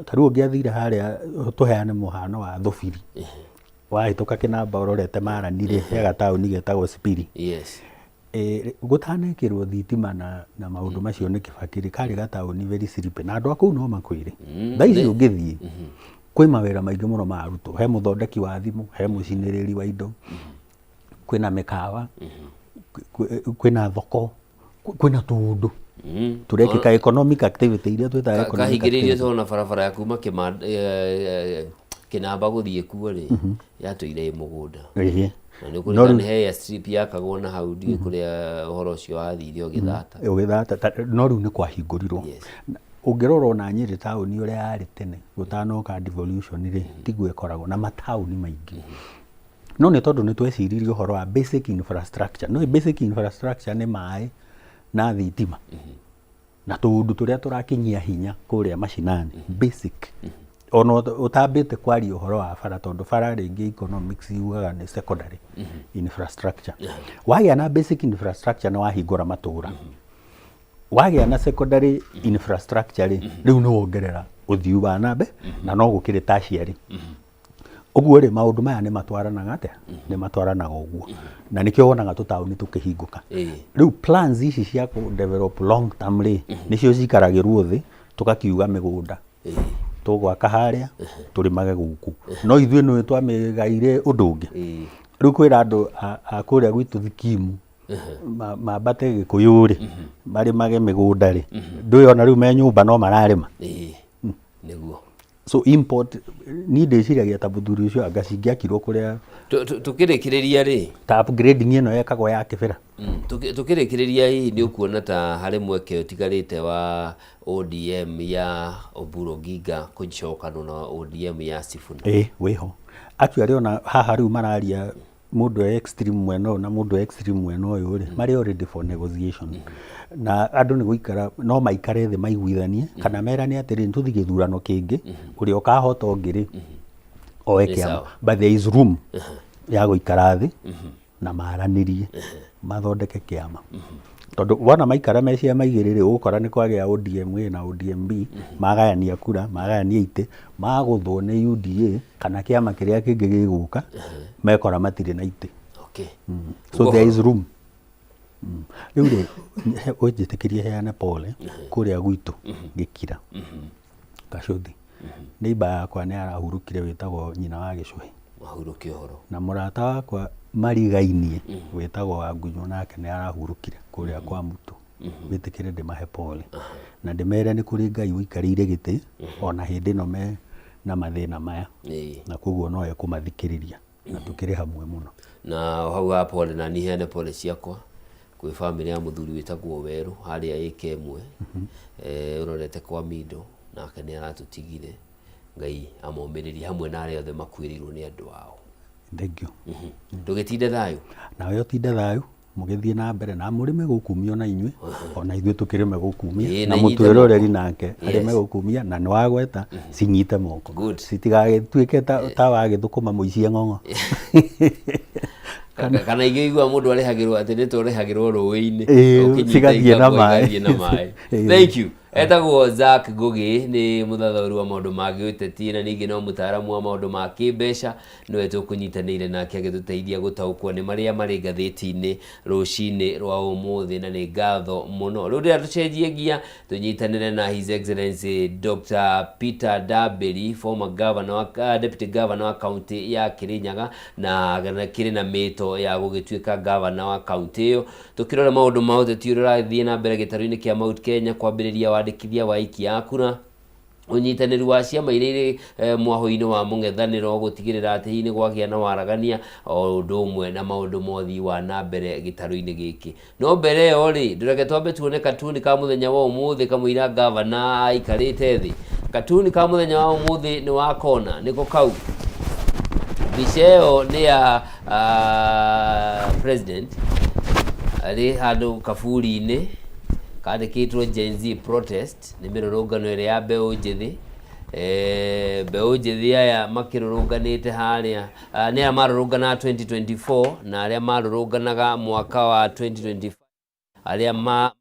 Ta rĩu ũngĩathire harĩa tũheane mũhano wa Thũbiri, wahĩtũka kĩnamba ũrorete Marani rĩ, he gataũni getagwo Sipiri. Gũtanekĩrwo thitima na maũndũ macio nĩ Kibaki rĩ, karĩ gataũni very sleepy na andũ a kũu no makwĩre. Thaa ici ũngĩthiĩ, kwĩ mawĩra maingĩ mũno mararutwo. He mũthondeki wa thimũ, he mũcinĩrĩri wa indo, kwĩna mĩkawa, kwĩna thoko, kwĩna tũũndũ tũrekĩka economic activity iria twĩtaga economic Kahingĩrĩirio activity. tondũ na barabara ya kuma Kĩnamba gũthiĩ kuo rĩ, yatũire ĩ mũgũnda. Na nĩ No ũkũririkana rĩu nĩ he airstrip yakagwo na hau ndiũĩ kũrĩa ũhoro ũcio wathire ũgĩthata. Ũgĩthata, no rĩu nĩ kwahingũrirwo. Na ũngĩrora ona Nyĩrĩ taũni ũrĩa yarĩ tene gũtanoka devolution rĩ, tiguo ĩkoragwo na mataũni maingĩ. No nĩ tondũ nĩ tweciririe ũhoro wa basic infrastructure. No basic infrastructure nĩ maĩ na thitima. Na tũũndũ tũrĩa tũrakinyia hinya kũrĩa macinani. Basic. Ona ũtambĩte kwaria ũhoro wa bara, tondũ bara rĩngĩ economics yugaga nĩ secondary infrastructure. Wagĩa na basic infrastructure nĩ wahingũra matũra. Wagĩa na secondary infrastructure rĩ, rĩu nĩ wongerera ũthiu wa na mbere, na no gũkĩrĩ tertiary. Ũguo rĩ, maũndũ maya nĩ matwaranaga atĩa? Nĩ matwaranaga ũguo. Na nĩkĩo wonaga tũtaũni tũkĩhingũka. Rĩu plans ici cia kũ develop long term rĩ, nĩcio cikaragĩrwo thĩ, tũgakiuga mĩgũnda. Tũgwaka harĩa, tũrĩmage gũkũ. No ithuĩ nĩ twamĩgaire ũndũ ũngĩ. Rĩu kwĩra andũ a kũrĩa gwitũ Thikimu, mambate Gĩkũyũ rĩ, marĩmage mĩgũnda rĩ, ndũĩ ona rĩu me nyũmba no mararĩma. Nĩguo. So import, niĩ ndĩciragia ta mũthuri ũcio anga cingĩakirwo kũrĩa Tũkĩrĩkĩrĩria rĩ, ta upgrading ĩno yekagwo ya Kĩbĩra. Tũkĩrĩkĩrĩria hihi nĩ ũkuona ta harĩ mweke ũtigarĩte wa ODM ya Oburu Oginga kũcokanwo na ODM ya Sifuna? Ĩĩ, wĩho. Actually ona haha rĩu mararia mũndũ e extreme mwena ũyũ na mũndũ e extreme mwena ũyũ rĩ, marĩ already for negotiation. Na andũ nĩ gũikara no maikare thĩ maiguithanie kana merane atĩrĩ, nĩtũthiĩ gĩthurano kĩngĩ, ũrĩa ũkahota ũngĩ rĩ, oe Nĩ kĩama. sawa. But there is room ya gũikara thĩ na maranĩrie mathondeke kĩama. Tondũ wona maikara me ciama igĩrĩ rĩ, ũgũkora nĩ kwagĩa ODM A na ODM B, magayania kura, magayania itĩ, magũthwo nĩ UDA kana kĩama kĩrĩa kĩngĩ gĩgũka, mekora matirĩ na itĩ. So there is room. Rĩu rĩ, ũnjĩtĩkĩrie heane pole kũrĩa gwitũ Gĩkira, Gacũthi. Neighbor yakwa nĩ arahurũkire wĩtagwo nyina wa Gĩcũhĩ. Mahurũke ũhoro. Na mũrata wakwa marigainie wĩtagwo Wangunyũ nake nĩ arahurũkire kũrĩa kwa Mutu. Wĩtĩkĩre ndĩmahe pole. Na ndĩmere nĩ kũrĩ Ngai ũikarĩire gĩtĩ ona hĩndĩ ĩno me na mathĩna maya. Na koguo no ekũmathikĩrĩria na tũkĩrĩ hamwe mũno. Na hau ha pole na niĩ heane pole ciakwa kwĩ bamĩrĩ ya mũthuri wĩtagwo Werũ harĩa ĩka ĩmwe, ũrorete kwa Mindo, nake nĩ aratũtigire. Ngai amomĩrĩrie hamwe na arĩa othe makuĩrĩirwo nĩ andũ ao. Thank you. Ndũgĩtinde thayũ. Nawe ũtinde thayũ, mũgĩthiĩ na mbere na mũrĩme gũkumia ona inyuĩ, ona ithuĩ tũkĩrĩme gũkumia, Ĩĩ, na na inyite mũtwĩroreri moko. nake arĩme gũkumia, na nĩ wagweta cinyite moko. Good. Citigagĩtuĩke ta wagĩthũkũma mũici ng'ong'o. Kana ingĩ igua mũndũ arĩhagĩrwo atĩ nĩ tũrĩhagĩrwo rũĩ-inĩ. Ĩĩ, Ũkĩnyita cigathiĩ na ikabu, maĩ. igathiĩ na maĩ. Ĩĩ. Thank you. Etagwo Zack Ngugi, nĩ mũthathaũri wa maũndũ ma gĩũteti na ningĩ no mũtaaramu wa maũndũ ma kĩmbeca. Nĩwe tũkũnyitanĩire nake agĩtũteithia gũtaũkwo nĩ marĩa marĩ ngathĩti-inĩ rũcinĩ rwa ũmũthĩ, na nĩ ngatho mũno. Rĩu ndĩrenda tũcenjie ngia tũnyitanĩre na His Excellency Dr. Peter Ndambĩri, former governor wa, deputy governor wa kaunti ya Kirinyaga, na kĩrĩ na mĩto ya gũgĩtuĩka governor wa kaunti ĩyo. Tũkĩrora maũndũ ma ũteti ũrĩa ũrathiĩ na mbere gĩtarũ-inĩ kĩa Mount Kenya, kwambĩrĩria wandĩkithia wa aikia a kura, ũnyitanĩri wa ciama iria irĩ mwahũ-inĩ wa mũng'ethanĩro gũtigĩrĩra atĩ hihi nĩ gwagĩa na waragania, o ũndũ ũmwe na maũndũ ma ũthii wa na mbere gĩtarũ-inĩ gĩkĩ. No mbere ĩyo rĩ, ndũreke twambe tuone katuni ka mũthenya wa ũmũthĩ kamũira ngavana aikarĩte thĩ. Katuni ka mũthenya wa ũmũthĩ nĩ wa kona, nĩko kau. Mbica ĩyo nĩ ya president arĩ handũ kaburi-inĩ kandĩkĩtwo Gen Z protest, nĩ mĩrũrũngano ĩrĩa ya mbeũ njĩthĩ. Mbeũ njĩthĩ aya makĩrũrũnganĩte harĩa, nĩ aya marũrũnganaga 2024 na arĩa marũrũnganaga mwaka wa 2025, arĩa ma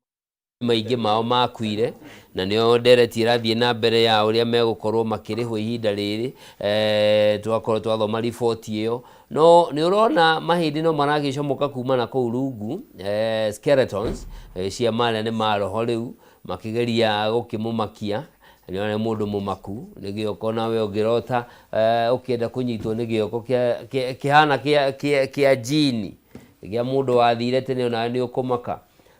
maingĩ mao makuire, na nĩo ndereti ĩrathiĩ na mbere ya ũrĩa megũkorwo makĩrĩhwo ihinda rĩrĩ. Twakorwo twathoma riboti ĩyo, no nĩ ũrona mahĩndĩ no maragĩcomoka kuma na kũu rungu, skeletons cia marĩa nĩ maroho rĩu makĩgeria gũkĩmũmakia. Nĩ mũndũ mũmaku nĩ gĩoko, nawe ũngĩrota ũkĩenda kũnyitwo nĩ gĩoko kĩhana kĩa jini gĩa mũndũ wathire tene, onawe nĩ ũkũmaka.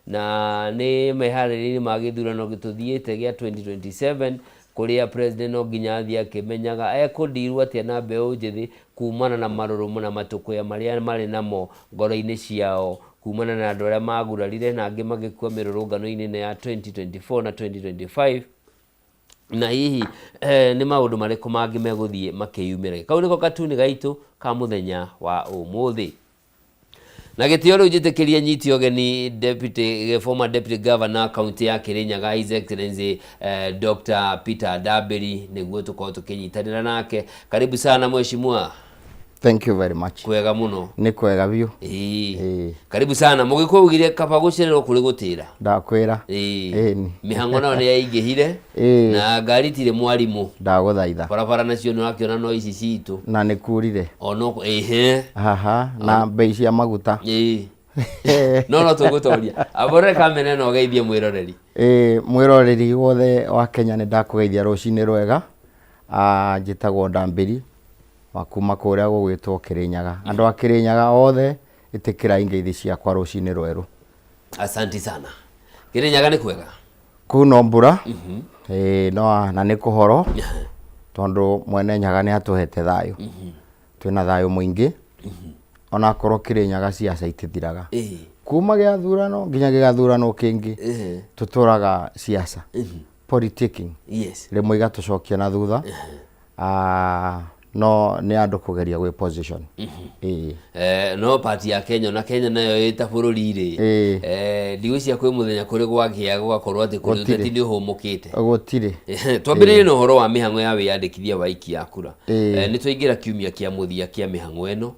Na nĩ meharĩria-inĩ ma gĩthurano gĩtũthiĩte gĩa 2027, kũrĩa president no nginya athiĩ akĩmenyaga ekũndirwo atĩa na mbeũ njĩthĩ kumana na marũrũ na matũkũya marĩa marĩ namo ngoro-inĩ ciao, kumana na andũ arĩa magurarire na angĩ magĩkua mĩrũrũngano-inĩ ĩno ya 2024 na 2025, na hihi nĩ maũndũ marĩkũ mangĩ megũthiĩ makĩyumĩragia. Kau nĩko katuni gaitũ ka mũthenya wa ũmũthĩ. Na gĩtĩo rĩu njĩtĩkĩrie nyite ũgeni deputy, former deputy governor kaunti ya Kirinyaga, His Excellency Dr. Peter Ndambĩri, nĩguo tũkorwo tũkĩnyitanĩra nake. Karibu sana mheshimiwa. Thank you very much. Kwega mũno. Nĩ kwega biũ. Ĩĩ. Karibu sana. Mũgĩkũyũ augire kaba gũcererwo kũrĩ gũtĩra. Ndakwĩra. Ĩĩ. Ĩni. Mĩhang'o nayo nĩ yaingĩhire. Ĩĩ. Na ngari itirĩ mwarimũ. Ndagũthaitha. Barabara nacio nĩ ũrakĩona no ici citũ. Na nĩ kurire. Ono ĩhĩ. Haha na mbei cia maguta. Ĩĩ. No tũgũtoria. Aborere kamera ĩno ũgeithie mwĩroreri. Ĩĩ, mwĩroreri wothe wa Kenya nĩ ndakũgeithia rũcinĩ rwega. Njĩtagwo Ndambĩri wa kuma kũrĩa gũgwĩtwo Kĩrĩnyaga. Andũ a Kĩrĩnyaga othe ĩtĩkĩrai ngeithi ciakwa rũcinĩ rwerũ. Asanti sana. Kĩrĩnyaga nĩ kwega? Kũu no mbura, ĩĩ no na nĩ kũhoro tondũ mwene Nyaga nĩ atũhete thayũ. Twĩna thayũ mũingĩ onakorwo Kĩrĩnyaga ciaca itithiraga. Kuma gĩathurano nginya gĩgathurano kĩngĩ tũtũraga ciaca. Politicking. Rĩmwe igatũcokia na thutha. No nĩ andũ kũgeria gwĩ position. Ĩĩ. No party ya Kenya na Kenya nayo ĩ ta bũrũri rĩ, ndigwĩciria kwĩ mũthenya kũrĩ gwagĩa gũgakorwo atĩ kũrĩ ũteti nĩ ũhũmũkĩte. Gũtirĩ. Twambĩrĩrie na ũhoro wa mĩhang'o ya wĩyandĩkithia wa aikia a kura. Nĩ twaingĩra kiumia kĩa mũthia kĩa mĩhang'o ĩno.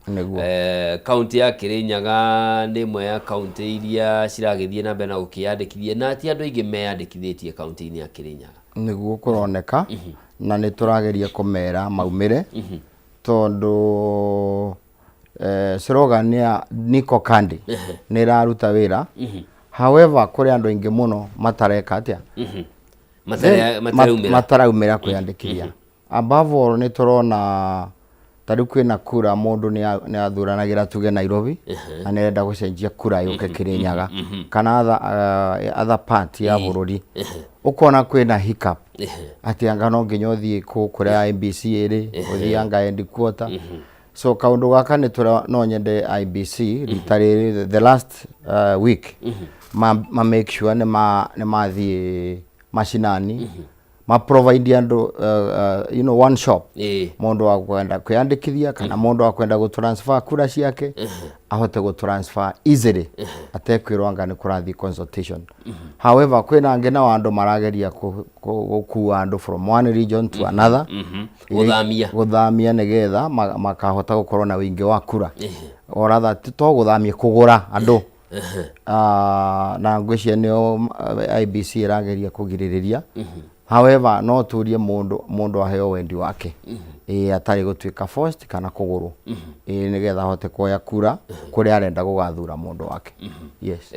Kaũntĩ ya Kĩrĩnyaga nĩ ĩmwe ya kaũntĩ iria ciragĩthiĩ na mbere na gũkĩyandĩkithia, na ti andũ aingĩ meyandĩkithĩtie kaũntĩ-inĩ ya Kĩrĩnyaga. Nĩguo kũroneka, na nĩ tũrageria kũmera maumĩre, tondũ slogan ya Niko Kandi nĩ ĩraruta wĩra. However, kũrĩ andũ aingĩ mũno matareka atĩa? Mataraumĩra. Mataraumĩra kwĩyandĩkithia. Above all nĩ tũrona ta rĩu kwĩna kura mũndũ nĩ athuranagĩra tuge Nairobi na nĩ arenda gũcenjia kura yũke Kĩrĩnyaga kana other part ya bũrũri, ũkona kwĩna hiccup atĩ anga no nginya ũthiĩ kũrĩa IEBC ĩrĩ, ũthiĩ anga headquarter. So kaũndũ gaka nĩ tũra no nyende IEBC rita rĩrĩ the last week ma make sure nĩ mathiĩ macinani, ma provide andũ one shop, mũndũ wa kwenda kwĩyandĩkithia kana mũndũ wa kwenda gũ transfer kura ciake ahote gũ transfer easily atekwĩrwo anga nĩ kũrathiĩ consultation. However, kwĩna angĩ nao andũ marageria gũkua andũ from one region to another. Gũthamia. Gũthamia nĩgetha makahota gũkorwo na ũingĩ wa kura, or rather to gũthamia, kũgũra andũ. Ah, na ngwĩciria nĩo IEBC ĩrageria kũgirĩrĩria. However, no tũrie mũndũ mũndũ aheo wendi wake, ĩĩ, atarĩ gũtuĩka forced kana kũgũrwo, ĩĩ, nĩgetha ahote kuoya kura kũrĩa arenda gũgathura mũndũ wake. Yes.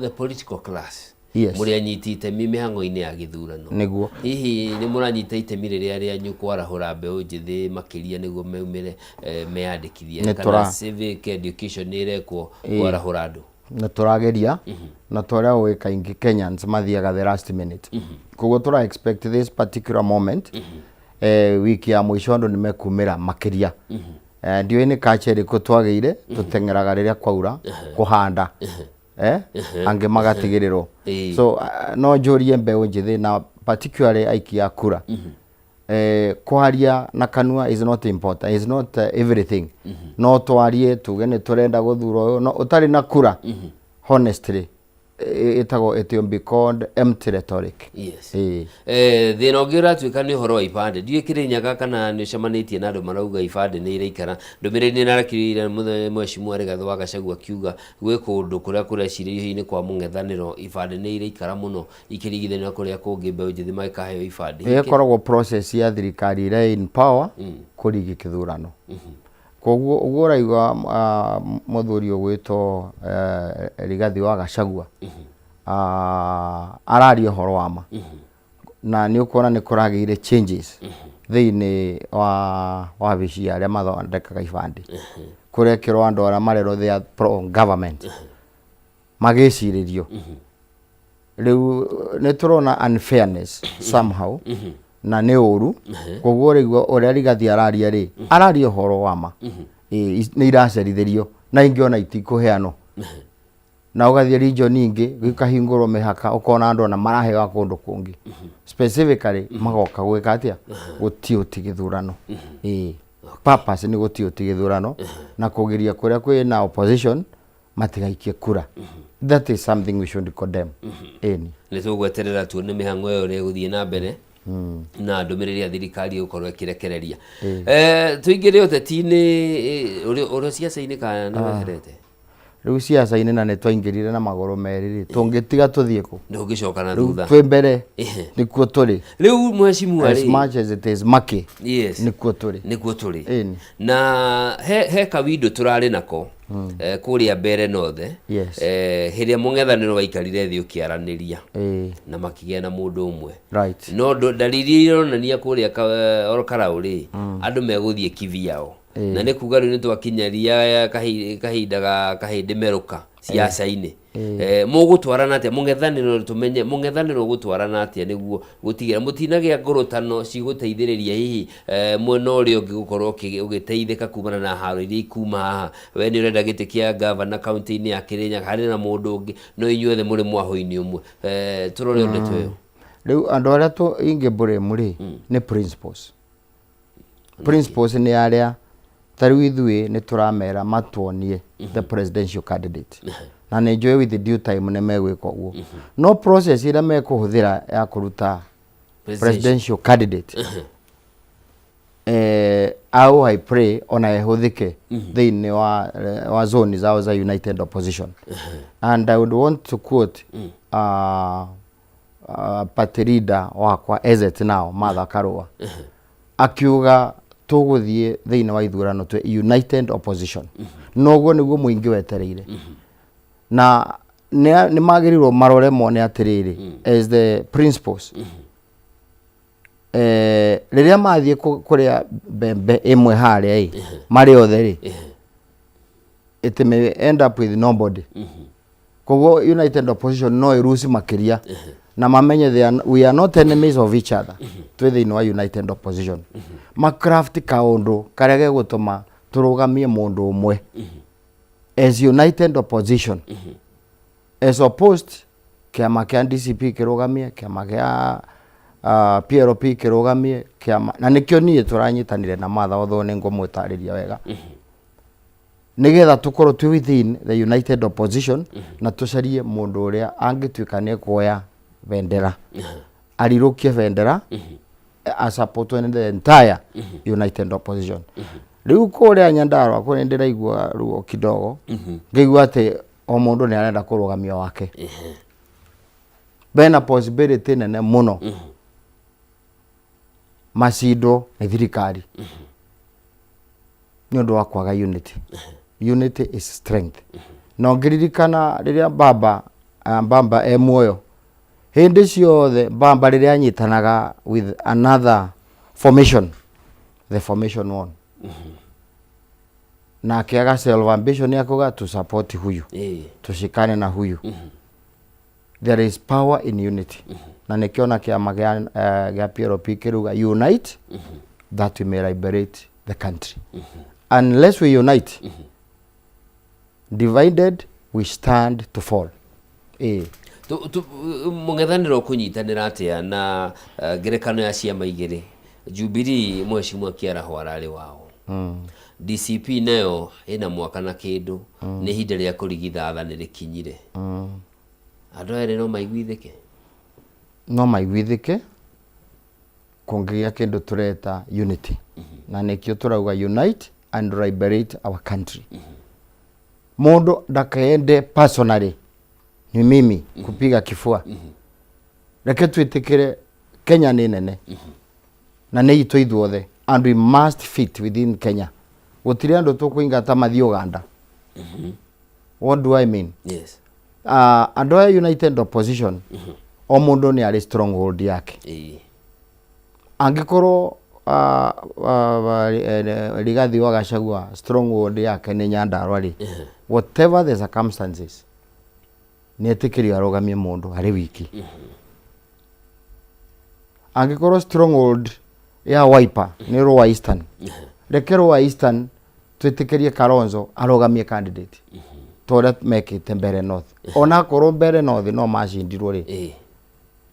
The political class, mũrĩ anyiti itemi mĩhang'o-inĩ ya gĩthurano. Nĩguo. Hihi nĩ mũranyita itemi rĩrĩa rĩanyu kwarahũra mbeũ njĩthĩ makĩria nĩguo meumĩre meyandĩkithie, Nĩ kana civic education nĩ ĩrekwo kwarahũra andũ? Nĩ tũrageria, na ta ũrĩa ũĩ kaingĩ Kenyans mathiaga the last minute, koguo tũra expect this particular moment, wiki ya mũico andũ nĩ mekumĩra makĩria. Ndiũĩ nĩ culture ĩrĩkũ twagĩire, tũteng'eraga rĩrĩa kwaura kũhanda, angĩ magatigĩrĩrwo. So no njũrie mbeũ njĩthĩ na particularly aikia a kura, kwaria na kanua is not important, is not everything. No twarie tuge nĩ tũrenda gũthura ũyũ, no ũtarĩ na kura, honestly, ĩtagwo it will be called empty rhetoric. Thĩna ũngĩ ũratuĩka nĩ ũhoro wa ibandĩ. Ndiũĩ Kĩrĩnyaga kana nĩ ũcemanĩtie na andũ marauga ibandĩ nĩ iraikara. Ndũmĩrĩri nĩ ĩrarakĩrĩire mũthenya Mheshimiwa Rigathĩ wa Gachagua akiuga gwĩ kũndũ kũrĩa kũrecirĩrio hihi nĩ kwa mũng'ethanĩro ibandĩ nĩ iraikara mũno ikĩringithanio na kũrĩa kũngĩ mbeũ njĩthĩ magĩkaheo ibandĩ. Ĩkoragwo process ya thirikari ĩrĩa in power kũrigi kĩthurano. Koguo ũguo ũraigua mũthuri ũgwĩtwo Rigathĩ wa Gachagua araria ũhoro wa ma, na nĩ ũkuona nĩ kũragĩire changes thĩinĩ wa wabici ya arĩa mathondekaga ibandĩ, kũrekĩrwo andũ arĩa marerwo they are pro government magĩcirĩrio. Rĩu nĩ tũrona unfairness somehow na nĩ ũru. Koguo rĩu ũrĩa Rigathi araria rĩ, araria ũhoro wa ma. Ĩĩ, nĩ iracerithĩrio na ingĩ ona itikũheanwo, na ũgathiĩ region ingĩ gĩkahingũrwo mĩhaka, ũkona andũ ona maraheo kũndũ kũngĩ specifically magoka gwĩka atĩa? Gũtiũti gĩthurano. Ĩĩ, purpose nĩ gũtiũti gĩthurano na kũgiria kũrĩa kwĩna opposition matigaikie kura. That is something we should condemn. Ĩni. Nĩ tũgweterera tuone mĩhang'o ĩyo ũrĩa ĩgũthiĩ na mbere na ndũmĩrĩri ya thirikari ĩgũkorwo ĩkĩrekereria. Tũingĩre ũteti-inĩ, ũrĩ ciaca-inĩ kana nĩ weherete? Rĩu ciaca-inĩ na nĩ twaingĩrire na magũrũ merĩ rĩ, tũngĩtiga tũthiĩ kũ? Ndũngĩcoka na Rĩu thutha. Twĩ mbere, nĩkuo tũrĩ. Rĩu mheshimiwa As rĩ, much as it is maki, nĩkuo tũrĩ. Nĩkuo tũrĩ. Ĩni. Na he kawindo tũrarĩ nako kũrĩa mbere nothe, hĩrĩa mũng'ethanĩro waikarire thĩ ũkĩaranĩria na makĩgĩa na mũndũ ũmwe, no ndariri ironania kũrĩa Ol Kalou rĩ, andũ megũthiĩ kivyao, na nĩ kuga rĩu nĩ twakinyaria kahinda ga kahĩndĩ merũka ciaca-inĩ. Mũgũtwarana atĩa mũng'ethanĩro? Tũmenye mũng'ethanĩro ũgũtwarana atĩa nĩguo gũtigĩra mũtinagĩa ngũrũtano cigũteithĩrĩria hihi mwena ũrĩa ũngĩ gũkorwo ũgĩteithĩka kumana na haro iria ikuma haha. We nĩ ũrenda gĩtĩ kĩa gavana kaunti-inĩ ya Kĩrĩnyaga, harĩ na mũndũ ũngĩ, no inyuothe mũrĩ mwahũ-inĩ ũmwe. Tũrore ndeto ĩyo. Rĩu andũ arĩa tũ ingĩ blame rĩ, nĩ principles. Principles nĩ arĩa ta rĩu ithuĩ nĩ tũramera matuonie the presidential candidate, na nĩ njũĩ with due time nĩ megwĩka ũguo, no process ĩrĩa mekũhũthĩra ya kũruta presidential candidate, au I pray ona ĩhũthĩke thĩinĩ wa zone zao za united opposition. And I would want to quote party leader wakwa as at now, Martha Karua, akiuga tũgũthiĩ thĩinĩ wa ithurano twĩ united opposition. Noguo nĩguo mũingĩ wetereire, na nĩ magĩrĩirwo marore mone atĩrĩrĩ, as the principles, rĩrĩa mathiĩ kũrĩa mbembe ĩmwe harĩa ĩ marĩ othe rĩ, it may end up with nobody. Koguo united opposition no ĩruci makĩria na mamenye we are not enemies of each other, twĩ thĩinĩ wa united opposition, macraft kaũndũ karĩa gegũtũma tũrũgamie mũndũ ũmwe as united opposition, as opposed kĩama kĩa DCP kĩrũgamie, kĩama kĩa PLP kĩrũgamie kĩama. Na nĩkĩo niĩ tũranyitanire na Martha, although nĩ ngũmũtarĩria wega, nĩgetha tũkorwo twĩ within the united opposition na tũcarie mũndũ ũrĩa angĩtuĩka nĩ kuoya bendera, arirũkie bendera, asupportwo nĩ the entire united opposition. Rĩu kũrĩa Nyandarua kũrĩa ndĩraigua ruo kidogo, ngĩigua atĩ o mũndũ nĩ arenda kũrũgamia wake. Bena possibility nene mũno macindwo nĩ thirikari nĩ ũndũ wa kwaga unity. Unity is strength. Na ũngĩririkana rĩrĩa baba ah, baba e muoyo hĩndĩ ciothe baba rĩrĩa anyitanaga with another formation the formation won na akĩaga self ambition ya kuga to support huyu tushikane na huyu there is power in unity na nĩkĩo na kĩama gĩa eh, gĩa PLP kĩruga unite that we may liberate the country unless we unite divided we stand to fall ĩĩ Tu- tu- mũng'ethanĩro ũkũnyitanĩra atĩa na eh, ngerekano ya ciama igĩrĩ Jubilee mheshimiwa Kĩaraho ararĩ wao DCP nayo ĩna mwaka na kĩndũ nĩ ihinda rĩa kũrigithatha nĩ rĩkinyire andũ aya erĩ no maiguithĩke no maiguithĩke kũngĩgĩa kĩndũ tũreta unity na nĩkĩo tũrauga unite and liberate our country mũndũ ndakaende personally ni mimi kupiga kifua reke twĩtĩkĩre Kenya nĩ nene na nĩ itũ ithuothe and we must fit within Kenya gũtirĩ andũ tũkũingata mathiĩ Uganda what do I mean yes uh, andũ aya united opposition o mũndũ nĩ arĩ stronghold yake Ĩĩ. angĩkorwo uh, uh, Rigathi wa Gachagua stronghold yake nĩ Nyandarua rĩ whatever the circumstances nĩ etĩkĩrio arũgamie mũndũ arĩ wiki angĩkorwo stronghold ya Wiper nĩ Lower Eastern reke Lower Eastern twĩtĩkĩrie Kalonzo arũgamie candidate ta ũrĩa mekĩte Mbeere North onakorwo Mbeere North no macindirwo rĩ Ĩĩ.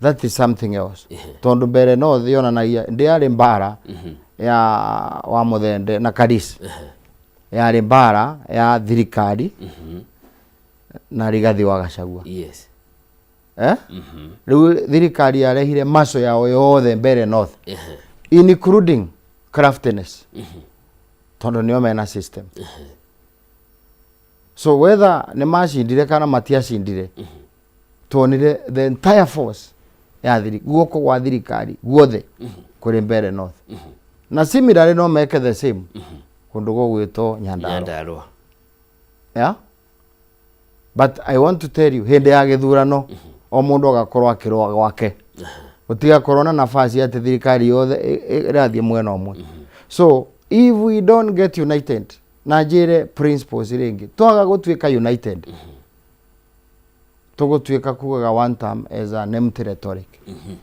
that is something else tondũ Mbeere North yonanagia ndĩarĩ mbara ya wa Mũthende na Karisi yarĩ mbara ya thirikari na Rigathi wa Gachagua yes eh? Rĩu thirikari yarehire maco yao yothe Mbeere North including craftiness tondũ nĩo mena system so whether nĩ macindire kana matiacindire tuonire the entire force ya thiri guoko gwa thirikari guothe kũrĩ Mbeere North na similarly no meke the same kũndũ gũgwĩtwo Nyandarua Nyandarua yeah? but I want to tell you hĩndĩ ya gĩthurano o mũndũ agakorwo akĩrũa gwake gũtigakorwo na nafasi atĩ thirikari yothe ĩrathiĩ mwena ũmwe so if we don't get united na njĩre principles rĩngĩ twaga gũtuĩka united tũgũtuĩka kugaga one term as an empty rhetoric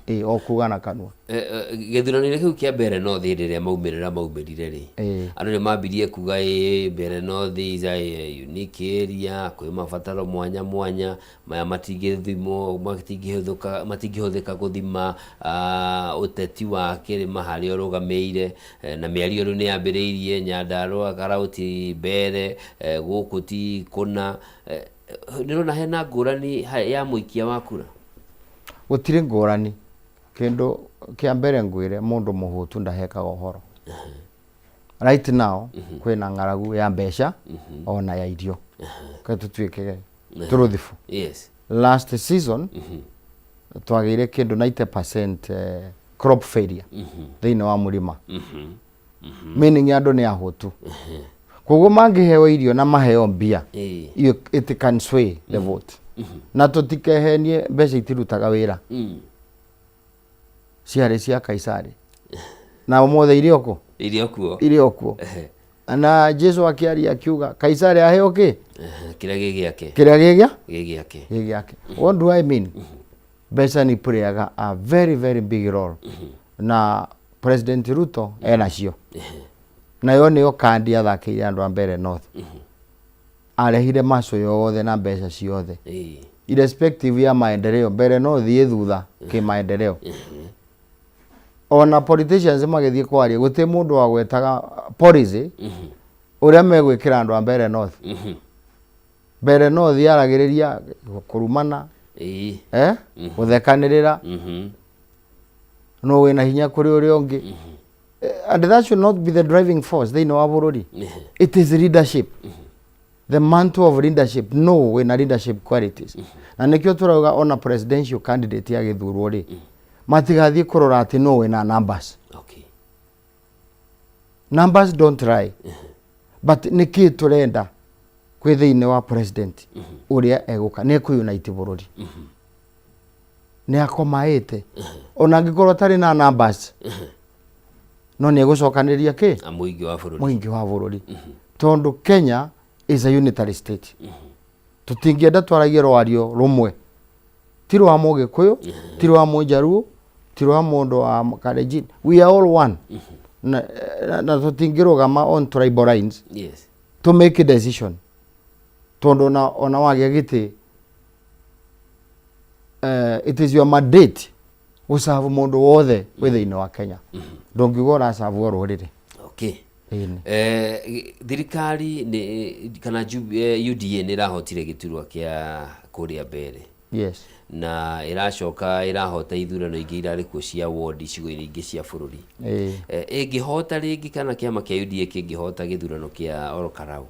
ĩ o kuga na kanua Eh, eh, gĩthurano-inĩ kĩu kĩa Mbeere North hĩndĩ ĩrĩa maumĩrĩra maumĩrire rĩ Ĩĩ. andũ nĩ mambirie kuga ĩ Mbeere North is a unique area kwĩ mabataro mwanya mwanya maya matingĩthimwo matingĩhũthĩka matingĩhũthĩka gũthima ah, ũteti wa kĩrĩma harĩa ũrũgamĩire eh, na mĩario rĩu nĩ yambĩrĩirie Nyandarua Karauti Mbeere eh, gũkũ ti kũna eh, nĩũrona hena ngũrani ha- ya mũikia wa kura gũtirĩ ngũrani kĩndũ kĩa mbere ngwĩre mũndũ mũhũtu ndahekaga ũhoro right now kwĩna ng'aragu ya mbeca ona ya irio ke tũtuĩke truthful yes last season twagĩire kĩndũ 90% eh, crop failure thĩinĩ wa mũrĩma meaning andũ nĩ ahũtu koguo mangĩheo irio na maheo mbia Ĩĩ. you- it can sway the vote na tũtikehenie mbeca itirutaga wĩra Mm. ciarĩ cia kaisari na ũmũthĩ irĩ o kũ Irĩ o kuo. irĩ o kuo na Jesu akĩaria akiuga kaisari aheo kĩ Ehe, kĩrĩa gĩ gĩake kĩrĩa gĩ gĩa gĩ gĩake gĩ gĩake what do I mean mbeca nĩ playaga a very very big role na President Ruto enacio nayo nĩyo kandi athakĩire andũ a Mbeere North arehire maco yothe na mbeca ciothe Ĩĩ. irrespective ya maendeleo Mbeere North ĩ thutha kĩmaendeleo ona politicians magĩthiĩ kwaria gũtirĩ mũndũ wagwetaga policy ũrĩa megwĩkĩra andũ a Mbeere North Mbeere North yaragĩrĩria kũrumana Ĩĩ. eh gũthekanĩrĩra Mhm. no wĩna hinya kũrĩ ũrĩa ũngĩ And that should not be the driving force thĩinĩ wa bũrũri. It is leadership, the mantle of leadership. No wĩna leadership qualities, na nĩkĩo tũrauga ona presidential candidate agĩthurwo rĩ, matigathiĩ kũrora atĩ no wĩna numbers. Numbers don't lie, but nĩkĩ tũrenda kwĩ thĩinĩ wa president ũrĩa egũka? Nĩ ekũunite bũrũri, nĩ akomaĩte, ona angĩkorwo atarĩ na numbers, no nĩ egũcokanĩrĩria kĩ? Na mũingĩ wa bũrũri. Mũingĩ wa bũrũri, tondũ Kenya is a unitary state. Tũtingĩenda twaragie rwario rũmwe, ti rwa Mũgĩkũyũ, ti rwa Mũjaruo, ti rwa mũndũ wa Kalenjin. We are all one, na tũtingĩrũgama on tribal lines to make a decision, tondũ ona wagĩa gĩtĩ, it is your mandate gũcabu mũndũ wothe wĩ thĩinĩ wa Kenya. Ndũngiuga ũracabu o rũrĩrĩ. Ĩni. Thirikari nĩ kana UDA nĩ ĩrahotire gĩturwa kĩa kũrĩa mbere na ĩracoka ĩrahota ithurano ingĩ irarĩ kuo cia ward icigo-inĩ ingĩ cia bũrũri. Ĩngĩhota rĩngĩ, kana kĩama kĩa UDA kĩngĩhota gĩthurano kĩa Ol Kalou,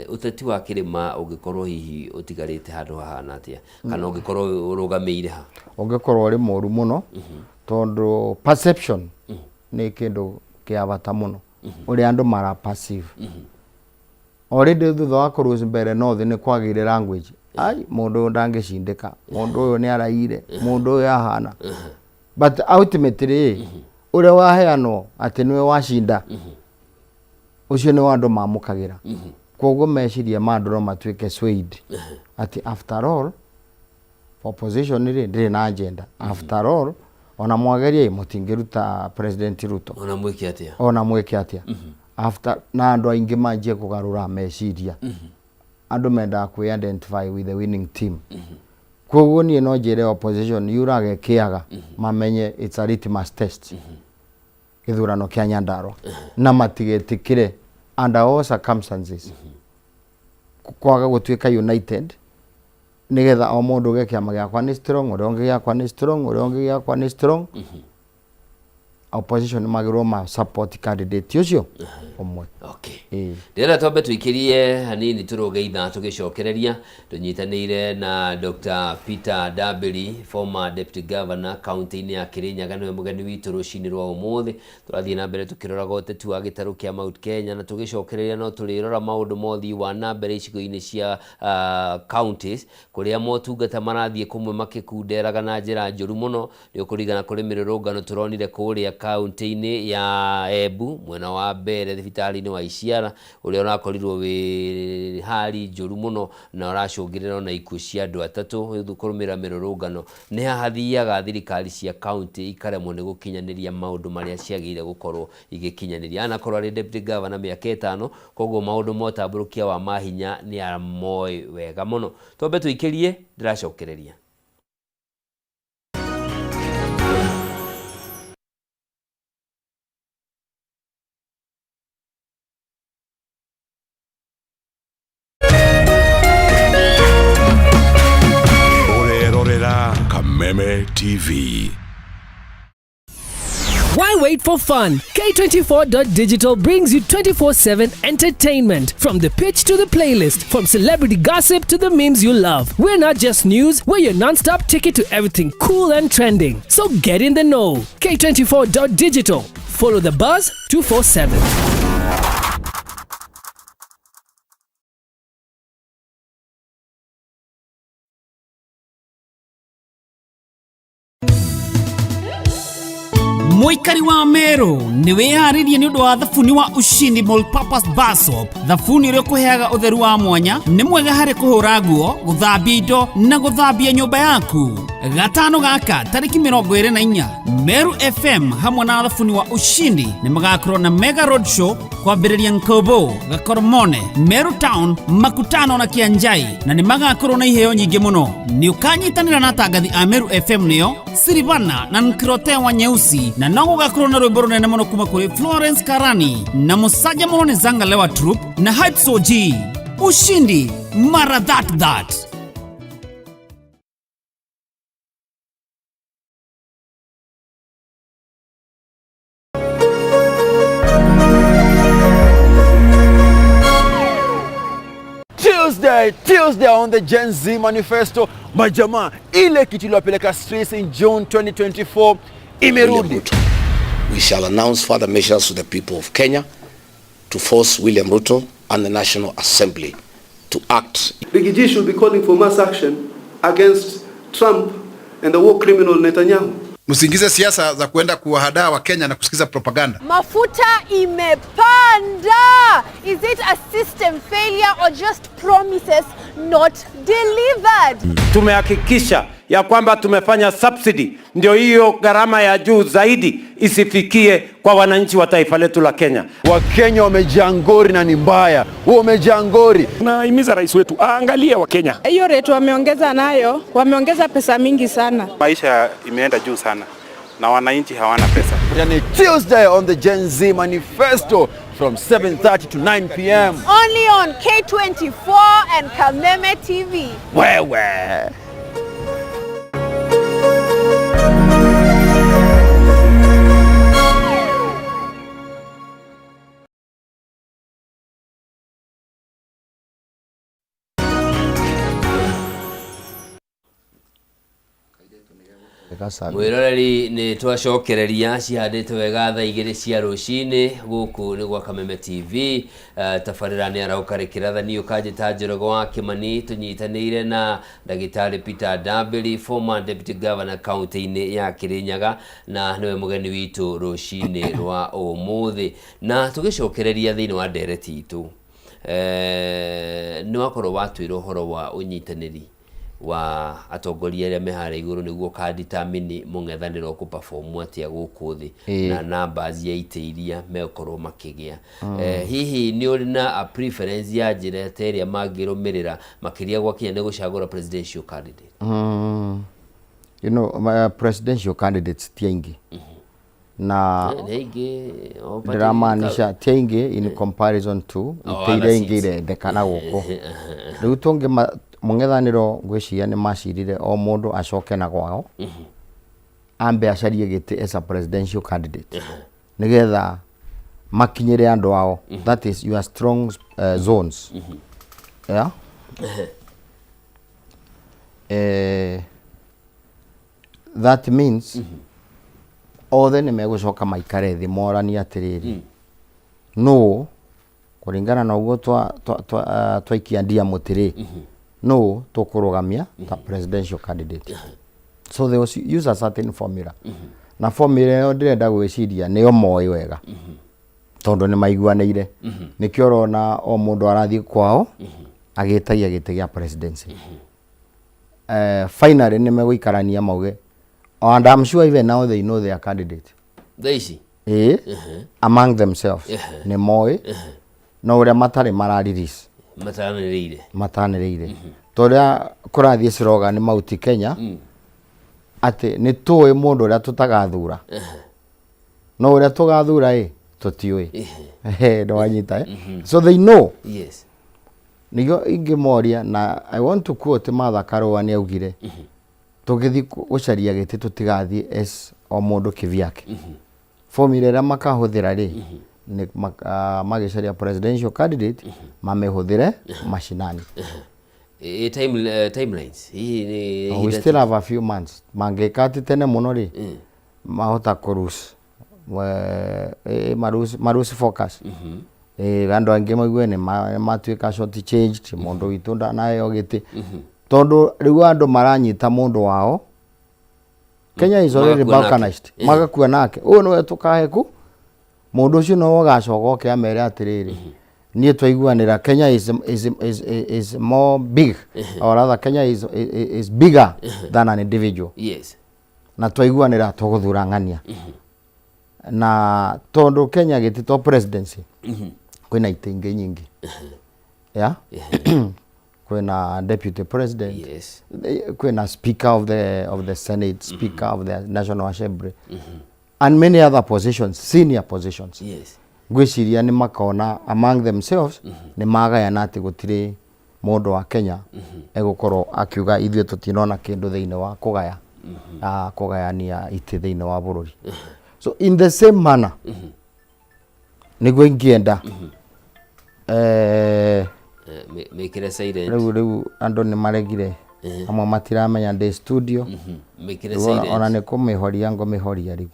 ũteti wa kĩrĩma ũngĩkorwo hihi ũtigarĩte handũ hahana atĩa, kana ũngĩkorwo ũrũgamĩire ha? Ũngĩkorwo ũrĩ mũru mũno, tondũ perception nĩ kĩndũ kĩa bata mũno, ũrĩa andũ mara perceive. Already thutha wa kũrũci mbere north nĩ kwagĩire language, ai, mũndũ ũyũ ndangĩcindĩka, mũndũ ũyũ nĩ araire, mũndũ ũyũ ahana, but ultimately ũrĩa waheanwo atĩ nĩwe wacinda, ũcio nĩ andũ mamũkagĩra. Koguo meciria ma andũ no matuĩke swayed atĩ after all opposition rĩ ndĩrĩ na agenda, after all ona mwageria mũtingĩruta President Ruto. Ona mwĩke atĩa? Ona mwĩke atĩa. After na andũ aingĩ manjie kũgarũra meciria, andũ mendaga kwĩ identify with the winning team. Koguo niĩ no njĩre opposition yurage kĩaga, mamenye it's a litmus test gĩthurano kĩa Nyandarua, na matigetĩkĩre under all circumstances kwaga gũtuĩka united, nigetha o mũndũ uge kĩama gĩakwa nĩ strong, ũrĩa ũngĩ gĩakwa nĩ strong, ũrĩa ũngĩ gĩakwa nĩ strong. Opposition magĩrĩirwo ma support candidate ũcio ũmwe. Ĩĩ. Ndĩrenda twambe tũikĩrie hanini tũrũge ithaa, tũgĩcokereria tũnyitanĩire na Dr. Peter Ndambĩri, former deputy governor kaunti-inĩ ya Kirinyaga, nĩwe mũgeni witũ rũcinĩ rwa ũmũthĩ. Tũrathiĩ na mbere tũkĩroraga ũteti wa gĩtarũ kĩa Mount Kenya, na tũgĩcokereria no tũrĩrora maũndũ ma ũthii wa na mbere icigo-inĩ cia counties, kũrĩa motungata marathiĩ kũmwe makĩkunderaga na njĩra njũru mũno. Nĩ ũkũringana kũrĩ mĩrũrũngano tũronire kũrĩa kaunti-inĩ ya Embu, mwena wa mbere thibitarĩ-inĩ wa Isiala, ũrĩa ũrakorirwo wĩ hali njũru mũno na ũracũngĩrĩra ona ikuũ cia andũ atatũ kũrũmĩrĩra mĩrũrũngano. Nĩ haha thiaga thirikari cia kaunti ikaremwo nĩ gũkinyanĩria maũndũ marĩa ciagĩrĩire gũkorwo igĩkinyanĩria. Anakorwo arĩ deputy governor mĩaka 5, koguo maũndũ ma ũtambũrũkia wa mahinya nĩ amoĩ wega mũno. Twambe tũikĩrie, ndĩracokereria. Ũrerorera Kameme TV. Why wait for fun? K24.digital brings you 24/7 entertainment. From the pitch to the playlist, from celebrity gossip to the memes you love. We're not just news, we're your non-stop ticket to everything cool and trending. So get in the know. K24.digital. Follow the buzz 247. Mũikari wa Meru, nĩ wĩharĩrie nĩ ũndũ wa thabuni wa Ushindi Multipurpose Bar Soap, thabuni ũrĩa ũkũheaga ũtheru wa mwanya. Nĩ mwega harĩ kũhũra nguo, gũthambia indo na gũthambia nyũmba yaku. Gatano gaka tarĩki 24, Meru FM hamwe na thabuni wa Ushindi nĩ magakorwo na mega road show kwambĩrĩria Nkobo, Gakoromone, Meru Town, Makutano na Kianjai, na nĩ magakorwo na iheo nyingĩ mũno. Nĩ ũkanyitanĩra na atangathi a Meru FM, nĩo Silivana na Nkirotewa Nyeusi, na no gũgakorwo na rwĩmbo rũnene mũno kuma kũrĩ Florence Karani na mũcanja mũno nĩ Zangalewa Troupe na Hype Soji. Ushindi mara that that. Tuesday, Tuesday on the Gen Z Manifesto. Majamaa, ile kitu iliwapeleka streets in June 2024 imerudi. We shall announce further measures to the people of Kenya to force William Ruto and the National Assembly to act. Riggy G should be calling for mass action against Trump and the war criminal Netanyahu. Msiingize siasa za kuenda kuwahadaa Wakenya na kusikiza propaganda. Mafuta imepanda. Is it a system failure or just promises not delivered? Tumehakikisha ya kwamba tumefanya subsidy, ndio hiyo gharama ya juu zaidi isifikie kwa wananchi wa taifa letu la Kenya. Wakenya wamejaa ngori na ni mbaya, wamejaa ngori. Nahimiza rais wetu aangalie Wakenya. Hiyo rate wameongeza nayo, wameongeza pesa mingi sana. Maisha imeenda juu sana na wananchi hawana pesa. Yani Tuesday on the Gen Z Manifesto from 7:30 to 9 p.m. Only on K24 and Kameme TV. Wewe. Mwĩroreri nĩ twacokereria cihandĩte wega thaa igĩrĩ cia rũcinĩ gũkũ nĩ gwa Kameme TV. Tabarĩra nĩ arauka rĩkĩrathanio kanjĩta Njoroge wa Kĩmani tũnyitanĩire na ndagĩtarĩ Peter Ndambĩri, former deputy governor kaunti-inĩ ya Kĩrĩnyaga, na nĩwe mũgeni witũ rũcinĩ rwa ũmũthĩ. Na tũgĩcokereria thĩinĩ wa ndereti itũ, nĩ wakorwo watwĩra ũhoro wa ũnyitanĩri wa atongoria arĩa me harĩa igũrũ nĩguo ũka determine mũng'ethanĩro ũkũ perform atĩa gũkũ thĩ na numbers ya itĩ iria megũkorwo makĩgĩa. Hihi nĩ ũrĩ na a preference ya njĩra ta ĩrĩa mangĩrũmĩrĩra makĩria gwakinya nĩ gũcagũra presidential candidate? My presidential candidates ti aingĩ na Nĩ aingĩ o party. Ndĩramaanisha ti aingĩ in comparison to Oh, itĩ other iria ingĩ seats. irendekana gũkũ. Rĩu tũngĩ mũng'ethanĩro ngwĩciria nĩ macirire o mũndũ acoke na kwao, ambe acarie gĩtĩ as a presidential candidate nĩgetha makinyĩre andũ ao, that is your strong zones, yeah? That means othe nĩ megũcoka maikare thĩ moranie atĩrĩrĩ, no kũringana na ũguo twaikia ndia mũtĩ rĩ, no tũkũrũgamia ta presidential candidate. So they will use a certain formula, na formula ĩyo ndĩrenda gwĩciria nĩyo moĩ wega tondũ nĩ maiguanĩire. Nĩkĩo ũrona o mũndũ arathiĩ kwao agĩtagia gĩtĩ gĩa presidency. Finally nĩ megũikarania mauge, and I'm sure even now they know their candidate. Thaa ici? Ĩĩ, among themselves nĩ moĩ, no ũrĩa matarĩ mara release. Mataranĩrĩire. Matanĩrĩire ta ũrĩa kũrathiĩ slogan Mount Kenya atĩ nĩ tũĩ mũndũ ũrĩa tũtagathura, no ũrĩa tũgathura ĩ tũtiũĩ. Nĩ wanyita, eh? So they know. Nĩguo ingĩmoria, na I want to quote Martha Karũa, nĩ augire tũgĩthiĩ gũcaria gĩtĩ tũtigathiĩ as o mũndũ kivyake. Formula ĩrĩa makahũthĩra rĩ nĩ magĩcaria presidential candidate mamĩhũthĩre mashinani. Timelines hihi nĩ We ihinda still have a few months. Mangĩka atĩ tene mũno rĩ, mahota kũrus marus focus. Andũ angĩ maigue nĩ matuĩka short changed, mũndũ witũ ndanaheo gĩtĩ, tondũ rĩu andũ maranyita mũndũ wao. Kenya is already Magakua nake. balkanized. Magakua nake, ũyũ nĩwe tũkahe ku mũndũ ũcio no ũgacoka oke amere atĩrĩrĩ, niĩ twaiguanĩra Kenya is more big, or rather Kenya is bigger than an individual. Na twaiguanĩra tũgũthura ng'ania, na tondũ Kenya gĩtĩ to presidency, kwĩna itĩ ingĩ nyingĩ, yeah? Kwĩna deputy president, kwĩna speaker of the senate, speaker of the national assembly and many other positions, senior positions. Ngwĩciria nĩ makona among themselves nĩ magayana atĩ gũtirĩ mũndũ wa Kenya egũkorwo akiuga ithuĩ tũtinona kĩndũ thĩinĩ wa kũgaya, kũgayania itĩ thĩinĩ wa bũrũri. So in the same manner nĩguo ingĩenda. Eh, mĩkĩre silent. Rĩu andũ nĩ maregire, amwe matiramenya ndĩ studio. Mĩkĩre Rĩu ona- silent. Ona nĩ kũmĩhoria ngũmĩhoria rĩu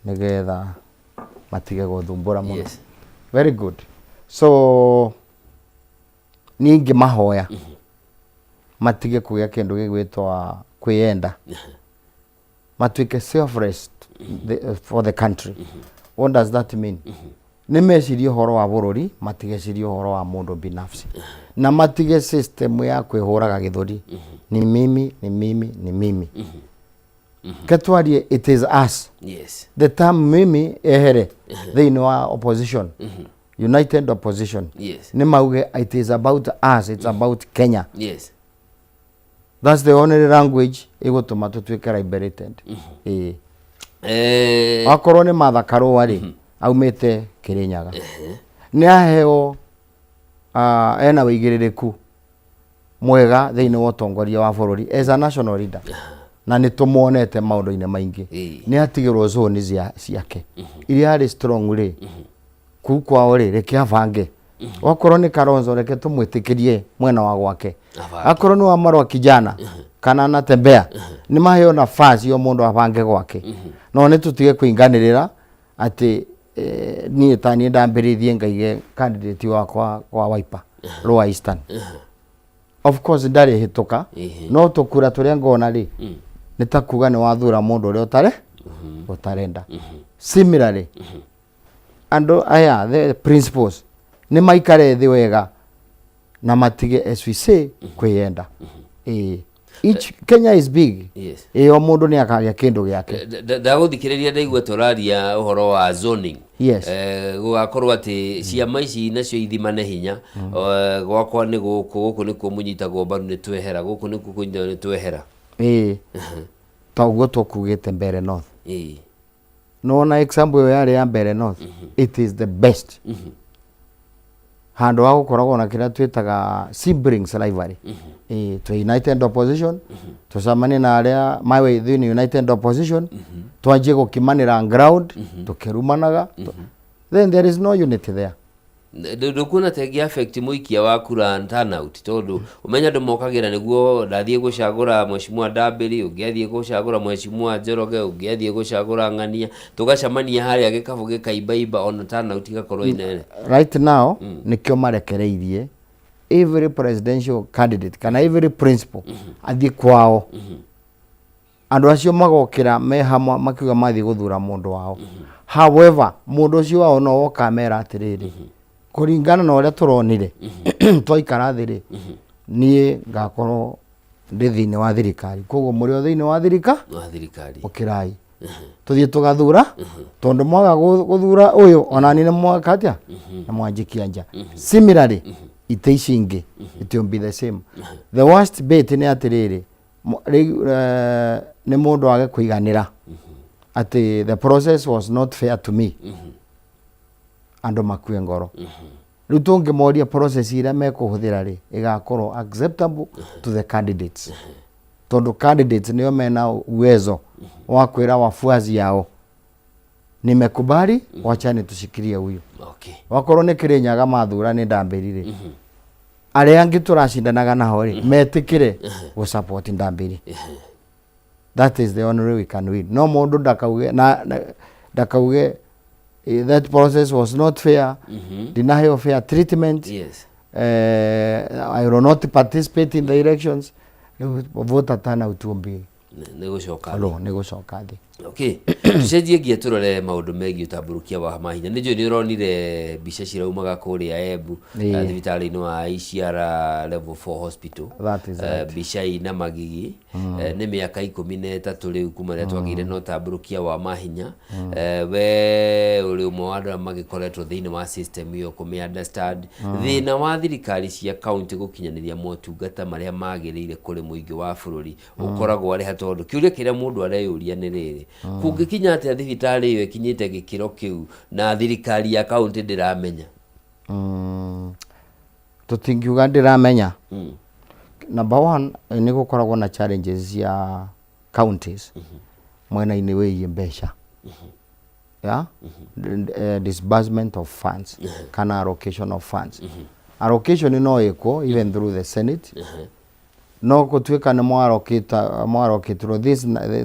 nĩgetha matige gũthumbũra mũno. Very good. So niĩ ingĩmahoya matige kũgĩa kĩndũ gĩgwĩtwa kwĩyenda, matuĩke selfless for the country. What does that mean? Nĩ mecirie ũhoro wa bũrũri, matigecirie ũhoro wa mũndũ binafsi, na matige system ya kwĩhũraga gĩthũri, ni mimi, ni mimi, ni mimi. Ke twarie, it is us. The term mimi ehere thĩinĩ wa opposition, united opposition. Nĩ mauge it is about us, it's about Kenya. That's the only language ĩgũtũma tũtuĩke liberated. Ĩĩ. Akorwo nĩ Martha Karũa rĩ, aumĩte Kĩrĩnyaga, nĩ aheo, ena wĩigĩrĩrĩku mwega thĩinĩ wa ũtongoria wa bũrũri as a national leader, na nĩ tũmuonete maũndũ-inĩ maingĩ. Nĩ atigĩrwo zone ciake iria arĩ strong rĩ, kuu kwao rĩ, reke abange. Okorwo nĩ Kalonzo, reke tũmwĩtĩkĩrie mwena wa gwake. Abange. Akorwo nĩ wa Marwa kijana kana anatembea, nĩ maheo nafasi o mũndũ abange gwake. No nĩ tũtige kũinganĩrĩra atĩ niĩ ta niĩ ndambĩrĩirie ngaige candidate wakwa kwa Wiper Lower Eastern. Of course ndarĩ hĩtũka, no tũkura tũrĩa ngona rĩ, nĩ ta kuga nĩ wathura mũndũ ũrĩa ũtare ũtarenda. Similarly, andũ aya, the principles, nĩ maikare thĩ wega na matige, as we say, kwĩyenda. Ĩĩ, each Kenya is big. Ĩĩ, o mũndũ nĩ akagĩa kĩndũ gĩake. Ndagũthikĩrĩria ndaigua tũraria ũhoro wa zoning. Gũgakorwo atĩ ciama ici nacio ithimane hinya. Gwakwa nĩ gũkũ, gũkũ nĩkuo mũnyitagwo mbaru nĩ twehera, gũkũ nĩkuo kũnyitagwo nĩ twehera. Ĩĩ, ta ũguo tũkugĩte Mbere North. Nona example ĩyo yarĩ ya Mbere North, it is the best handũ ha gũkoragwo na kĩrĩa twĩtaga siblings rivalry. Ĩĩ, twĩ united opposition, tũcemanie na arĩa mawe thĩinĩ united opposition, twanjie gũkimanĩra ground tũkĩrumanaga, then there is no unity there. Ndũkuona ta ĩngĩ affect mũikia wa kura, turnout? Tondũ ũmenya andũ mokagĩra nĩguo ndathiĩ gũcagũra mheshimiwa Ndambĩri, ũngĩ athiĩ gũcagũra mheshimiwa Njoroge, ũngĩ athiĩ gũcagũra Ng'ania, tũgacemania harĩa gĩkabũ gĩkaimbaimba, ona turnout igakorwo inene. Right now nĩkĩo marekereirie every presidential candidate kana every principal athiĩ kwao. Andũ acio magokĩra me hamwe makiuga mathiĩ gũthura mũndũ wao. However, mũndũ ũcio wao no woka amera atĩrĩrĩ, kũringana na ũrĩa tũronire twaikara thĩ rĩ, niĩ ngakorwo ndĩ thĩinĩ wa thirikari, koguo mũrĩ o thĩinĩ wa thirika wa thirikari, ũkĩrai tũthiĩ tũgathura, tondũ mwaga gũthura ũyũ, ona niĩ nĩ mwaka atĩa na mwanjikia nja. Similarly, itĩ ici ingĩ, it will be the same. The worst bit nĩ atĩrĩrĩ, rĩu nĩ mũndũ age kũiganĩra atĩ the process was not fair to me, andũ makue ngoro. Rĩu tũngĩmoria process ĩrĩa mekũhũthĩra rĩ, ĩgakorwo acceptable to the candidates, tondũ candidates nĩo mena uwezo wa kwĩra wafuasi yao, "Nimekubali, wachani tushikilie huyu." Wakorwo nĩ Kĩrĩnyaga mathura nĩ Ndambĩri rĩ, arĩa angĩ tũracindanaga nao rĩ, metĩkĩre gũ support Ndambĩri. That is the only way we can win. No mũndũ ndakauge na ndakauge that process was not fair, ndinaheo fair treatment, I will not participate in the elections. Rĩu voter turnout will be Nĩ gũcoka low, nĩ gũcoka thĩ. Okay, tucenjie nginya tũrore maũndũ megiĩ ũtambũrũkia wa mahinya. Nĩ njũĩ nĩ ũronire mbica ciraumaga kũrĩa Embu, thibitarĩ-inĩ wa ICR level 4 hospital. That is right. Mbica ina magigi. Nĩ mĩaka 13 rĩu kuma rĩrĩa twagĩire na ũtambũrũkia wa mahinya. We ũrĩ ũmwe wa andũ arĩa magĩkoretwo thĩinĩ wa system ĩyo kũmĩ understand. Thĩna wa thirikari cia kaunti gũkinyanĩria motungata marĩa magĩrĩire kũrĩ mũingĩ wa bũrũri ũkoragwo arĩ ha? Tondũ kĩũria kĩrĩa mũndũ areyũria nĩ rĩrĩ, kũngĩkinya atĩa thibitarĩ ĩyo ĩkinyĩte gĩkĩro kĩu na thirikari ya kaunti ndĩramenya? Tũtingiuga ndĩramenya. Number one, nĩ gũkoragwo na challenges cia counties mwena-inĩ wĩgiĩ mbeca, yeah? Disbursement of funds kana allocation of funds. Allocation no ĩkwo even through the Senate. No gũtuĩka nĩ mwarokĩtwo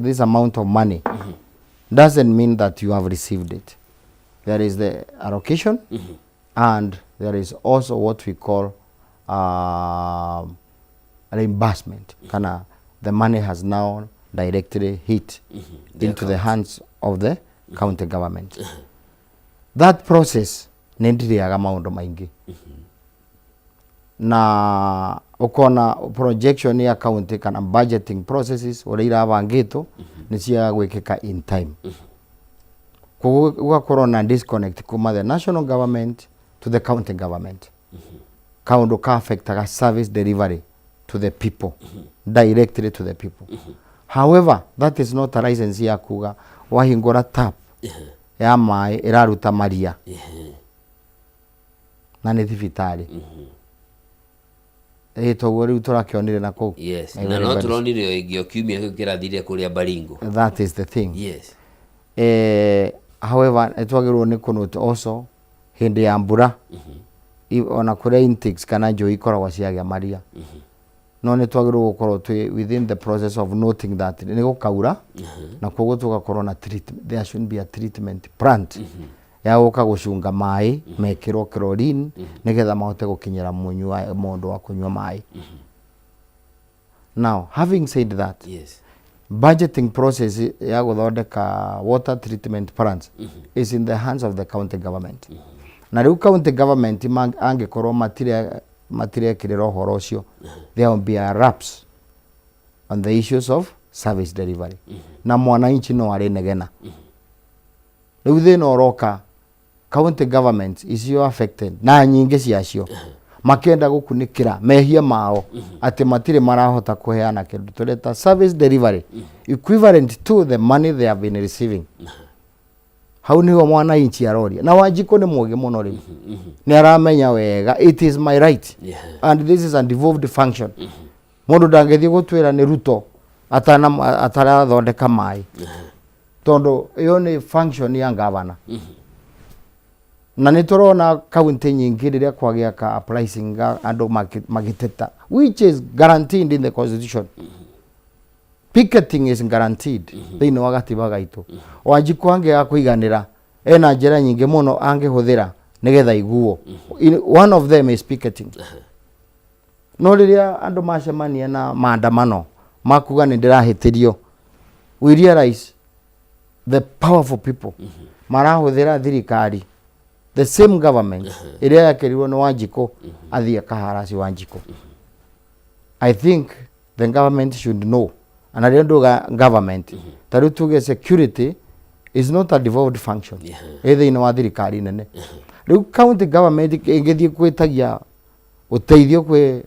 this amount of money doesn't mean that you have received it. There is the allocation and there is also what we call reimbursement, kana the money has now directly hit into the hands of the county government. That process nĩ ndiriaga maũndũ maingĩ na ũkona projection ya county kana budgeting processes ũrĩa irabangĩtwo nĩ ciaga gwĩkĩka in time. Koguo gũgakorwo na disconnect kuma the national government to the county government, kaũndũ ka affectaga service delivery to the people, directly to the people. However, that is not a license ya kuga wahingũra tap ya maĩ ĩraruta maria na nĩ thibitarĩ. Ĩ toguo rĩu tũrakĩonire na kũu. Yes, na no tũronire o ĩngĩ o kiumia kĩu kĩrathire kũrĩa Baringo. That is the thing. However, nĩ twagĩrĩirwo nĩ kũnote also hĩndĩ ya mbura ona kũrĩa intakes kana njũĩ ikoragwo ciagĩa maria, no nĩ twagĩrĩirwo gũkorwo twĩ within the process of noting that nĩ gũkaura na koguo tũgakorwo na treatment. There should be a treatment plant ya gũka gũcunga maĩ mekĩrwo chlorine nĩgetha mahote gũkinyĩra mũnyua mũndũ wa kũnyua maĩ. Now, having said that, budgeting process ya gũthondeka water treatment plants is in the hands of the county government. Na rĩu county government angĩkorwo matirekĩrĩra ũhoro ũcio, there will be a lapse on the issues of service delivery na mwananchi no arĩ negena. Rĩu thĩna ũroka county governments icio affected na nyingĩ ciacio makĩenda gũkunĩkĩra mehia mao atĩ matirĩ marahota kũheana kĩndũ tũreta service delivery equivalent to the money they have been receiving. Hau niho mwananchi aroria, na Wanjikũ nĩ mũgĩ mũno, rĩu nĩ aramenya wega it is my right and this is a devolved function. Mũndũ ndangĩthiĩ gũtwĩra nĩ Ruto atana atarathondeka maĩ, tondũ ĩyo nĩ function ya gavana. Na nĩ tũrona kaunti nyingĩ rĩrĩa kwagĩa ka uprising ga andũ magĩteta, which is guaranteed in the constitution. Picketing is guaranteed thĩinĩ wa gatiba gaitũ. Wanjikũ angĩaga kũiganĩra, ena njĩra nyingĩ mũno angĩhũthĩra nĩgetha iguo. One of them is picketing. No rĩrĩa andũ macemania na maandamano makuga nĩ ndĩrahĩtĩrio, we realize the powerful people marahũthĩra thirikari, the same government ĩrĩa yakĩrirwo nĩ Wanjikũ athiĩ akaharasi Wanjikũ. I think the government should know, na rĩrĩa nduga government, ta rĩu tuge security is not a devolved function ĩ thĩinĩ wa thirikari nene. Rĩu county government ĩngĩthiĩ gwĩtagia ũteithio kwĩ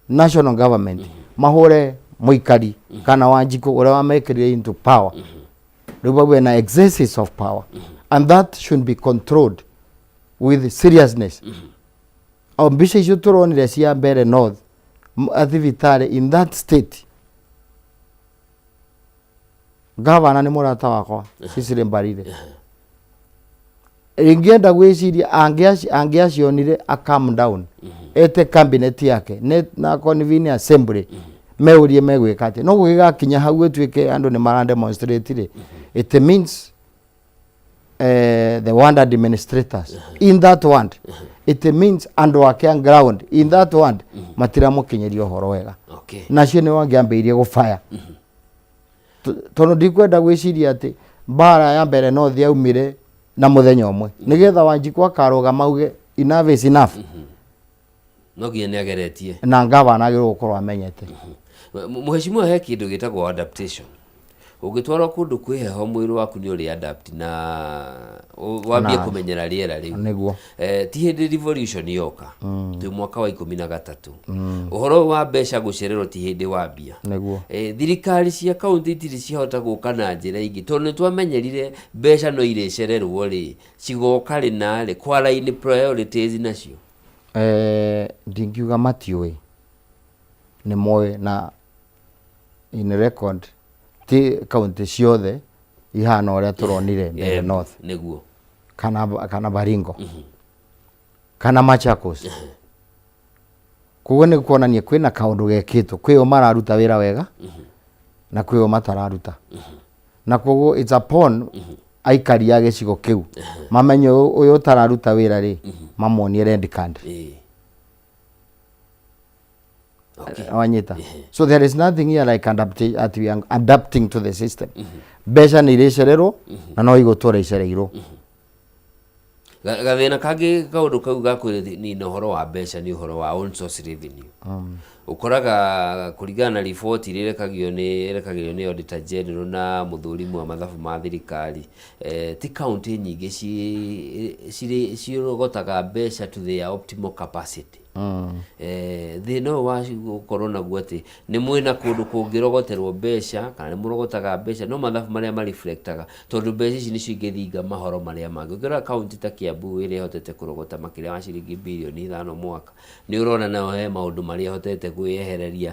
national government mahũre mũikari kana Wanjikũ ũrĩa wamekĩrire into power, rĩu bau na excesses of power and that should be controlled with seriousness. O mbica icio tũronire cia Mbere North thibitarĩ in that state, gavana nĩ mũrata wakwa Cecily Mbarire, ingĩenda gwĩciria angĩacionire a calm down, ete cabinet yake na convene assembly meurie megwĩka atĩa. No gũgĩgakinya hau gũtuĩke andũ nĩ mara demonstrate rĩ, it means the ward administrators in that ward, it means andũ ake a ground in that ward matiramũkinyĩria ũhoro wega. Nacio nĩ wangĩambĩrĩirie gũbaya, tondũ ndikwenda gwĩciria atĩ mbara ya Mbere North yaumire na mũthenya ũmwe nĩgetha Wanjikũ akarũgama auge enough is enough. No nginya nĩ ageretie. Na ngavana agĩrĩirwo gũkorwo amenyete. Mheshimiwa, he kĩndũ gĩtagwo adaptation. Ũngĩtwarwo kũndũ kwĩ heho, mwĩrĩ waku nĩ ũrĩ adapt na wambie kũmenyera rĩera rĩu. Ti hĩndĩ revolution yoka, twĩ mwaka wa 13. Ũhoro wa mbeca gũcererwo ti hĩndĩ wambia. Thirikari cia kaunti itirĩ ciahota gũka na njĩra ingĩ, tondũ nĩ twamenyerire mbeca no irĩcererwo rĩ, cigoka rĩ na rĩ kwa-align priorities nacio. Ndingiuga matiũĩ, nĩ moĩ, na in record ti kaunti ciothe ihana ũrĩa tũronire Mbere North kana Baringo kana Machakos. Koguo nĩ kuonania kwĩna kaũndũ gekĩtwo, kwĩ o mararuta wĩra wega na kwĩ o matararuta. Na koguo it's upon aikari a gĩcigo kĩu mamenye ũyũ ũyũ ũtararuta wĩra rĩ, mamuonie red card. Wanyita? So there is nothing here like at we are adapting to the system. Mbeca nĩ irĩcererwo na no igũtũra icereirwo. Gathĩna kangĩ kaũndũ kau ga kũnina ũhoro wa mbeca nĩ ũhoro wa own source revenue. Ũkoraga kũringana na riboti iria ĩrekagio nĩ ĩrekagĩrio nĩ Auditor General na mũthũrimu wa mathabu ma thirikari, ti kaũntĩ nyingĩ cirĩ cirogotaga mbeca to their optimal capacity. Thĩna ũyũ wa gũkorwo naguo atĩ nĩ mwĩna kũndũ kũngĩrogoterwo mbeca kana nĩ mũrogotaga mbeca no mathabu marĩa ma reflectaga tondũ mbeca ici nĩcio ingĩthinga mahoro marĩa mangĩ. Ũngĩrora kaũntĩ ta Kiambu ĩrĩa ĩhotete kũrogota makĩria ma ciringi birioni 5 mwaka, nĩ ũrona nayo he maũndũ marĩa ĩhotete kwĩyehereria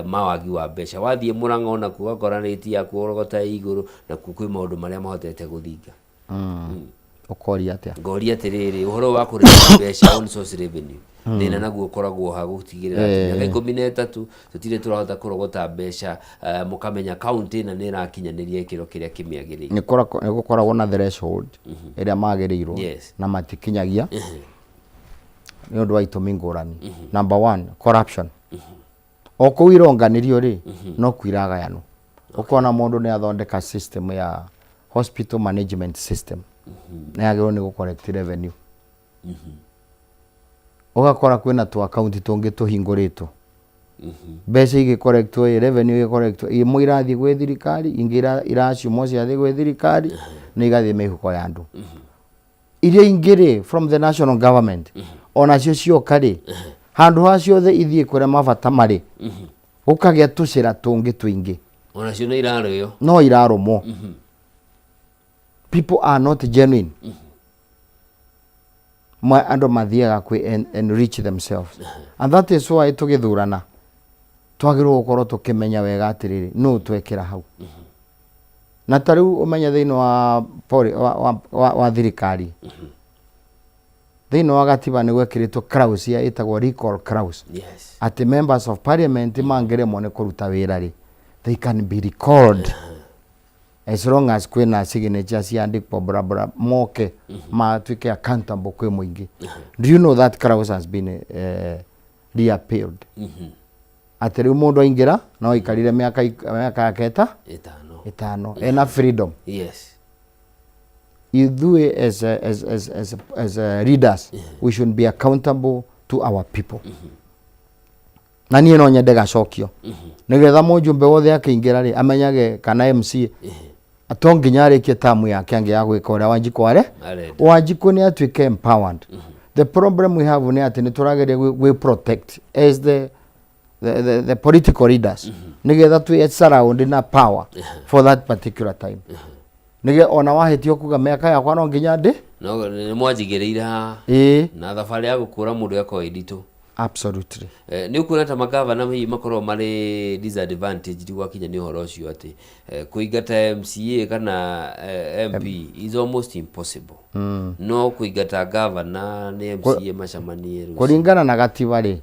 ma wagi wa mbeca. Wathiĩ Mũrang'a onakuo ũgakora rĩti ya kũrogota ĩ igũrũ, nakuo kwĩ maũndũ marĩa mahotete gũthinga. Ũkoria atĩa? Ngoria atĩrĩrĩ, ũhoro wa kũrĩha mbeca on source revenue, thĩna naguo ũkoragwo ha gũtigĩrĩra atĩ mĩaka 13 tũtirĩ tũrahota kũrogota mbeca, mũkamenya kaũntĩ ĩna nĩ ĩrakinyanĩria gĩkĩro kĩrĩa kĩmĩagĩrĩire. Nĩ gũkoragwo na threshold ĩrĩa magĩrĩirwo na matikinyagia nĩ ũndũ wa itũmi ngũrani. Number one, corruption. O kũu ironganĩrio rĩ, no kuo iragayanwo. Ũkona mũndũ nĩ athondeka system ya hospital management system, nĩ yagĩrĩirwo nĩ gũ collect revenue. Ũgakora kwĩna tũ account tũngĩ tũhingũrĩtwo. Mbeca igĩ collectwo ĩ, revenue ĩgĩ collectwo, imwe irathiĩ gwĩ thirikari, ingĩ iraciumwo ciathiĩ gwĩ thirikari, na igathiĩ mĩhuko ya andũ. Iria ingĩ rĩ, from the national government, onacio cioka rĩ, handũ ha ciothe ithiĩ kũrĩa mabata marĩ, gũkagĩa tũcĩra tũngĩ tũingĩ. Onacio nĩ irarĩo. No irarũmwo. People are not genuine. Andũ mathiaga kwĩ enrich themselves. And that is why tũgĩthurana twagĩrĩirwo gũkorwo tũkĩmenya wega atĩrĩrĩ, nũ twekĩra hau. Na ta rĩu ũmenye thĩinĩ wa thirikari, thĩinĩ wa gatiba nĩ gwekĩrĩtwo clause ya ĩtagwo recall clause. Atĩ members of parliament mangĩremwo nĩ kũruta wĩra rĩ, they can be recalled. As long as kwĩna signature ciandĩkwo bla bla, moke matuĩke accountable kwĩ mũingĩ. Do you know that clause has been reappealed? Atĩ rĩu mũndũ aingĩra no aikarire mĩaka yake 5. 5 ena freedom. Ithuĩ as a leaders, we should be accountable to our people. Na niĩ no nyende gacokio nĩgetha mũjumbe wothe akĩingĩra rĩ amenyage kana MC to nginya arĩkie tamu yake angĩ ya gwĩka ũrĩa Wanjikũ are Arenda. Wanjikũ nĩ atuĩke empowered. The problem we have nĩ atĩ nĩ tũrageria gwĩ protect as the political leaders nĩgetha twĩ surround na power for that particular time, nĩgetha ona wahĩtio kuga mĩaka yakwa no nginya ndĩ No nĩ mwanjigĩrĩire haha. Na thabarĩ ya gũkũra mũndũ ĩgakorwo ĩ nditũ. Absolutely. Nĩ ũkuona ta magavana hihi makoragwo marĩ disadvantaged gwakinya nĩ ũhoro ũcio atĩ kũingata MCA kana MP is almost impossible. No kũingata gavana nĩ MCA macemanie rũciũ. Kũringana na gatiba rĩ,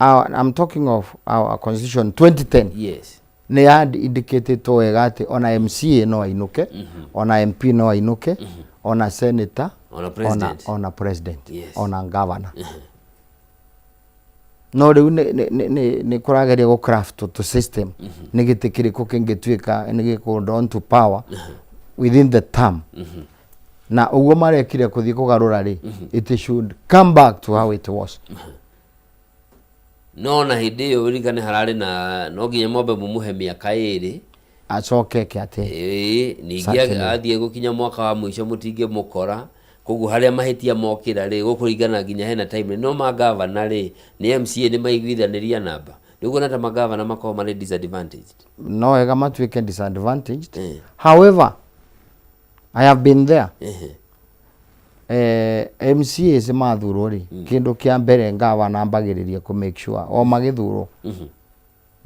I'm talking of our constitution 2010. Nĩ ya indicatĩtwo wega atĩ ona MCA no ainũke, ona MP no ainũke, ona senator, Ona president. Ona president, ona governor. No rĩu nĩ kũrageria gũ craft tũ system nĩ gĩtĩ kĩrĩkũ kĩngĩtuĩka nĩ gĩkũ hold on to power within the term. Na ũguo marekire kũthiĩ kũgarũra rĩ, it should come back to how it was. No na hĩndĩ ĩyo ririkane hararĩ na no nginya mwambe mũmũhe mĩaka 2 acoke eke atĩa? Ĩĩ, ningĩ Certainly. athiĩ gũkinya mwaka wa mũico mũtingĩmũkora, koguo harĩa mahĩtia mokĩra rĩ, gũkũringana nginya hena time no magavana rĩ, nĩ MCA nĩ maiguithanĩria namba. Nĩ ũkuona ta magavana makoragwo marĩ disadvantaged? No wega matuĩke disadvantaged. However, I have been there. MCAs mathurwo rĩ, kĩndũ kĩa mbere ngavana ambagĩrĩria kũ make sure o magĩthurwo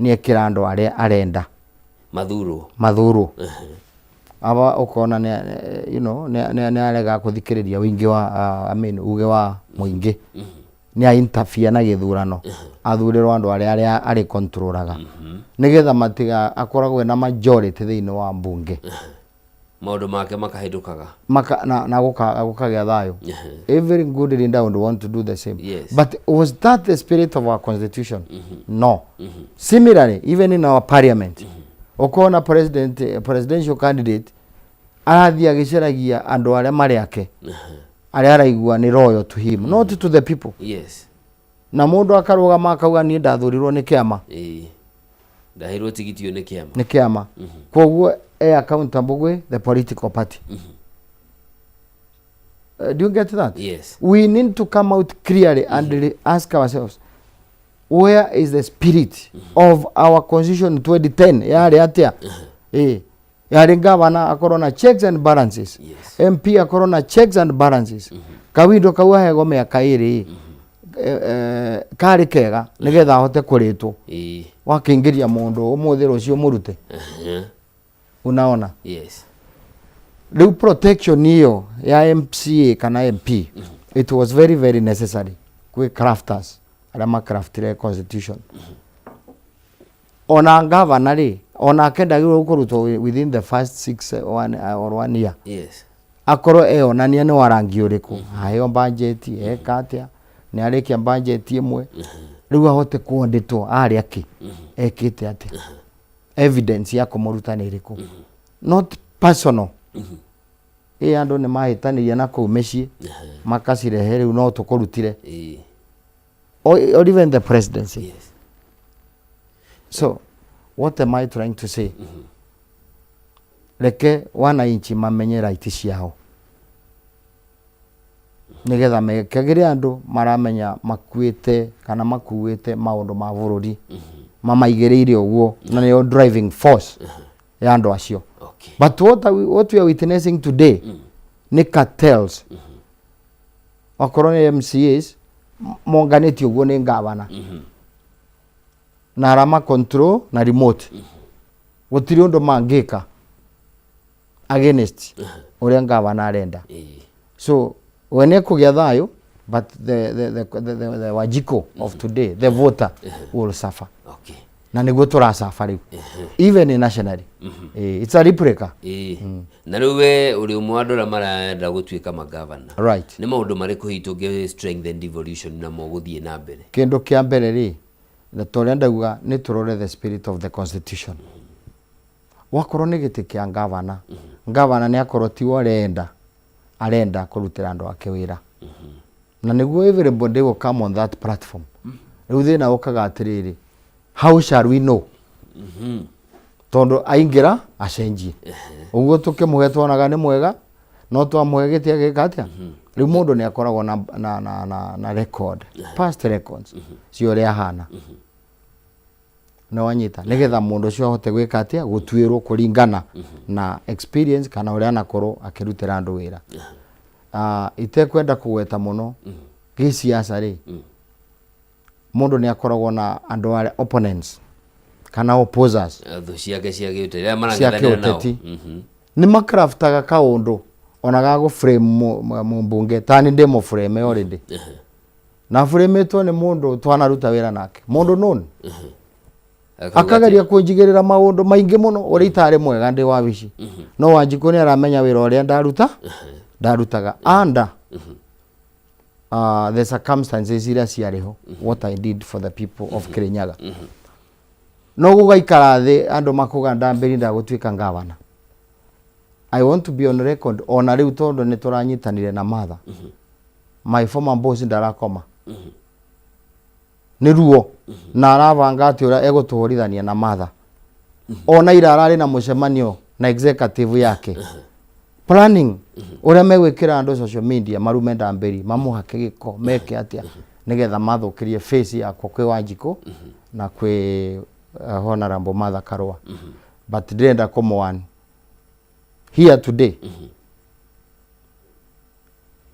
nĩ ekĩra andũ arĩa arenda mathurwo. Mathurwo. Aba ũkona nĩ you know nĩ arega gũthikĩrĩria ũingĩ wa I mean uge wa mũingĩ. Nĩ a interfere na gĩthurano athurĩrwo andũ arĩa arĩa arĩ controlaga nĩgetha matiga akoragwo ena majority thĩinĩ wa mbunge. Maũndũ make makahĩtũkaga. Maka, na, na gũka, gũkagĩa thayũ. Every good leader would want to do the same. But was that the spirit of our constitution? No. Similarly, even in our parliament, ũkona president, presidential candidate arathiĩ agĩcaragia andũ arĩa marĩ ake, arĩa araigua nĩ loyal to him, not to the people. Na mũndũ akarũgama akauga niĩ ndathurirwo nĩ kĩama. Ĩĩ. Ndaheirwo tigiti ũyũ nĩ kĩama. Nĩ kĩama. Koguo e accountable gwĩ the political party. Do you get that? Yes. We need to come out clearly and ask ourselves, where is the spirit of our constitution 2010? Yarĩ atĩa? Eh, yarĩ gavana akorwo na checks and balances. MP akorwo na checks and balances. Kawindo kau ahego mĩaka ĩrĩ eh, eh, karĩ kega nĩgetha ahote kũrĩtwo. Wakĩingĩria mũndũ ũmũthĩ rũciũ mũrute. Unaona? Yes. Rĩu protection ĩyo ya MCA kana MP, it was very very necessary kwĩ crafters arĩa macraftire constitution. Ona gavana rĩ, onake ndagĩrĩirwo kũrutwo within the first 6 one, or 1 year. Akorwo eyonania nĩ wa rangi ũrĩkũ, aheo budget, eka atĩa, nĩ arĩkia budget ĩmwe, rĩu ahote kwandĩtwo arĩ akĩ, ekĩte atĩa, evidence ya kũmũruta nĩ ĩrĩkũ, not personal. Ĩ andũ nĩ mahĩtanĩria na kũu mĩciĩ makacirehe, rĩu no tũkũrutire. Or even the presidency. So what am I trying to say? Reke wananchi mamenye right ciao nigetha mekagĩre andũ maramenya makuĩte kana makuĩte maũndũ ma bũrũri mamaigĩrĩire ũguo, na nĩyo driving force ya andũ acio. But what we are witnessing today nĩ cartels. Okorwo nĩ MCAs monganĩtio ũguo nĩ ngavana na arama control na remote, gũtirĩ ũndũ mangĩka against ũrĩa ngavana arenda. So we nĩ kũgĩa thayũ, but the Wanjikũ of today, the voter, will suffer. Na nĩguo tũracaba rĩu even in nationally. It's a replica. Na rĩu we ũrĩ ũmwe wa andũ arĩa marenda gũtuĩka magavana. Right. Nĩ maũndũ marĩkũ hihi tũngĩ strengthen devolution namo gũthiĩ na mbere? Kĩndũ kĩa mbere rĩ, na ta ũrĩa ndauga, nĩ tũrore the spirit of the constitution. Wakorwo nĩ gĩtĩ kĩa ngavana, ngavana nĩ akorwo tiwe ũrenda, arenda kũrutĩra andũ ake wĩra, na nĩguo everybody will come on that platform. Rĩu thĩna ũkaga atĩrĩrĩ, how shall we know? Tondũ aingĩra acenjie ũguo tũkĩmũhe tuonaga nĩ mwega, no twamũhe gĩtĩ agĩka atĩa? Rĩu mũndũ nĩ akoragwo na record, past records cia ũrĩa ahana, nĩ wanyita, nĩgetha mũndũ ũcio ahote gwĩka atĩa, gũtuĩrwo kũringana na experience kana ũrĩa anakorwo akĩrutĩra andũ wĩra. Itekwenda kũgweta mũno gĩciaca rĩ, mũndũ nĩ akoragwo na andũ arĩa opponents kana opposers. Thũ ciake cia gĩũteti arĩa cia marang'ethanĩra nao. Kĩũteti nĩ makraftaga kaũndũ ona ga gũ frame mũmbunge tani ndĩ mũframe already, na framĩtwo nĩ mũndũ twanaruta wĩra nake, mũndũ known. Akauga akageria kũnjigĩrĩra maũndũ maingĩ mũno ũrĩa itarĩ mwega ndĩ wabici, no Wanjikũ nĩ aramenya wĩra ũrĩa ndaruta ndarutaga under the circumstances iria ciarĩ ho, what I did for the people of Kirinyaga. No gũgaikara thĩ andũ makuga ndambĩri ndagũtuĩka ngavana. I want to be on record ona rĩu tondũ nĩ tũranyitanire na Martha, my former boss ndarakoma nĩ ruo na arabanga atĩ ũrĩa egũtũhũrithania na Martha. Ona ira ararĩ na mũcemanio na executive yake planning ũrĩa megwĩkĩra andũ social media marume Ndambĩri, mamũhake gĩko, meke atĩa nĩgetha mathũkĩrie face yakwa kwĩ Wanjikũ na kwĩ Honorable Martha Karua. But ndĩrenda kũmũwan here today,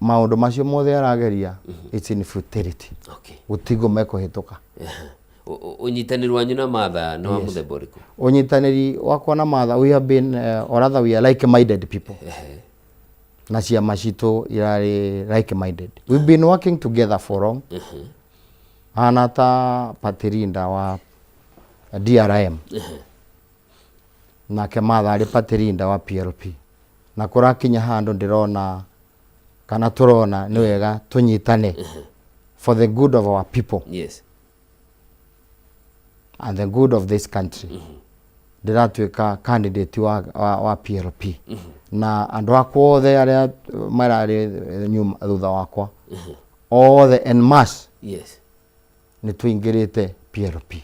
maũndũ macio mothe arageria, it's in futility. Gũtigũ mekũhĩtũka. Ũnyitanĩri wanyu na Martha nĩ wa mũthemba ũrĩkũ? Ũnyitanĩri wakwa na Martha, we have been or rather we are like minded people. Na ciama citũ irarĩ like minded. We've been working together for long. Hana ta party leader wa DRM. Nake Martha arĩ party leader wa PLP. Na kũrakinya handũ ndĩrona kana tũrona nĩ wega tũnyitane for the good of our people and the good of this country. Ndĩratuĩka candidate wa PLP na andũ akwa othe arĩa mararĩ nyuma thutha wakwa othe en masse nĩ tũingĩrĩte PLP.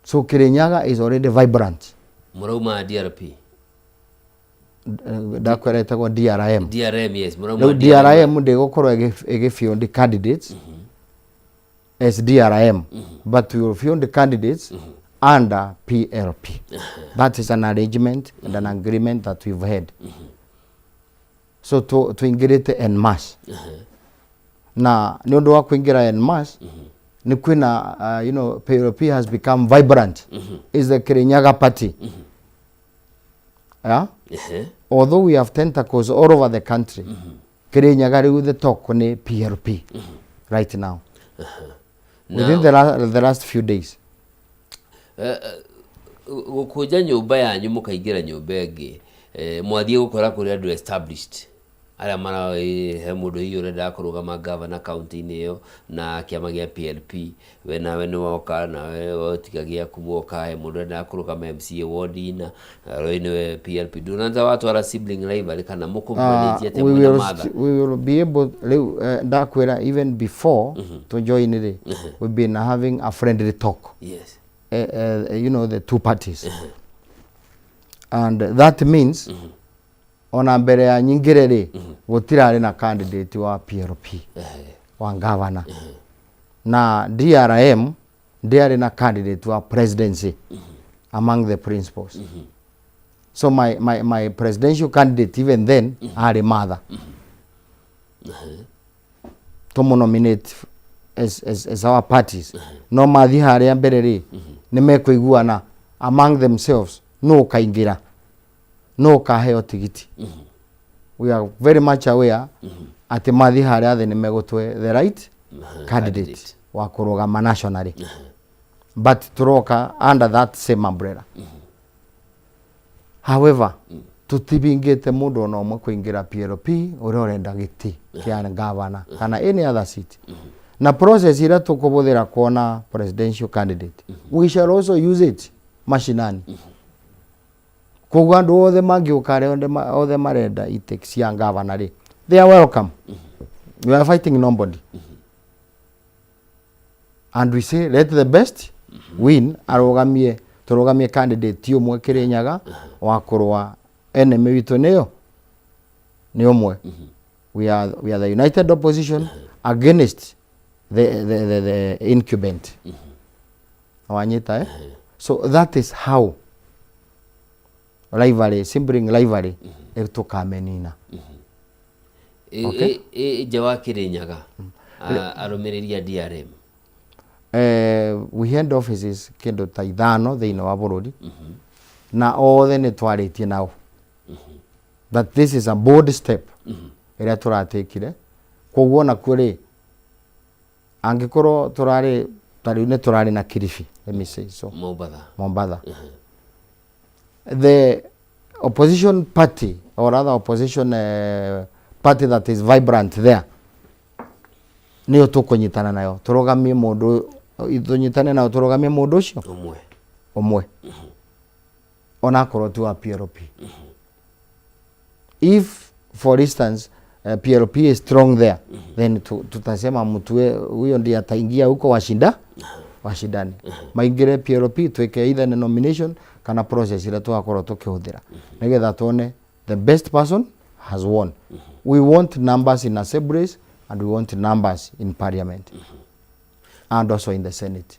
So Kirinyaga is already vibrant. Mũrauma DRP? Ndakwĩra ĩtagwo DRM. DRM, yes, mũrauma. Rĩu DRM ndĩgũkorwo ĩgĩ-field candidates as DRM, but we will field candidates under PLP. That is an arrangement and an agreement that we've had. So tũingĩrĩte en masse. Na nĩ ũndũ wa kũingĩra en masse, nĩ kwĩna PLP has become vibrant. Is the Kirinyaga party. Yeah? Although we have tentacles all over the country, Kirinyaga rĩu the talk nĩ PLP right now. Within the last few days. Gũkũnja nyũmba yanyu mũkaingĩra nyũmba ĩngĩ, mwathiĩ gũkora kũrĩ andũ established arĩa mara he mũndũ hihi ũrendaga kũrũgama gavana kaunti-inĩ ĩyo na kĩama gĩa PLP, we nawe nĩ woka nawe wotiga gĩaku woka, he mũndũ ũrendaga kũrũgama MCA ward na roĩ nĩwe PLP, ndũnata watwara sibling rivalry kana mũkũmanĩtie atĩa we mwĩna will Martha? We will be able rĩu ndakwĩra even before to join rĩ, we've been having a friendly talk the two parties, and that means ona mbere ya nyingĩre rĩ, gũtirarĩ na candidate wa PLP wa governor, na DRM ndiarĩ na candidate wa presidency among the principals. So my presidential candidate even then arĩ Martha, tũmũnominate as our parties, no mathiĩ harĩa mbere rĩ, nĩ mekũiguana among themselves nũ ũkaingĩra, nũ ũkaheo tigiti. We are very much aware atĩ mathiĩ harĩa thĩ nĩ megũtwe the right candidate wa kũrũgama nationally, but tũroka under that same umbrella. However, tutibingĩte mũndũ ona ũmwe kũingĩra PLP ũrĩa ũrenda gĩtĩ kĩa gavana kana any other seat. Na process ĩrĩa tũkũbũthĩra kuona presidential candidate, we shall also use it mashinani. Koguo andũ othe mangĩũka, arĩa othe marenda itĩ cia gavana rĩ, they are welcome. We are fighting nobody, and we say let the best win. Arũgamie, tũrũgamie candidate ũmwe Kĩrĩnyaga wa kũrũa enemy witũ nĩyo nĩ ũmwe. We are the united opposition against the incumbent. Wanyita, eh? So that is how rivalry, sibling rivalry ĩtũkamenina. Okay. Nja wa Kĩrĩnyaga, arũmĩrĩri a DRM? We had offices kĩndũ ta ithano thĩinĩ wa bũrũri, na othe nĩ twarĩtie nao that this is a bold step ĩrĩa tũratekire. Koguo nakuo rĩ, angĩkorwo tũrarĩ ta rĩu nĩ tũrarĩ na Kilifi, let me say so. Mombatha. Mombatha, the opposition party, or rather opposition party that is vibrant there, nĩyo tũkũnyitana nayo tũrũgamie mũndũ, tũnyitane nayo tũrũgamie mũndũ ũcio ũmwe. Ũmwe, onakorwo ti wa PLP. If for instance PLP is strong there, then tutasema mtu huyo ndiye ataingia huko, washindane, maingĩre PLP, twĩke either nĩ nomination kana process ĩrĩa tũgakorwo tũkĩhũthĩra nĩgetha tuone the best person has won. We want numbers in assemblies and we want numbers in parliament and also in the senate.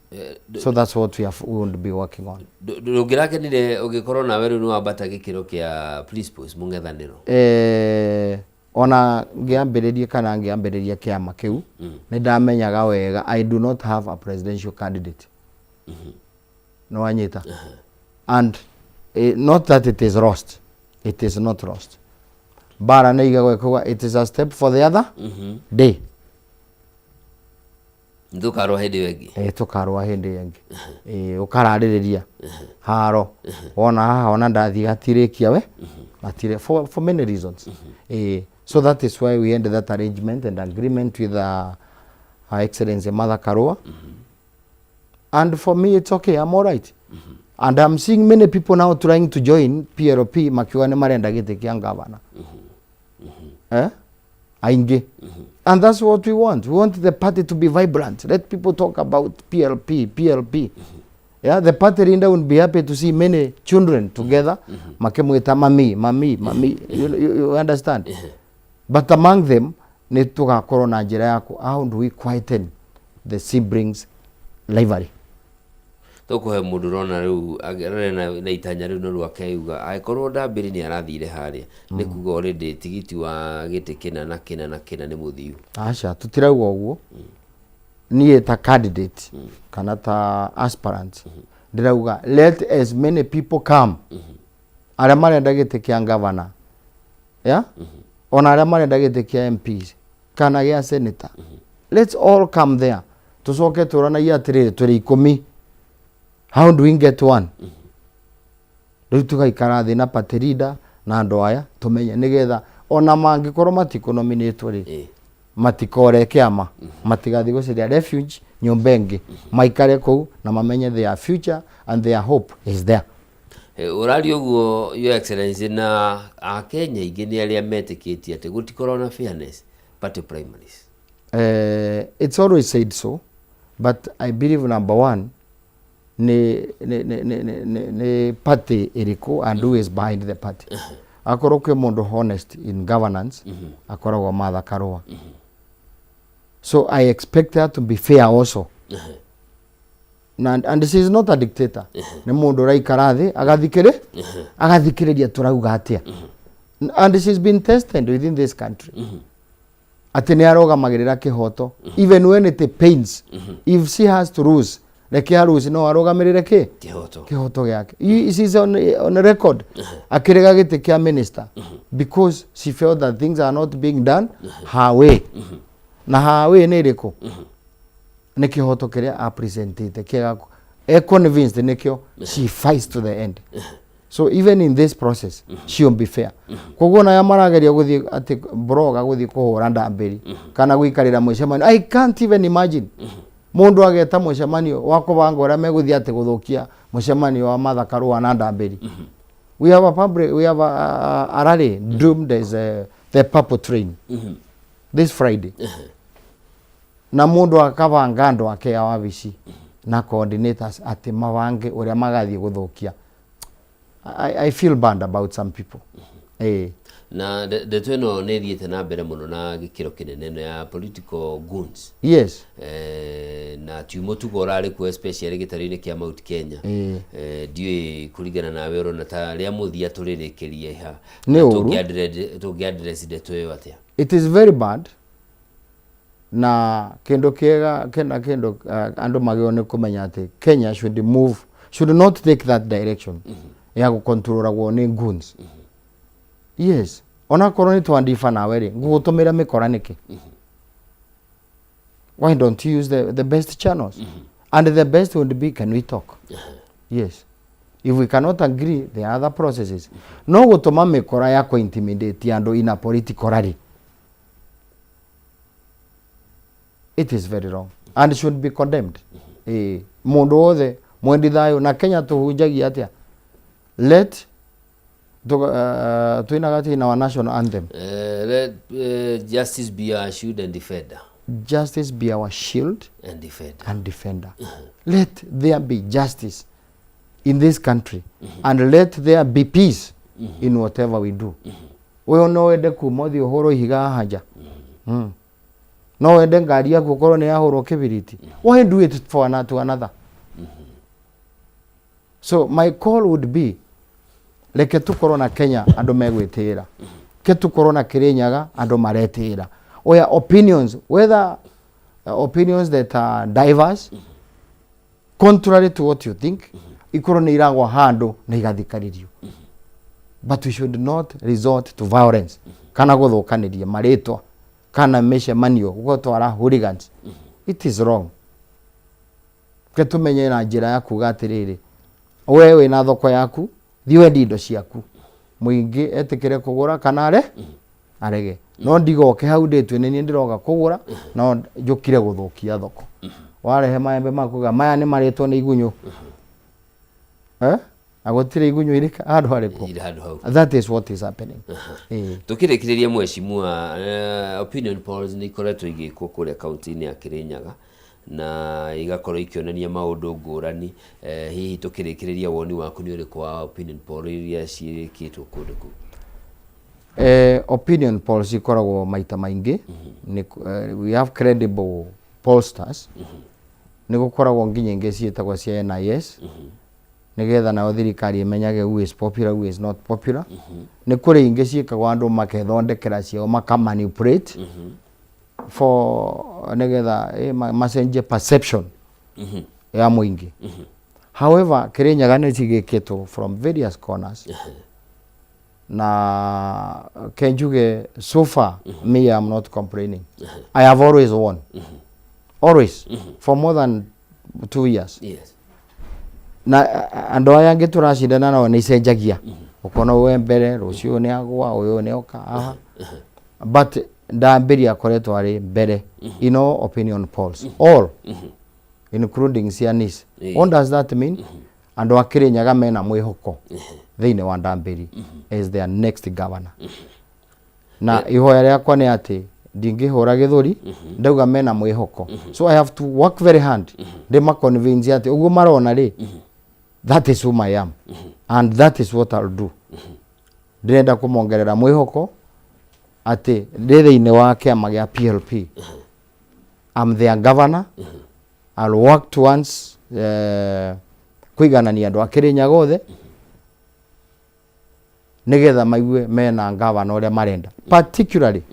So that's what we will be working on. Ndũngĩrakenire ũngĩkorwo nawe rĩu nĩ wambata gĩkĩro kĩa principals mũng'ethanĩro? Ona ngĩambĩrĩria kana ngĩambĩrĩria kĩama kĩu, nĩ ndamenyaga wega I do not have a presidential candidate. Nĩ wanyita? And not that it is lost, it is not lost. Mbara nĩ igagwo ĩkauga it is a step for the other day. Tũkarũa hĩndĩ ĩyo ĩngĩ. Eh, tũkarũa hĩndĩ ĩyo ĩngĩ. Eh, ũkararĩrĩria haro wona haha ona ndathiĩ hatirĩkia we hatirĩ for many reasons. Eh, so that is why we ended that arrangement and agreement with Her Excellency Martha Karua. And for me it's okay, I'm all right. And I'm seeing many people now trying to join PLP makiuga nĩ marenda gĩtĩ kĩa ngavana. Eh? Aingĩ. And that's what we want. We want the party to be vibrant. Let people talk about PLP, PLP. Yeah, the party leader would be happy to see many children together makĩmwĩta mami, mami, mami. You understand? But among them nĩ tũgakorwo na njĩra ya how do we quieten the siblings rivalry. Tũkũhe mũndũ ũrona rĩu arĩ na itanya rĩu no rwake auga angĩkorwo Ndambĩri nĩ arathire harĩa nĩ kuga already tigiti wa gĩtĩ kĩna na kĩna na kĩna nĩ mũthiu. Aca, tũtirauga ũguo. Niĩ ta candidate kana ta aspirant ndĩrauga let as many people come arĩa marenda gĩtĩ kĩa governor, yeah? Ona arĩa marenda gĩtĩ kĩa MPs kana gĩa senator, let's all come there tũcoke tũranagie atĩrĩrĩ tũrĩ ikũmi, how do we get one? Rĩu tũgaikara thĩ na party leader na andũ aya tũmenye nĩgetha ona mangĩkorwo matikũnominĩtwo rĩ matikore kĩama, matigathiĩ gũcaria refuge nyũmba ĩngĩ, maikare kũu na mamenye their future and their hope is there. Ũraria ũguo, Your Excellency, na akenya aingĩ nĩ arĩa metĩkĩtie atĩ gũtikoragwo na fairness party primaries. It's always said so, but I believe number one nĩ party ĩrĩkũ and who is behind the party. Akorwo kwĩ mũndũ honest in governance akoragwo Martha Karua, so I expect her to be fair also. Na, and she is not a dictator. Nĩ mũndũ ũraikara thĩ agathikĩrĩria tũrauga atĩa, and she's been tested within this country atĩ nĩ arũgamagĩrĩra kĩhoto even when it pains. If she has to lose, reke aruse, no arũgamĩrĩre kĩ? Kĩhoto. Kĩhoto gĩake. She's on record akĩrega gĩtĩ kĩa minister because she felt that things are not being done her way. Na her way nĩ ĩrĩkũ? Nĩ kĩhoto kĩrĩa apresentĩte kĩega, e convinced nĩkĩo, she fights to the end. So even in this process she will be fair. Koguo naya marageria gũthiĩ atĩ broga gũthiĩ kũhũra ndambĩri kana gũikarĩra mũcemanio, I can't even imagine mũndũ ageta mũcemanio wa kũbanga ũrĩa megũthiĩ atĩ gũthũkia mũcemanio wa Martha Karua na ndambĩri. We have a public, we have a rally doomed as the purple train this Friday, na mũndũ akabanga andũ ake a wabici na coordinators atĩ mabange ũrĩa magathiĩ gũthũkia. I feel bad about some people. Eh. Na ndeto ĩno nĩ ĩthiĩte na mbere mũno na gĩkĩro kĩnene, ĩno ya political goons. Na ti mũtugo ũrarĩ kuo, especially gĩtarũ-inĩ kĩa Mount Kenya. Ndiũĩ kũringana nawe ũrona ta rĩa mũthia tũrĩrĩkĩrie ha? Nĩ ũru. Tũngĩ address ndeto ĩyo atĩa? It is very bad, na kĩndũ kĩega kĩna kĩndũ andũ magĩrĩirwo nĩ kũmenya atĩ Kenya should move, should not take that direction ya gũkontrolagwo nĩ goons. Yes, onakorwo nĩ twandiba nawe rĩ, ngũgũtũmĩra mĩkora nĩkĩ? Why don't you use the best channels? And the best would be, can we talk? Yes, if we cannot agree, there are other processes. No gũtũma mĩkora ya kũ-intimidate andũ in a political rally, it is very wrong and should be condemned. Eh, mũndũ wothe mwendi thayũ na Kenya tũhunjagia atĩa? Let twinaga atĩ in our national anthem? Let justice be our shield and defender. Justice be our shield and defender. And defender. Let there be justice in this country and let there be peace in whatever we do. Ũyũ no wende kuma ũthiĩ ũhũrwo ihiga haha nja? No wende ngari yaku ũkorwo nĩ yahũrwo kĩbiriti? Why do it for to another? So my call would be, reke tukorwo na Kenya andũ megwĩtĩĩra, ke tukorwo na Kĩrĩnyaga andũ maretĩĩra, where opinions, whether opinions that are diverse, contrary to what you think, ikorwo nĩ iragwa handũ na igathikarĩrio, but we should not resort to violence. Kana gũthũkanĩria marĩtwa kana mĩcemanio gũtwara hooligans, it is wrong. Ke tũmenye na njĩra ya kuga atĩrĩrĩ, we wĩna thoko yaku, thiĩ wendie indo ciaku, mũingĩ etĩkĩre kũgũra kana are arege, no ndigoke hau ndĩtue nĩ niĩ ndĩroka kũgũra, no njũkire gũthũkia thoko. Warehe maembe maku ga maya nĩ marĩtwo nĩ igunyũ, eh? Na gũtirĩ igunyũ irĩ handũ harĩkũ. Irĩ handũ hau. That is what is happening. Ĩĩ. Tukĩrĩkĩrĩria, mheshimiwa, opinion polls nĩ ikoretwo igĩkwo kũrĩa kaunti-inĩ ya Kirinyaga na igakorwo ikĩonania maũndũ ngũrani. Hihi tũkĩrĩkĩrĩria, woni waku nĩ ũrĩkũ wa opinion poll iria ciĩkĩtwo kũndũ kũu? Opinion polls ikoragwo maita maingĩ nĩ we have credible pollsters. Nĩ gũkoragwo nginya ingĩ ciĩtagwo cia NIS, nĩgetha nayo thirikari ĩmenyage who is popular, who is not popular. Nĩ kũrĩ ingĩ ciĩkagwo andũ makethondekera ciao, makamanipulate for nĩgetha macenjie perception ya mũingĩ. However, Kirinyaga nĩ cigĩkĩtwo from various corners, na kenjuge so far me, I am not complaining. I have always won, always, for more than 2 years. Na andũ aya angĩ tũracindana nao nĩ icenjagia, ũkona ũyũ mbere, rũciũ nĩ agwa, ũyũ nĩ oka haha, but ndambĩria akoretwo arĩ mbere in all opinion polls, all including cia NIS. What does that mean? Andũ a Kirinyaga mena mwĩhoko thĩinĩ wa Ndambĩri as their next governor, na ihoya rĩakwa nĩ atĩ ndingĩhũra gĩthũri ndauga mena mwĩhoko, so I have to work very hard ndĩma convince atĩ ũguo marona rĩ, that is whom I am and that is what I'll do. Ndĩrenda kũmongerera mwĩhoko atĩ ndĩ thĩinĩ wa kĩama gĩa PLP, I'm their governor. I'll work towards kũiganania andũ a Kĩrĩnyaga othe nĩgetha maigue mena ngavana ũrĩa marenda. Particularly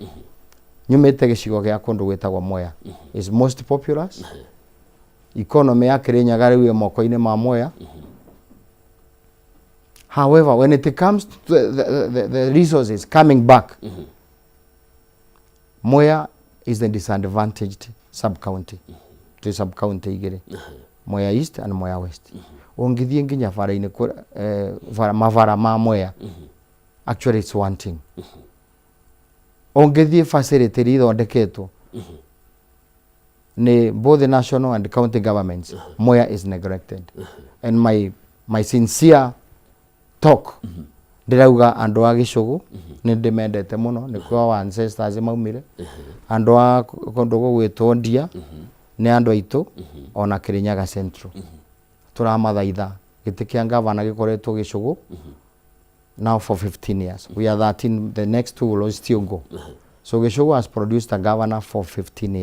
nyumĩte gĩcigo gĩa kũndũ gwĩtagwo Mwea, is most populous. Economy ya Kĩrĩnyaga rĩu ĩ moko-inĩ ma Mwea. However, when it comes to the resources coming back, Mwea is the disadvantaged sub-county. Twĩ sub-county igĩrĩ, Mwea East and Mwea West. Ũngĩthiĩ nginya bara-inĩ mabara ma Mwea, actually it's one thing. Ũngĩthiĩ facility iria ithondeketwo nĩ both the national and county governments, Mwea is neglected. And my sincere talk, ndĩrauga andũ a gĩcũgũ nĩ ndĩmendete mũno, nĩkuo our ancestors maumire. Andũ a kũndũ gũgwĩtwo Ndia nĩ andũ aitũ, ona Kĩrĩnyaga Central tũramathaitha. Gĩtĩ kĩa ngavana gĩkoretwo gĩcũgũ now for 15 years. We are 13, the next two will still go. So Gĩcũgũ has produced a governor for 15 years.